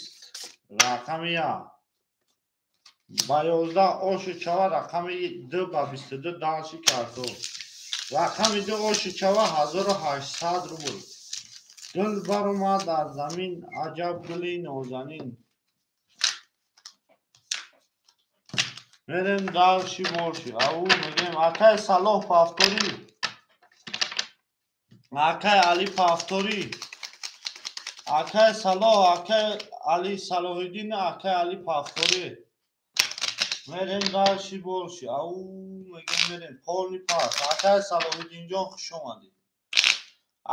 рақами 1 ба 11 оши чава рақами 2 ба 22 дальше картоф. Рақами 2 оши чава 1800 рубл. Гул баромад аз замин, аҷаб гули нозанин. Мерем дальше больше. Ау мегем акай Салоҳ повтори. Акай Али повтори. Акай Салоҳ, акай Али Салоҳиддин, акай Али повтори. Мерем дальше больше. Ау мегем мерем полный пас. Акай Салоҳиддинҷон хуш омадед.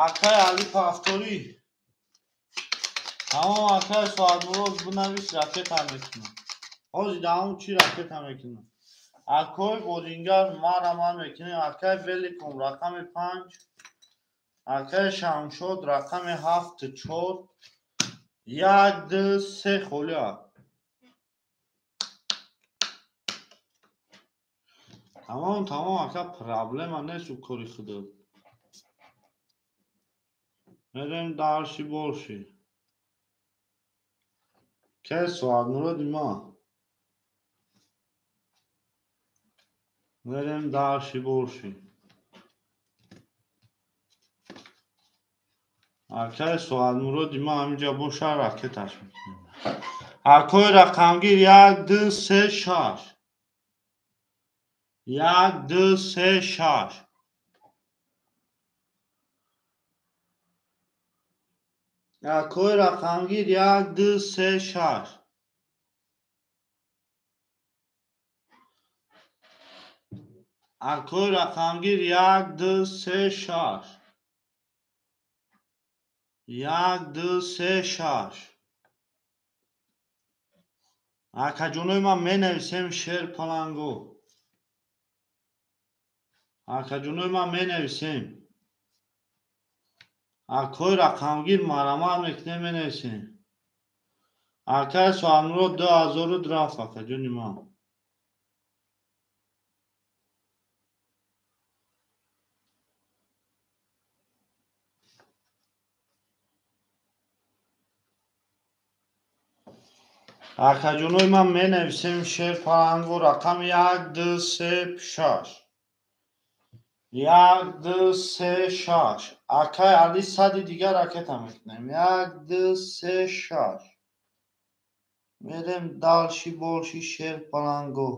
Акай Али повтори. Тамом акай Соатмурод бинавис ракета мекунам. Ҳозир даҳум чӣ ракета мекунам? Акой Бодингар мара ман мекунем. Акай Великум рақами 5. Акай Шамшод рақами 7 4 1 2 3 холия. Тамом тамом ака проблема нест у кори худат. Мерем дальше больше. Ке Соатмуроди ма? Мерем дальше больше. Акай Соатмуроди ма ҳаминҷа боша ракеташ мекунем. Акои рақамгир 1 2 3 6. 1 2 3 6. Акои рақамгир 1 2 3 6. Акои рақамгир 1 2 3 6. 1 2 3 6. Акаҷонои ман менависем шер паланго. Акаҷонои ман менависем. Акои рақамгир марамат мекунем менависем. Акаи Соатмурод 2000 рафт акаҷони ман. Акаҷонои ман менависем шер паланго рақами 1 2 3 6. 1 2 3 6. Акай Али сади дигар ракета мекунем. 1 2 3 6. Мерем дальше больше шер паланго.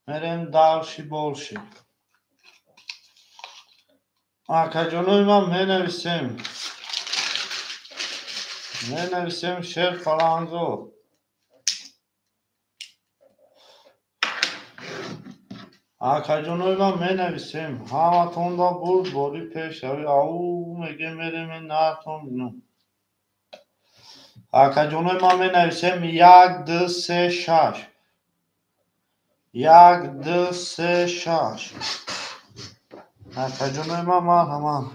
Мерем дальше больше. Акаҷонои ман менависем. Менависем шер паланго. Акаҷонои ман менависем. Ҳаматонда бурд бори пешравӣ. Ау мегем мерем нартон бинам. Акаҷонои ман менависем 1 2 3 6. 1 2 3 6. Акаҷонои ман марҳамат.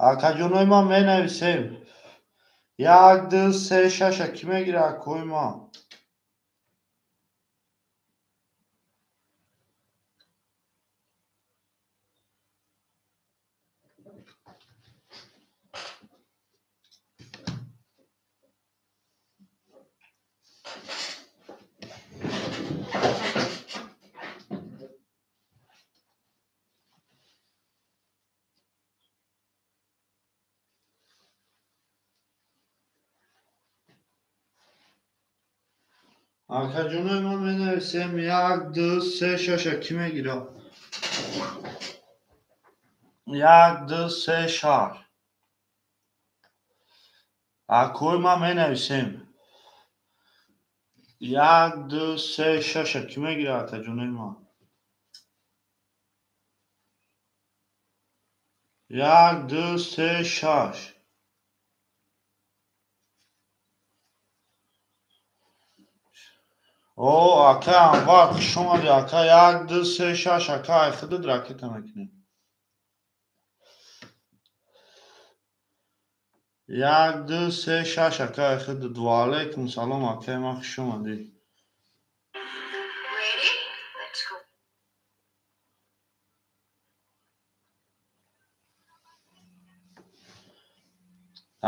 Акаҷонои ман менависем. 1 2 3 6 кӣ мегирад акои ман? Акаҷонои ман менависем 1 2 3 6 кӣ мегирад? 1 2 3 6. Акои ман менависем 1 2 3 6 кӣ мегирад акаҷонои ман? 1 2 3 6. О, ака Анвар, хуш омадӣ, ака 1 2 3 6 ака ай худат ракета мекунем. 1 2 3 6 ака ай худат. Ва алайкум салом акаи ман, хуш омадӣ.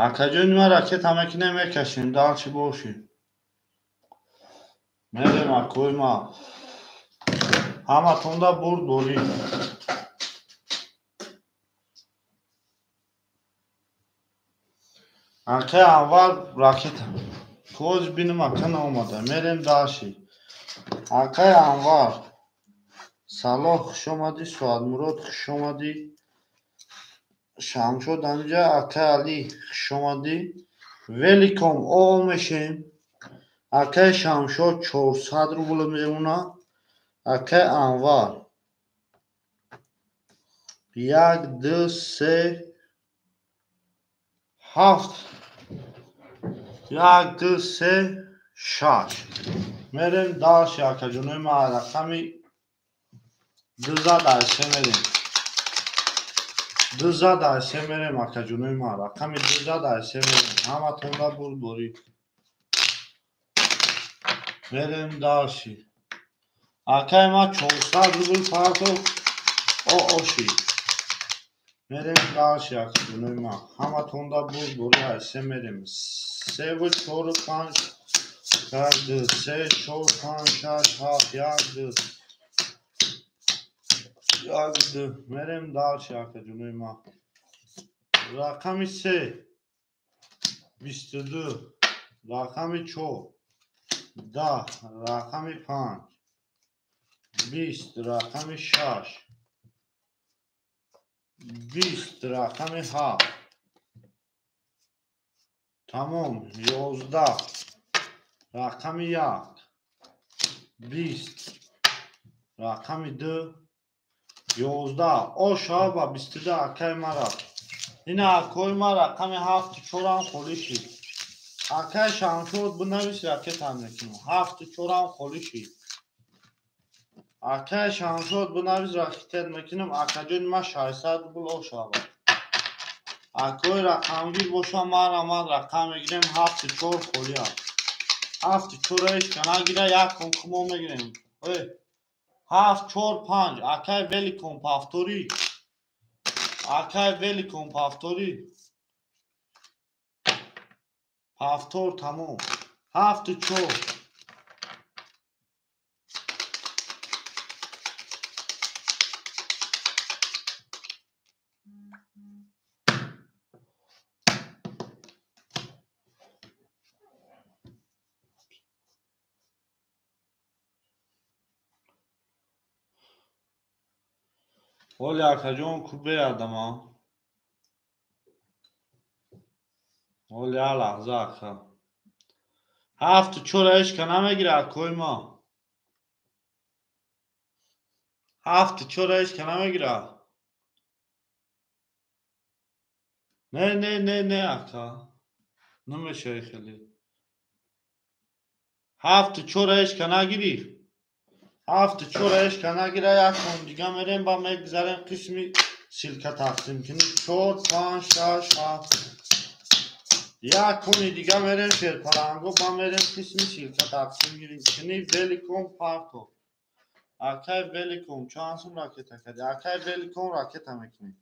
Акаҷони ма ракета мекунем, мекашем, дальше боши. Мерем акои ма. Ҳаматонда бурд борӣ. Акай Анвар ракета. Коз бинам ака наомада. Мерем дальше. Акай Анвар. Салоҳ хуш омадӣ, Суадмурод хуш омадӣ. Шамшод амҷа, акай Али хуш омадӣ. Великом о мешем. Акай Шамшод 400 рубл мемона. Акай Анвар. 1 2 3 7 1 2 3 6. Мерем дальше акаҷонои ма рақами 2 дар 3 мерем. 2 дар 3 мерем акаҷонои ма. Рақами 2 дар 3 мерем. Ҳаматонда бурд борӣ. Мерем дальше. Акай ма 400 рубл партов ооши. Мерем дальше акаҷонои ма. Ҳаматонда бурд борӣ ай се мерем. 3 4 5 1 2 3 4 5 6 7 1 2 1 2. Мерем дальше акаҷонои ма. Рақами 3 22, рақами 4 10, рақами 5 20, рақами 6 20, рақами 7. Тамом. 11, рақами 1 20, рақами 2 11. О шава ба 22 акай мара. Ина акои ма рақами 7 4-ам холӣ шид. Акай Шамшод, бинавис, ракетам мекунам. 7 4-ам холӣ шид. Акай Шамшод, бинавис, ракетат мекунам. Акаҷони ма 600 рубл о шава. Акои рақамгир боша, мара ман рақам мегирем. 7 4 холӣ аст. 7 4 ҳеч нагира, як кон хумо мегирем. 7 4 5. Акай Великом, повтори. Акай Великом, повтори. Повтор тамом. 7 4. Оли акаҷон ку беядама. Оли я лаҳза ака. 7 4 ҳечка намегира акои ма. 7 4 ҳечка намегира. Не, не, не, не, ака. Намешавӣ хеле. 7 4 ҳечка нагирифт. 7 4 ҳечка нагира, як кон дига мерем, ба мегузарем қисми ссылка тақсим кунем. 4 5 6 7. Як кони дига мерем шерпаланго, ба мерем қисми ссылка тақсим кунем. Великом парто. Акай Великом чанд сум ракета кардӣ? Акай Великом ракета мекунем.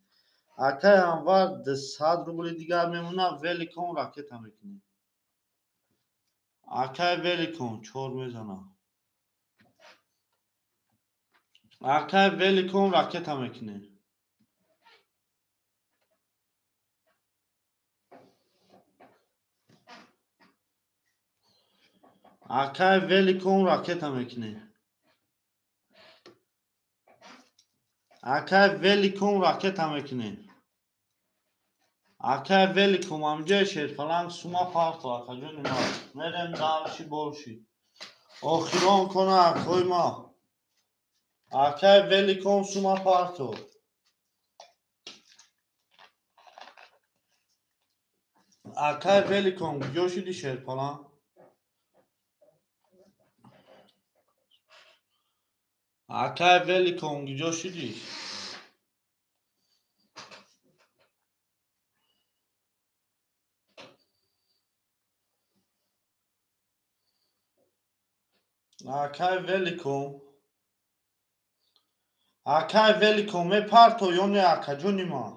Акай Анвар 200 рубли дигар мемона, Великом ракета мекунем. Акай Великом чор мезанам. Акай Великом ракета мекунем. Акай Великом ракета мекунем. Акай Великом ракета мекунем. Акай Великом амҷои шерпаланг сума парто акаҷони ма. Мерем дальше больше. Охирон кона акои ма. Акай Великом сума парто. Акай Великом куҷо шуди шерпаланг? Акай Великом куҷо шудӣ? Акай Великом. Акай Великом мепарто ё не, акаҷони ман?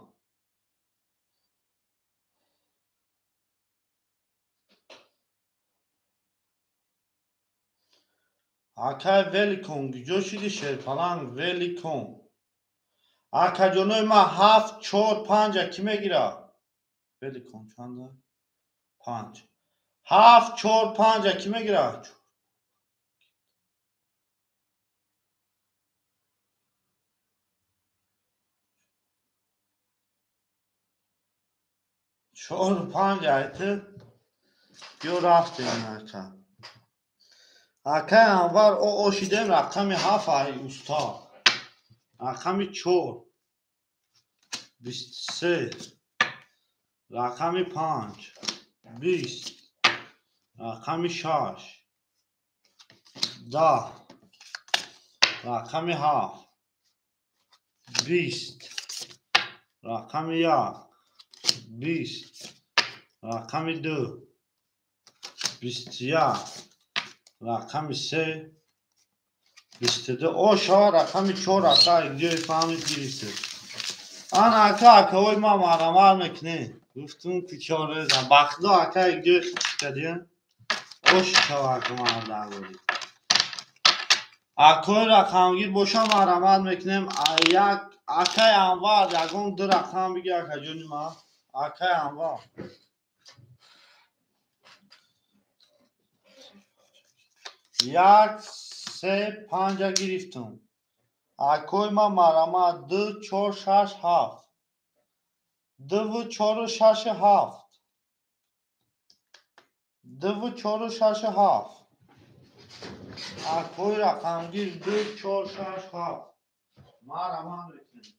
Акай великон, куҷо шуди шерпаланг великон? Акаҷонои ман 7, 4, 5 кӣ мегирад? Великон чанда? 5. 7, 4, 5 кӣ мегирад? 4, 5 айти ё рафтем ака. Акай Анвар о ошидем рақами 7 ай уста. Рақами 4 23, рақами 5 20, рақами 6 10, рақами 7 20, рақами 1 20, рақами 2 21, рақами 3 22. Оша рақами 4 ака ҷои фаҳмид гирифтед. Ана ака акаҳои ман марамар мекунед. Гуфтум кучорезам. Бахудо ака ҷои хичкадиям. Ош шава ака мардагорӣ. Акои рақамгир боша марамар мекунем. Як акаи Анвар ягон 2 рақам биги акаҷони ман. Акаи Анвар. 1, 3, 5 гирифтум. Акои ман марама 2, 4, 6, 7. 2, 4, 6, 7. 2, 4, 6, 7. Акои рақамгир 2, 4, 6, 7. Марама мекунем.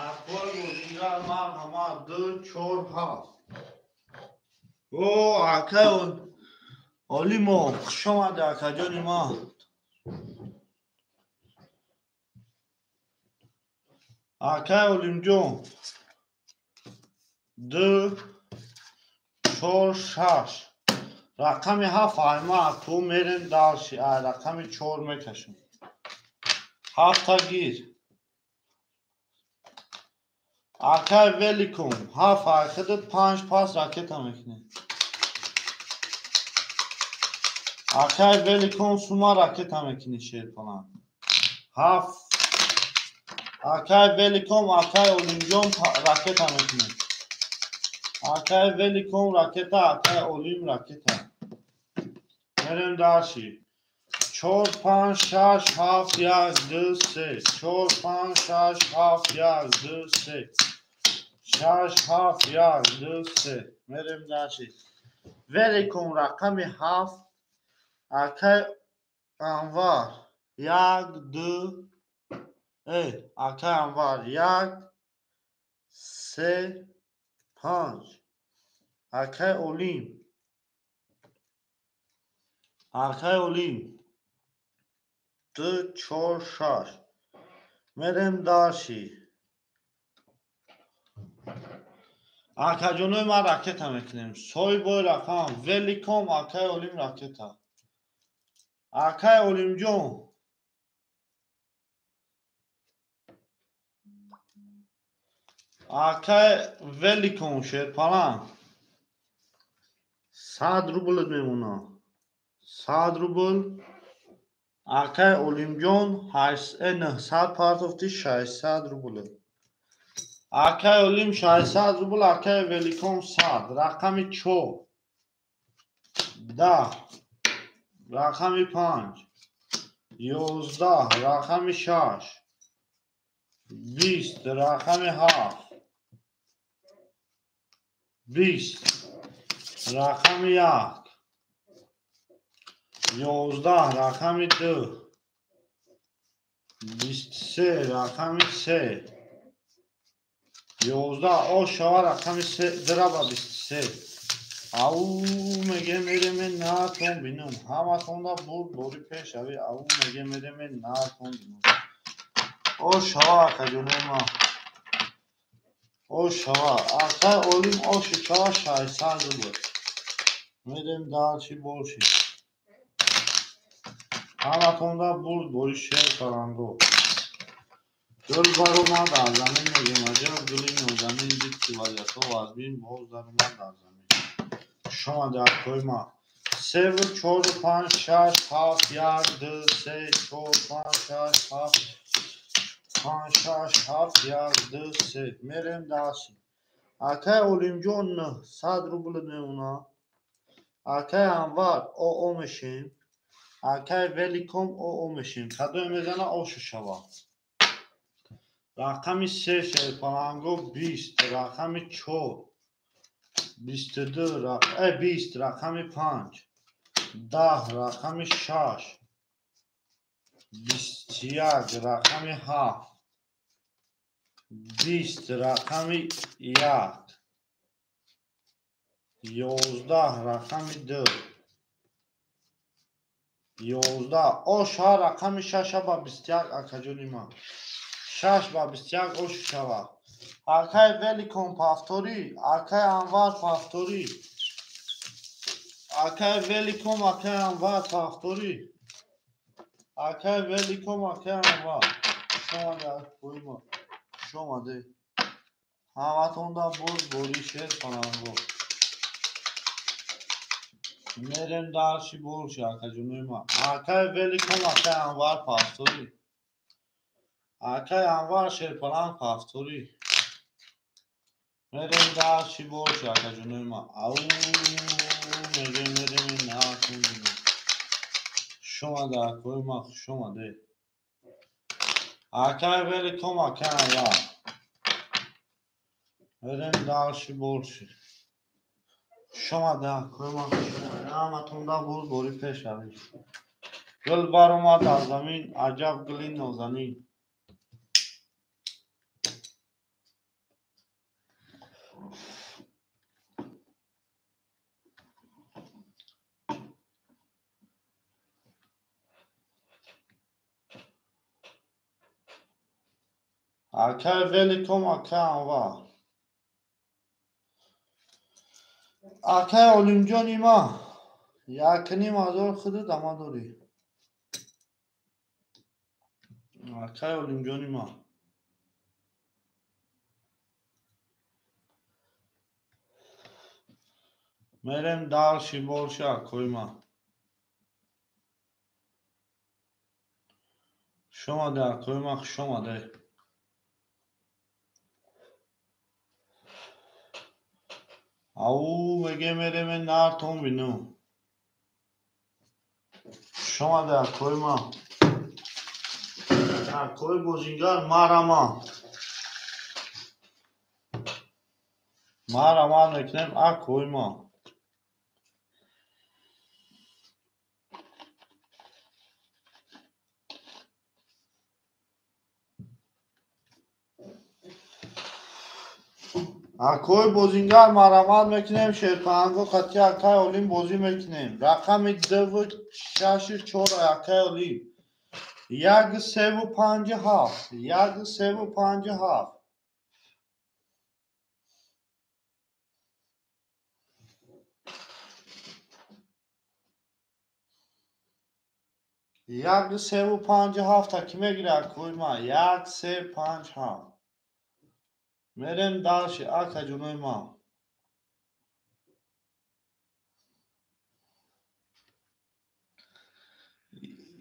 Акои бозингар марҳама 2, 4, 7. О, акай Олимо, хуш омадӣ акаҷони ман. Акай Олимҷон 2, 4, 6. Рақами 7 айма ту мерем дарши. Ай рақами 4 мекашем. 7 гир. Акай великум 7 айхидат 5 пас ракета мекунем. Акай великум сума ракета мекунӣ шерпаланг. 7. Акай великум акай Олимҷон ракета мекунем. Акай великум ракета, акай Олим ракета. Мерем дарши. 4, 5, 6, 7, 1, 2, 3. 4, 5, 6, 7, 1, 2, 3. 6, 7, 1, 2, 3. Мерем дарши. Великум рақами 7. Акай Анвар 1, 2. Акай Анвар 1, 3, 5. Акай Олим. Акай Олим 2, 4, 6. Мерем дарши. Акаҷонои ман ракета мекунем. Соҳибои рақам великом акай Олим ракета. Акай Олимҷон акай великом шерпаланг 100 рубл мемонад. 100 рубл. Акай Олимҷон 900 партофти 600 рубл. Акай Олим 600 рубл, акай великом 100. Рақами 4 10, рақами 5 11, рақами 6 20, рақами 7 20, рақами 1 11, рақами 2 23, рақами 3 11. О шава рақами 3 драба 23. Ау меге мереме натон бинам. Ҳаматонда бурд бори пешави. Ау меге мереме натон бинам. Ош шава акаҷонои ман. Ош шава. Акай Олим оши шава 600 рубл. Мерем дальше больше. Ҳаматонда бурд бори шер паланго. Гул баромад аз замин мегем, аҷаб гули нозанин дид ки вазиятҳо вазмин боз даромад аз замин. Хуш омадед акои ман. 3 4 5 6 7 1 2 3 4 5 6 7 5 6 7 1 2 3. Мерем дальше. Акай Олимҷон 900 рубл мемона. Акай Анвар ОО мешем. Акай Великом ОО мешем. Кадоме мезана ошу шава. Рақами 3 шерпаланго 20, рақами 4 22, 20, рақами 5 10, рақами 6 21, рақами 7 20, рақами 1 11, рақами 2 11. Оша рақами 6 ба 21 акаҷони ман. 6 ба 21 ош шава. Акай Великом повтори, акай Анвар повтори. Акай Великом, акай Анвар повтори. Акай Великом, акай Анвар. Шомаде акои ма. Шомаде. Ҳаматонда боз бори шер паланго. Мерем дальше больше акаҷонои ман. Акай Великом, акай Анвар повтори. Акай Анвар шерпаланг повтори. Мерем дальше больше акаҷонои ман. Ау мерем мерем накунем. Хуш омаде акои ман, хуш омаде. Акай Великом, акай Анвар. Мерем дальше больше. Хуш омаде акои ман, хуш омаде. Ҳаматонда боз бори пешравӣ. Гул баромад аз замин, аҷаб гули нозанин. Акай Великом, акай Анвар. Акай Олимҷони ман, 1500 худат ама дорӣ. Акай Олимҷони ман. Мерем дальше больше акои ман. Хуш омаде акои ман, хуш омаде. Ау меге мереме нартон бину. Хуш омаде акои ман. Акои бозингар марама. Марама мекунем акои ман. Акои бозингар марамат мекунем, шерпаҳанго қатъи акай Олим бозӣ мекунем. Рақами 2 6 4 акай Олим. 1 3 5 7 1 3 5 7. 1 3 5 7 ки мегирад акои ман? 1 3 5 7. Мерем дальше акаҷонои ман.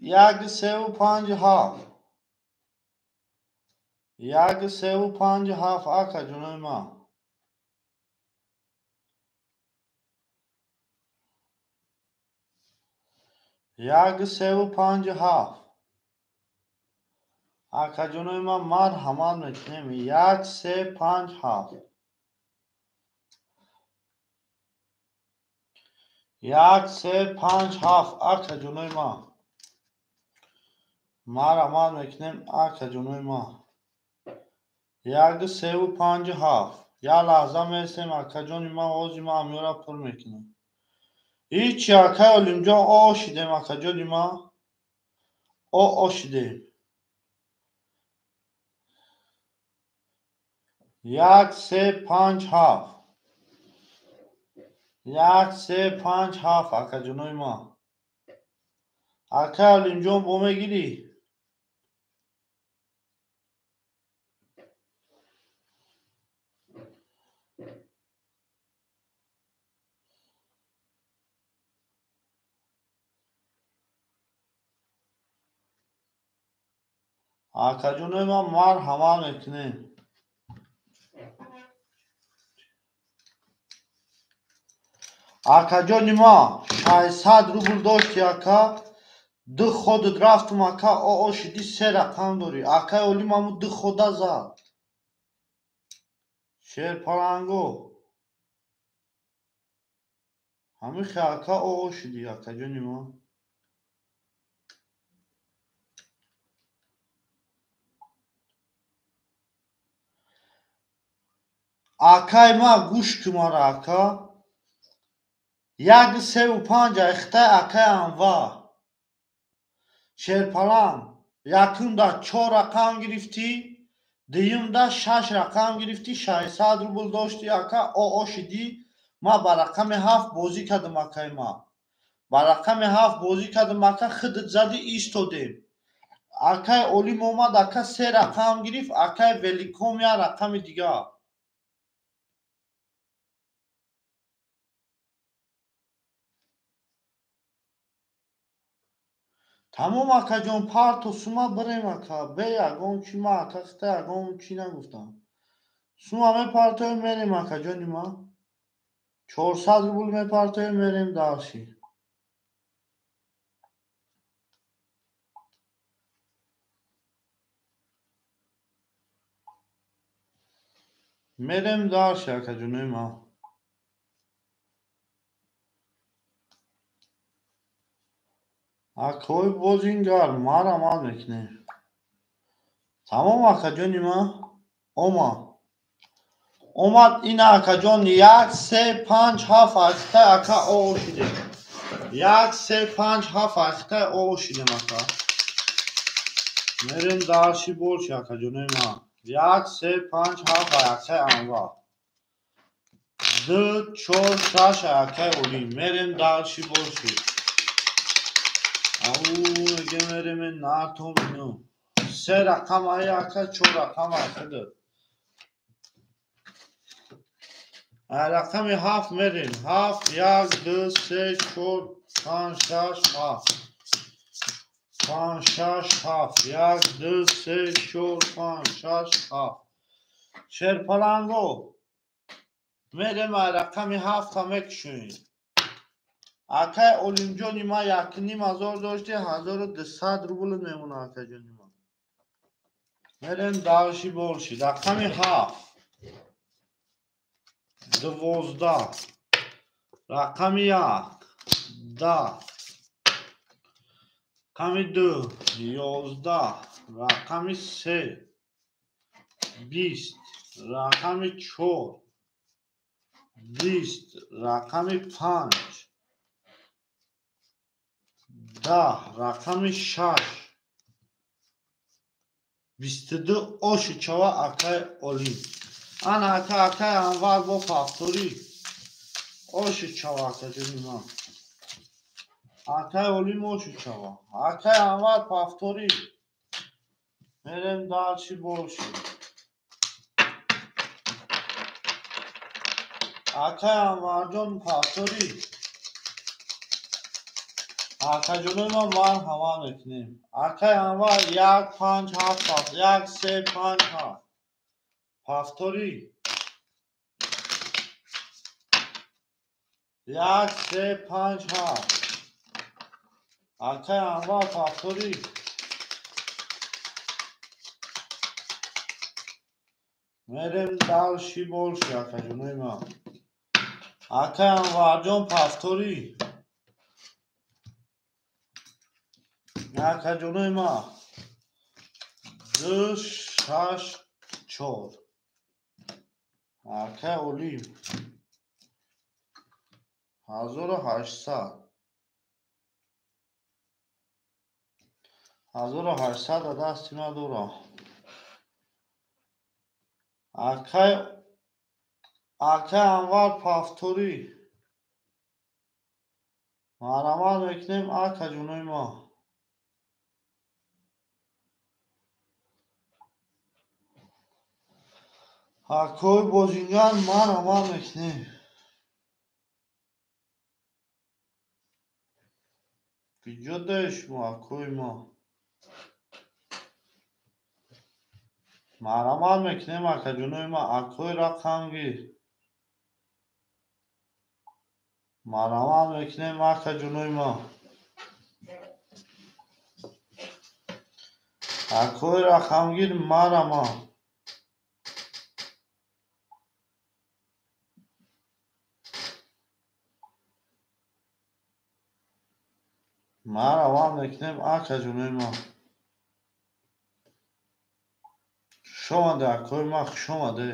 1 3 5 7 1 3 5 7 акаҷонои ман. 1 3 5 7 акаҷонои ман марҳамат мекунем. 1 3 5 7 1 3 5 7 акаҷонои ман марҳамат мекунем. Акаҷонои ман 1 3 5 7. Як лаҳза месем акаҷони ман, ози ман амёра пур мекунам. Ҳичи акай Олимҷон о шидем акаҷони ман, о шидем. 1 3 5 7. 1 3 5 7 акаҷонои ма. Ака Олимҷон бо мегирӣ? Акаҷонои ма марҳамат мекунем. Акаҷони ма 600 рубл дошти ака, ду ходат рафтум ака, оо шиди се рақам дорӣ. Акаи Олим ҳаму ду хода зад. Шерпаланго. Ҳамихе ака оо шиди акаҷони ма. Акаи ма гӯш кун мара ака. 1 3 5 айхтай акаи Анвар. Шерпаланг якумда 4 рақам гирифтӣ, дуюмда 6 рақам гирифтӣ, 600 рубл доштӣ ака, оо шидӣ. Ма ба рақами 7 бозӣ кардам акаи ма. Ба рақами 7 бозӣ кардам ака, худат задӣ истодем. Акаи Олим омад ака 3 рақам гирифт, акаи Великом як рақами дигар. Тамом акаҷон, парто сума бирем ака, бе ягон чи ма ака хита ягон чи нагуфтам. Сума мепартоем мерем акаҷони ма. 400 рубл мепартоем мерем дарши. Мерем дарши акаҷонои ма. Акои бозингар марҳамат мекунем. Тамом акаҷони ма. Омад. Омад ина акаҷон 1 3 5 7 ахтай ака оо шидем. 1 3 5 7 ахтай оо шидем ака. Мерем дарши борши акаҷонои ма. 1 3 5 7 акай Анвар. 2 4 6 акай Олим. Мерем дарши борши. Ау, меге мерем натом ино. 3 рақам ай ака, 4 рақам ай худат. Ай рақами 7 мерем. 7 1 2 3 4 5 6 7. 5 6 7. 1 2 3 4 5 6 7. Шерпаланго. Мерем ай рақами 7 мекушем. Акаи Олимҷони ма 1500 дошти, 1200 рубл мемона акаҷони ма. Мерем дарши борши. Рақами 7. 12. Рақами 1. 10. Рақами 2. 11. Рақами 3. 20. Рақами 4. 20. Рақами 5. 10. Рақами 6. 22 оши чава акаи Олим. Ана ака акаи Анвар бо повторӣ. Оши чава акаҷони ман. Акаи Олим оши чава. Акаи Анвар повторӣ. Мерем дарши борши. Акаи Анварҷон повторӣ. Акаҷонои ма марҳамат мекунем. Акаи Анвар 1 5 7 7 1 3 5 7. Повторӣ. 1 3 5 7. Акаи Анвар повторӣ. Мерем дарши борши акаҷонои ма. Акаи Анварҷон повторӣ. Акаҷонои ма 2 6 4. Акаи Олим 1800. 1800 дасти ма дорам. Акай Анвар повторӣ. Марҳамат мекунем акаҷонои ма. Акои бозингар марҳамат мекунем. Куҷо даи шумо акои ма? Марҳамат мекунем акаҷонои ма. Акои рақамгир. Марҳамат мекунем акаҷонои ма. Акои рақамгир марҳамат. Марҳамат мекунем акаҷонои ма. Хуш омаде акои ма, хуш омаде.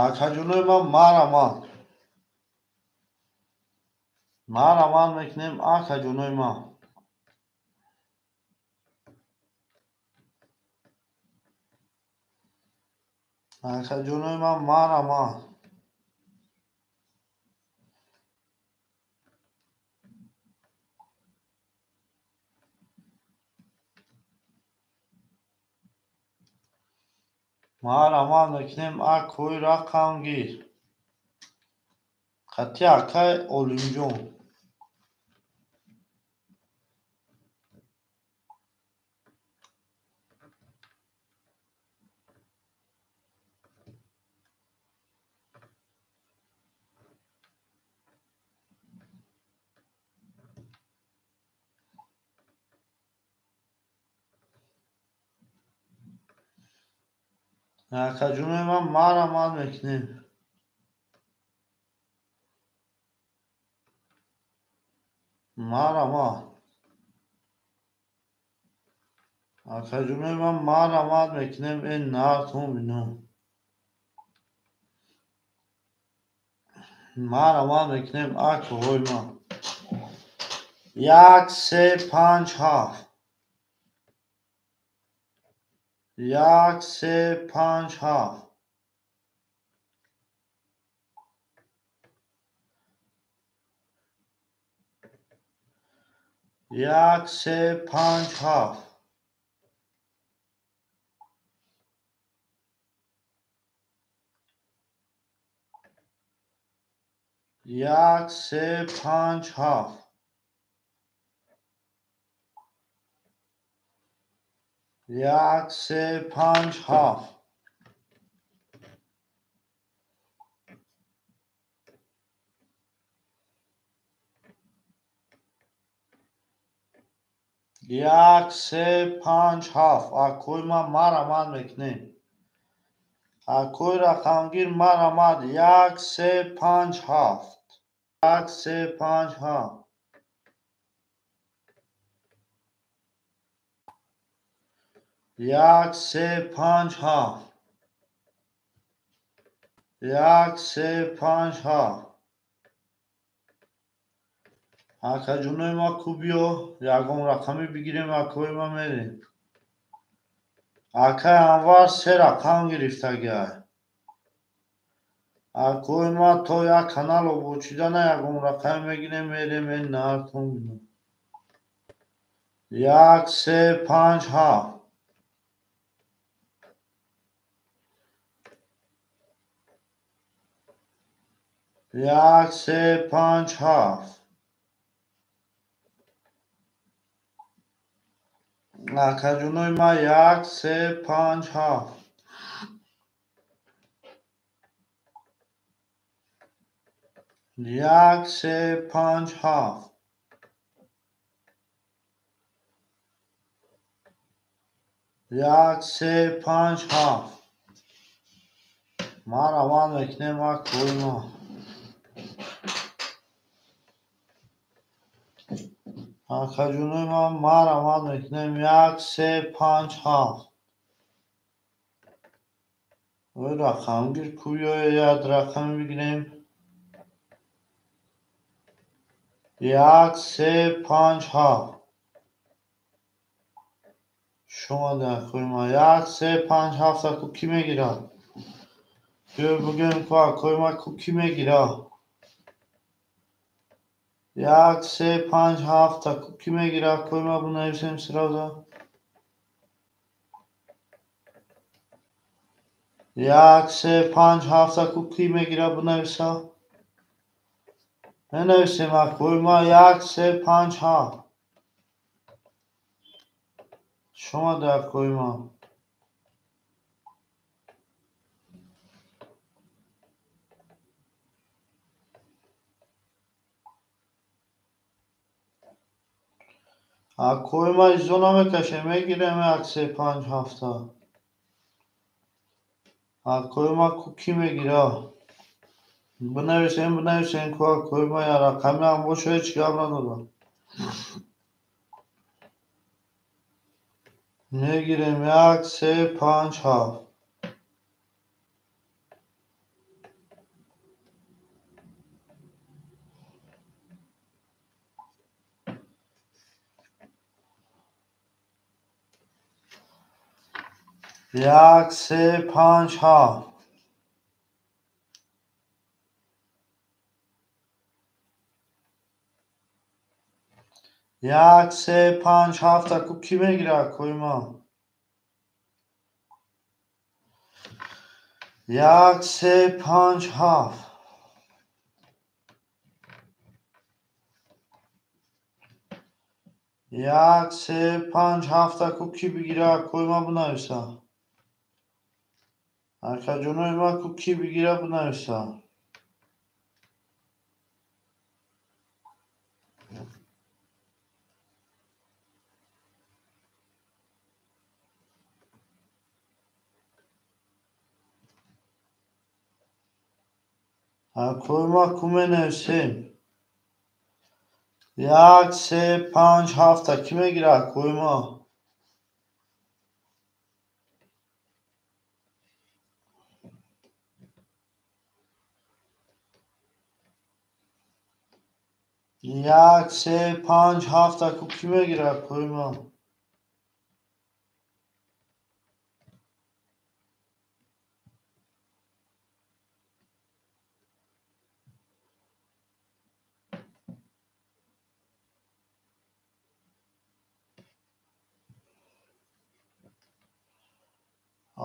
Акаҷонои ма марҳамат. Марҳамат мекунем акаҷонои ма. Акаҷонои ма марҳамат. Марҳамат мекунем акои рақамгир. Қатъи акай Олимҷон. Акаҷонои ман марҳамат мекунем. Марҳамат. Акаҷонои ман марҳамат мекунем. Э нартон бино. Марҳамат мекунем акоҳои ман. 1 3 5 7. 1 3 5 7. 1 3 5 7. 1 3 5 7. 1 3 5 7. 1 3 5 7. Акои ма марҳамат мекунем. Акои рақамгир марҳамат. 1 3 5 7. 1 3 5 7. 1 3 5 7. 1 3 5 7. Акаҷонои ма ку биё, ягон рақаме бигирем, акои ма мерем. Акай Анвар 3 рақам гирифтагиай. Акои ма то як канал обочидана ягон рақаме мегирем, мерем, э нартон бино. 1 3 5 7. 1 3 5 7. Акаҷонои ма 1 3 5 7. 1 3 5 7. 1 3 5 7. Марҳамат мекунем акои ма. Акаҷонои ман марҳамат мекунем. 1 3 5 7. Рақамгир ку биё, як рақаме бигирем. 1 3 5 7. Шумо акои ма 1 3 5 7 ку кӣ мегирад? Биё бигӯем ку акои ма ку кӣ мегирад? 1 3 5 7 ку кӣ мегирад? Акои ма бинависем сразу. 1 3 5 7 ку кӣ мегирад бинависа? Менависем акои ма 1 3 5 7. Шумо акои ма. Акои ма изо намекашем, мегирем 1 3 5 7. Акои ма ку кӣ мегирад? Бинависем, бинависем ку акои ма я рақами ҳам боша ҳеҷ гап надорад. Мегирем 1 3 5 7. 1 3 5 7. 1 3 5 7 ку кӣ мегирад акои ма? 1 3 5 7. 1 3 5 7 ку кӣ бигирад акои ма бинависа? Акаҷонои ма ку кӣ бигирад бинависа? Акои ма ку менависем? 1 3 5 7 кӣ мегирад акои ма? 1 3 5 7 ку кӣ мегирад акои ма?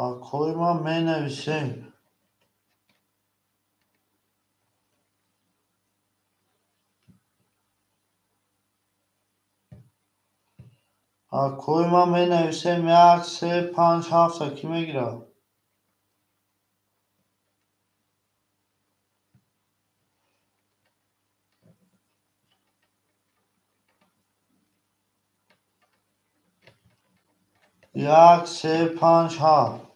Акои ма менависем. Акои ма менависем 1 3 5 7 кӣ мегирад? 1 3 5 7.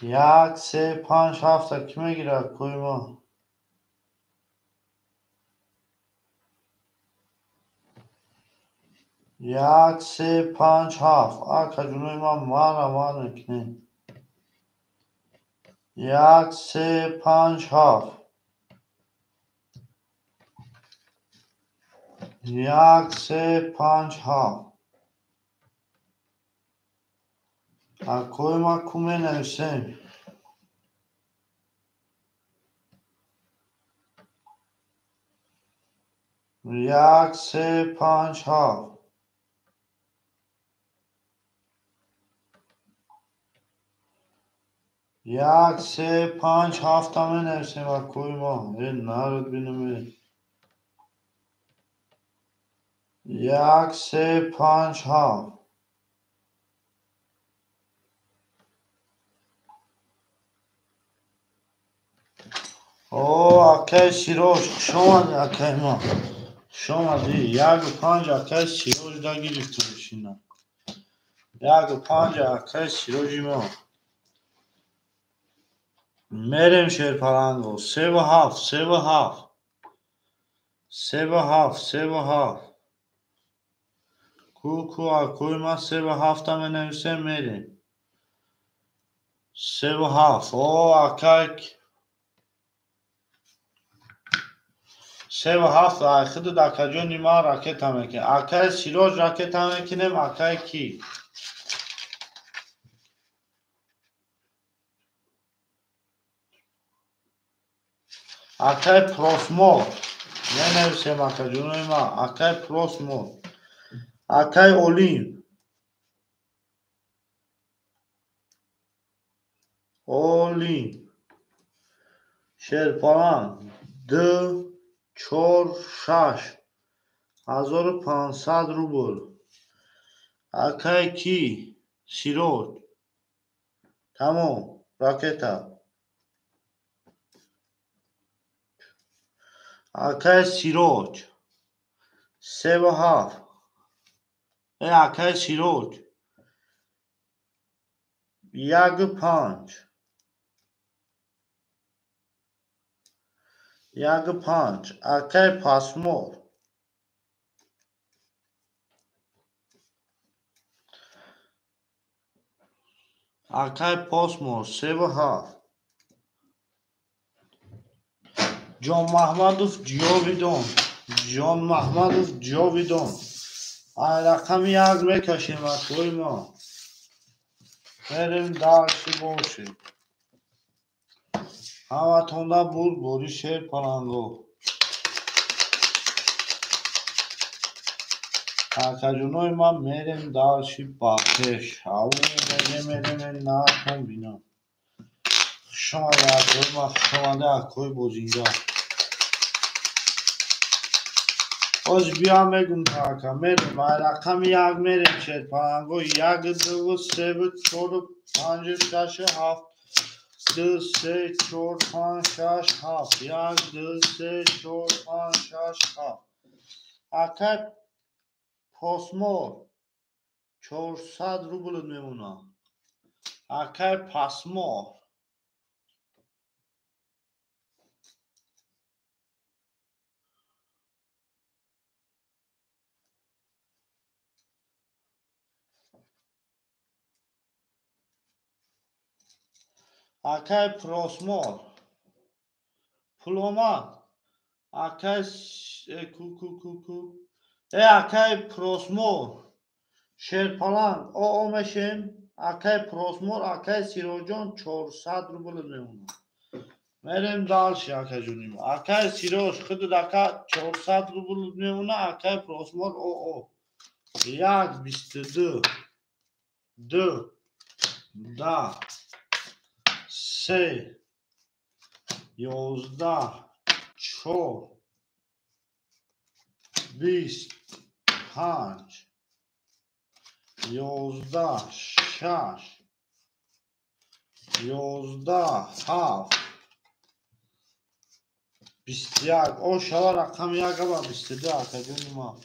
1 3 5 7 кӣ мегирад акои ма? 1 3 5 7. Акаҷонои ма мана ман мекунем. 1 3 5 7. 1 3 5 7. Акои ма ку менависем? 1 3 5 7. 1 3 5 7 менависем акои ма. Э народ бинаме. 1 3 5 7. О, акаи Сироҷ, хуш омадӣ акаи ма. Хуш омадӣ. 1 5 акаи Сироҷ да гирифтем шина. 1 5 акаи Сироҷи мо. Мерем шерпаланго. 3 7 3 7. 3 7 3 7. Ку ку акои ма 3 7 менависем мерем. 3 7. О, акай 3 ва 7 ай худат, акаҷони ман, ракета мекунем. Акаи Сироҷ, ракета мекунем. Акаи кӣ? Акаи Просмор менависем, акаҷонои ман. Акаи Просмор, акаи Олим, Олим Шерпаланг, 2, 4, 6, 1500 рубл. Акаи кӣ? Сироҷ. Тамом, ракета. Акаи Сироҷ, 3 ва 7. Э, акаи Сироҷ, 1 5, 1 5. Акаи Пасмор, акаи Посмор, 3 ва 7. Ҷонмаҳмадов Ҷовидон, Ҷонмаҳмадов Ҷовидон, ай рақами 1 мекашем, акои мо. Мерем дальше. Бошед, ҳаматонда бурд бори шер паланго. Акаҷонои ман, мерем дальше, ба пеш. Ау, мерем, мерем, нархон бинам. Хушомаде, акои ман, хушомаде, акои бозингар. Оз биям, мегум та, ака. Мерем ай рақами 1, мерем, шерпаланго. 1, 2, 3, 4, 5, 6, 7. 2, 3, 4, 5, 6, 7. 1, 2, 3, 4, 5, 6, 7. Акай Посмор, 400 рубл мемонад. Акай Пасмор. Акай Просмор, пул омад. Акай ку, ку, ку, ку, э, акай Просмор, Шерпаланг, оо мешем. Акай Просмор, акай Сироҷон, 400 рубл мемонад. Мерем дальше, акаҷоним. Акай Сироҷ, худат, ака, 400 рубл мемонад. Акай Просмор, оо 1, 22, 2, 10, 3, 11, 4, 20, 5, 11, 6, 11, 7, 21. О шава, рақами 1 аба 22, акаҷони ман.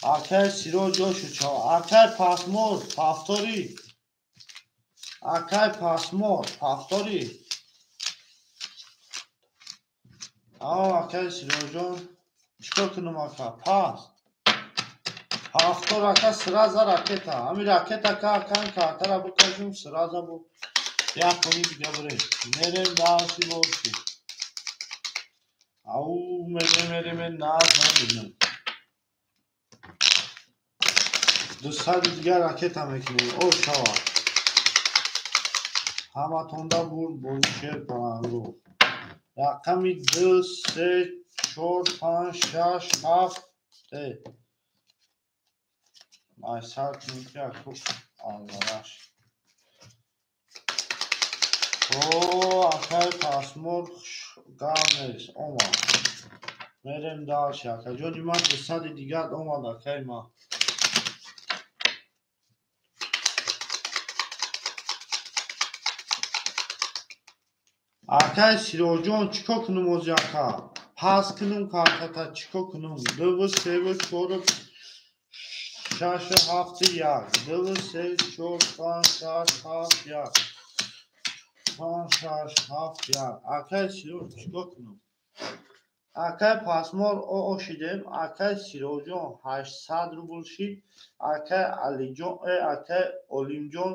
Акай Сироҷ, ошу чава. Акай Пасмор, повтори. Акай Пасмор, повтори. Ао, акай Сироҷон, чикор кунам, ака? Пас повтор, ака, сразу ракета. Ҳами ракета ка, акан, картара бикашум, сразу бу як кони дига бирем. Мерем дальше, боши. Ау, мерем, мерем, нарх бинам. 200 дига ракета мекунем. О шава, ҳаматонда бурд бози шер паланго. Рақами 2, 3, 4, 5, 6, 7. Э, ай сар кунем ки, аку, аллараш. О, акай Пасмор, гап нест, омад. Мерем дальше, акаҷони ман. 200 дигар омад, акаи ман. Акай Сироҷон, чӣ кор кунам ози, ака? Пас кунам картата, чӣ кор кунам? 2, 3, 4, 6, 7, 1. 2, 3, 4, 5, 6, 7, 1. 5, 6, 7, 1. Акай Сироҷ, чӣ кор кунам? Акай Пасмор, оо шидем. Акай Сироҷон, 800 рубл шид. Акай Алиҷон, э, акай Олимҷон,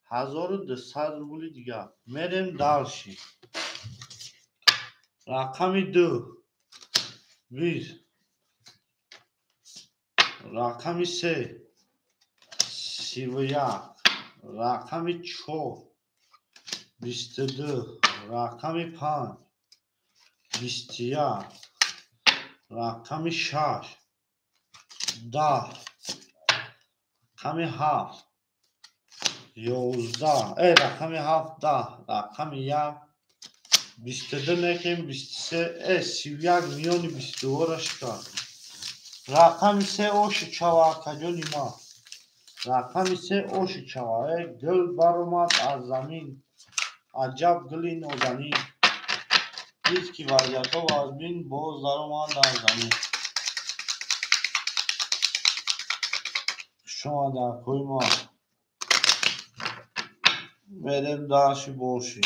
1200 рубли дигар. Мерем дальше. Рақами 2. 20, рақами 3 31, рақами 4 22, рақами 5 21, рақами 6 10, рақами 7 11, рақами 7 10, рақами 1 22 мекунем 23, 31 миёни 22-ро шикаст. Рақами 3 оши чава, акаҷони ман. Рақами 3 оши чава. Гул баромад аз замин, аҷаб гули нозанин. Дид ки вазъиятҳо вазмин, боз даромад дар замин. Хуш омадед, акои ман. Мерем дарши боши.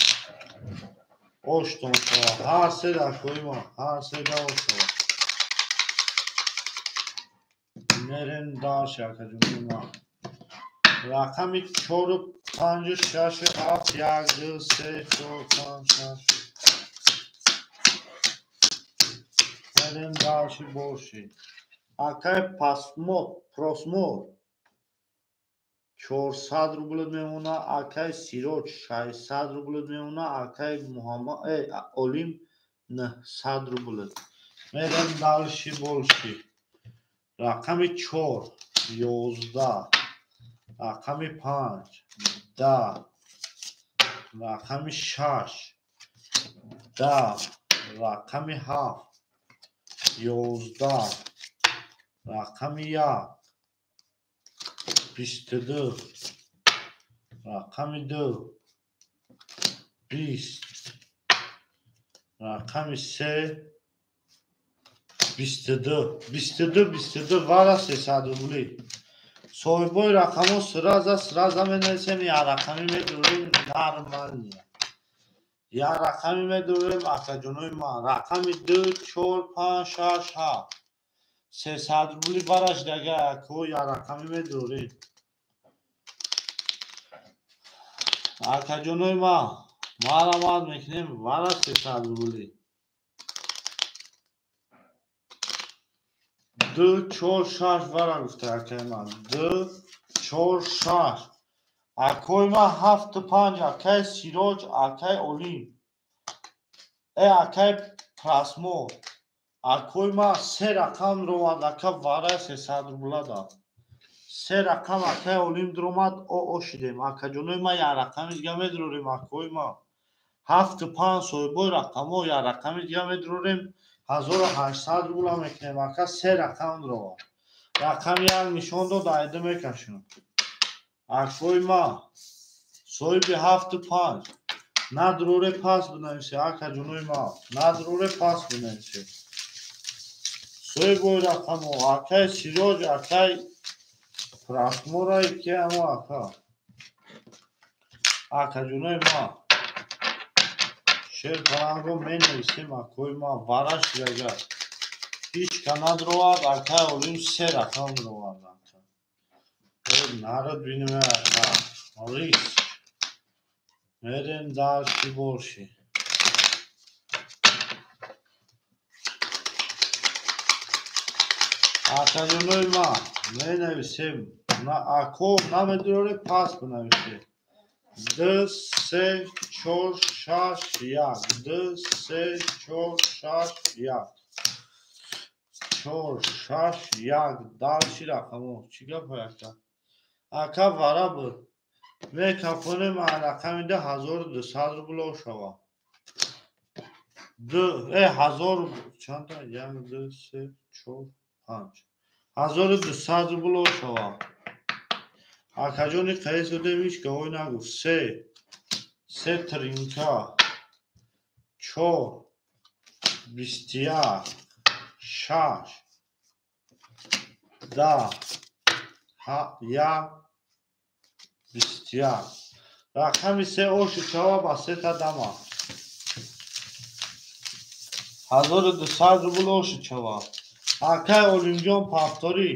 Оштон шава. Ҳар се акои ман, ҳар се да ош шава. Мерем дарши, акаҷони ман. Рақами 4 5 6 7 1 2 3 4 5 6. Мерем дарши боши. Акай пасмот, просмот 400 рубл мемона, акай Сироҷ 600 рубл мемона, акай Муҳаммад Олим 900 рубл. Мерем дарши боши. Рақами 4 11, рақами 5 10, рақами 6 10, рақами 7 11, рақами 1 22, рақами 2 20, рақами 3 22, 22 22 вара 300 рубли. Соҳибои рақамҳо сраза сраза менависем, як рақамӣ медурем нормально. Як рақамӣ медурем, акаҷонои ман. Рақами 2 4 5 6 7 300 рубли вараш дага ако як рақамӣ медурем. Акаҷонои ман, марамад мекунем вара 300 рубли. 2 4 6 вара гуфта акаи ман. 2 4 6. Акои ман 7 5, акаи Сироҷ, акаи Олим. Акаи Прасмо. Акои ман 3 рақам ромад, ака вара 300 рубла дад. 3 рақам акаи Олим ромад, о шидем. Акаҷонои ман як рақами дига медурем, акои ман. 7 5 соҳибои рақамҳо як рақами дига медурем. 1800 рубла мекунем, ака 3 рақам ромад. Рақами 1 нишон дод, айда мекашем. Акои ман соҳиби 7 5 надруре пас бинависе, акаҷонои ман, надруре пас бинависе. Соҳибои рақамҳо акаи Сироҷ, акаи Прасмора ки амо ака. Акаҷонои ман шер паранго менависем, акои ман вараш дага. Ҳеҷ ка надровад, акаи Олим 3 рақам ровад. Народ бинем ака. Риск. Мерем дарши боши. Акаҷонои ман менависем. Ако намедуроре пас бинависе. 2 3 4 6 1 2 3 4 6 1 4 6 1 дарши рақамҳо. Чӣ гап ака? Ака вара буд. Мекафонем рақами 2200 рубл шава. 1000 чанда? 1 2 3 4 5 1200 рубл шава. Акаҷони қайс додем, ҳеҷ гаҳой нагуфт. 3 3 тринка 4 21 6 10 1 21. Рақами 3 оши чава ба 3 та дама. 1200 рубл оши чава. Акай Олимҷон пафторӣ.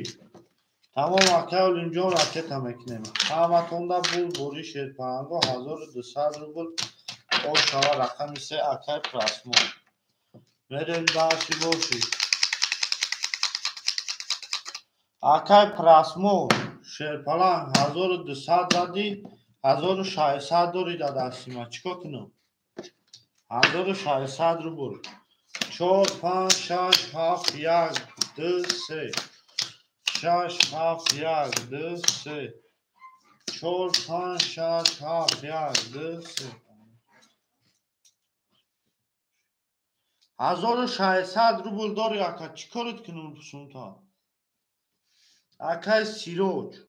Тамом акай Олимҷон ракета мекунем. Ҳаматонда бул бори шерпаранго 1200 рубл ош шава рақами 3 акай Прасмо. Мерем дарши боши. Акай Прасмо Шерпаланг, 1200 задӣ, 1600 дорӣ дар дасти ман. Чӣ кор кунам? 1600 рубл. Чор, панҷ, шаш, ҳафт, як, ду, се, шаш, ҳафт, як, ду, се, чор, панҷ, шаш, ҳафт, як, ду, се. 1600 рубл дорӣ, ака, чӣ корит кунам сумта? Акай Сироҷ.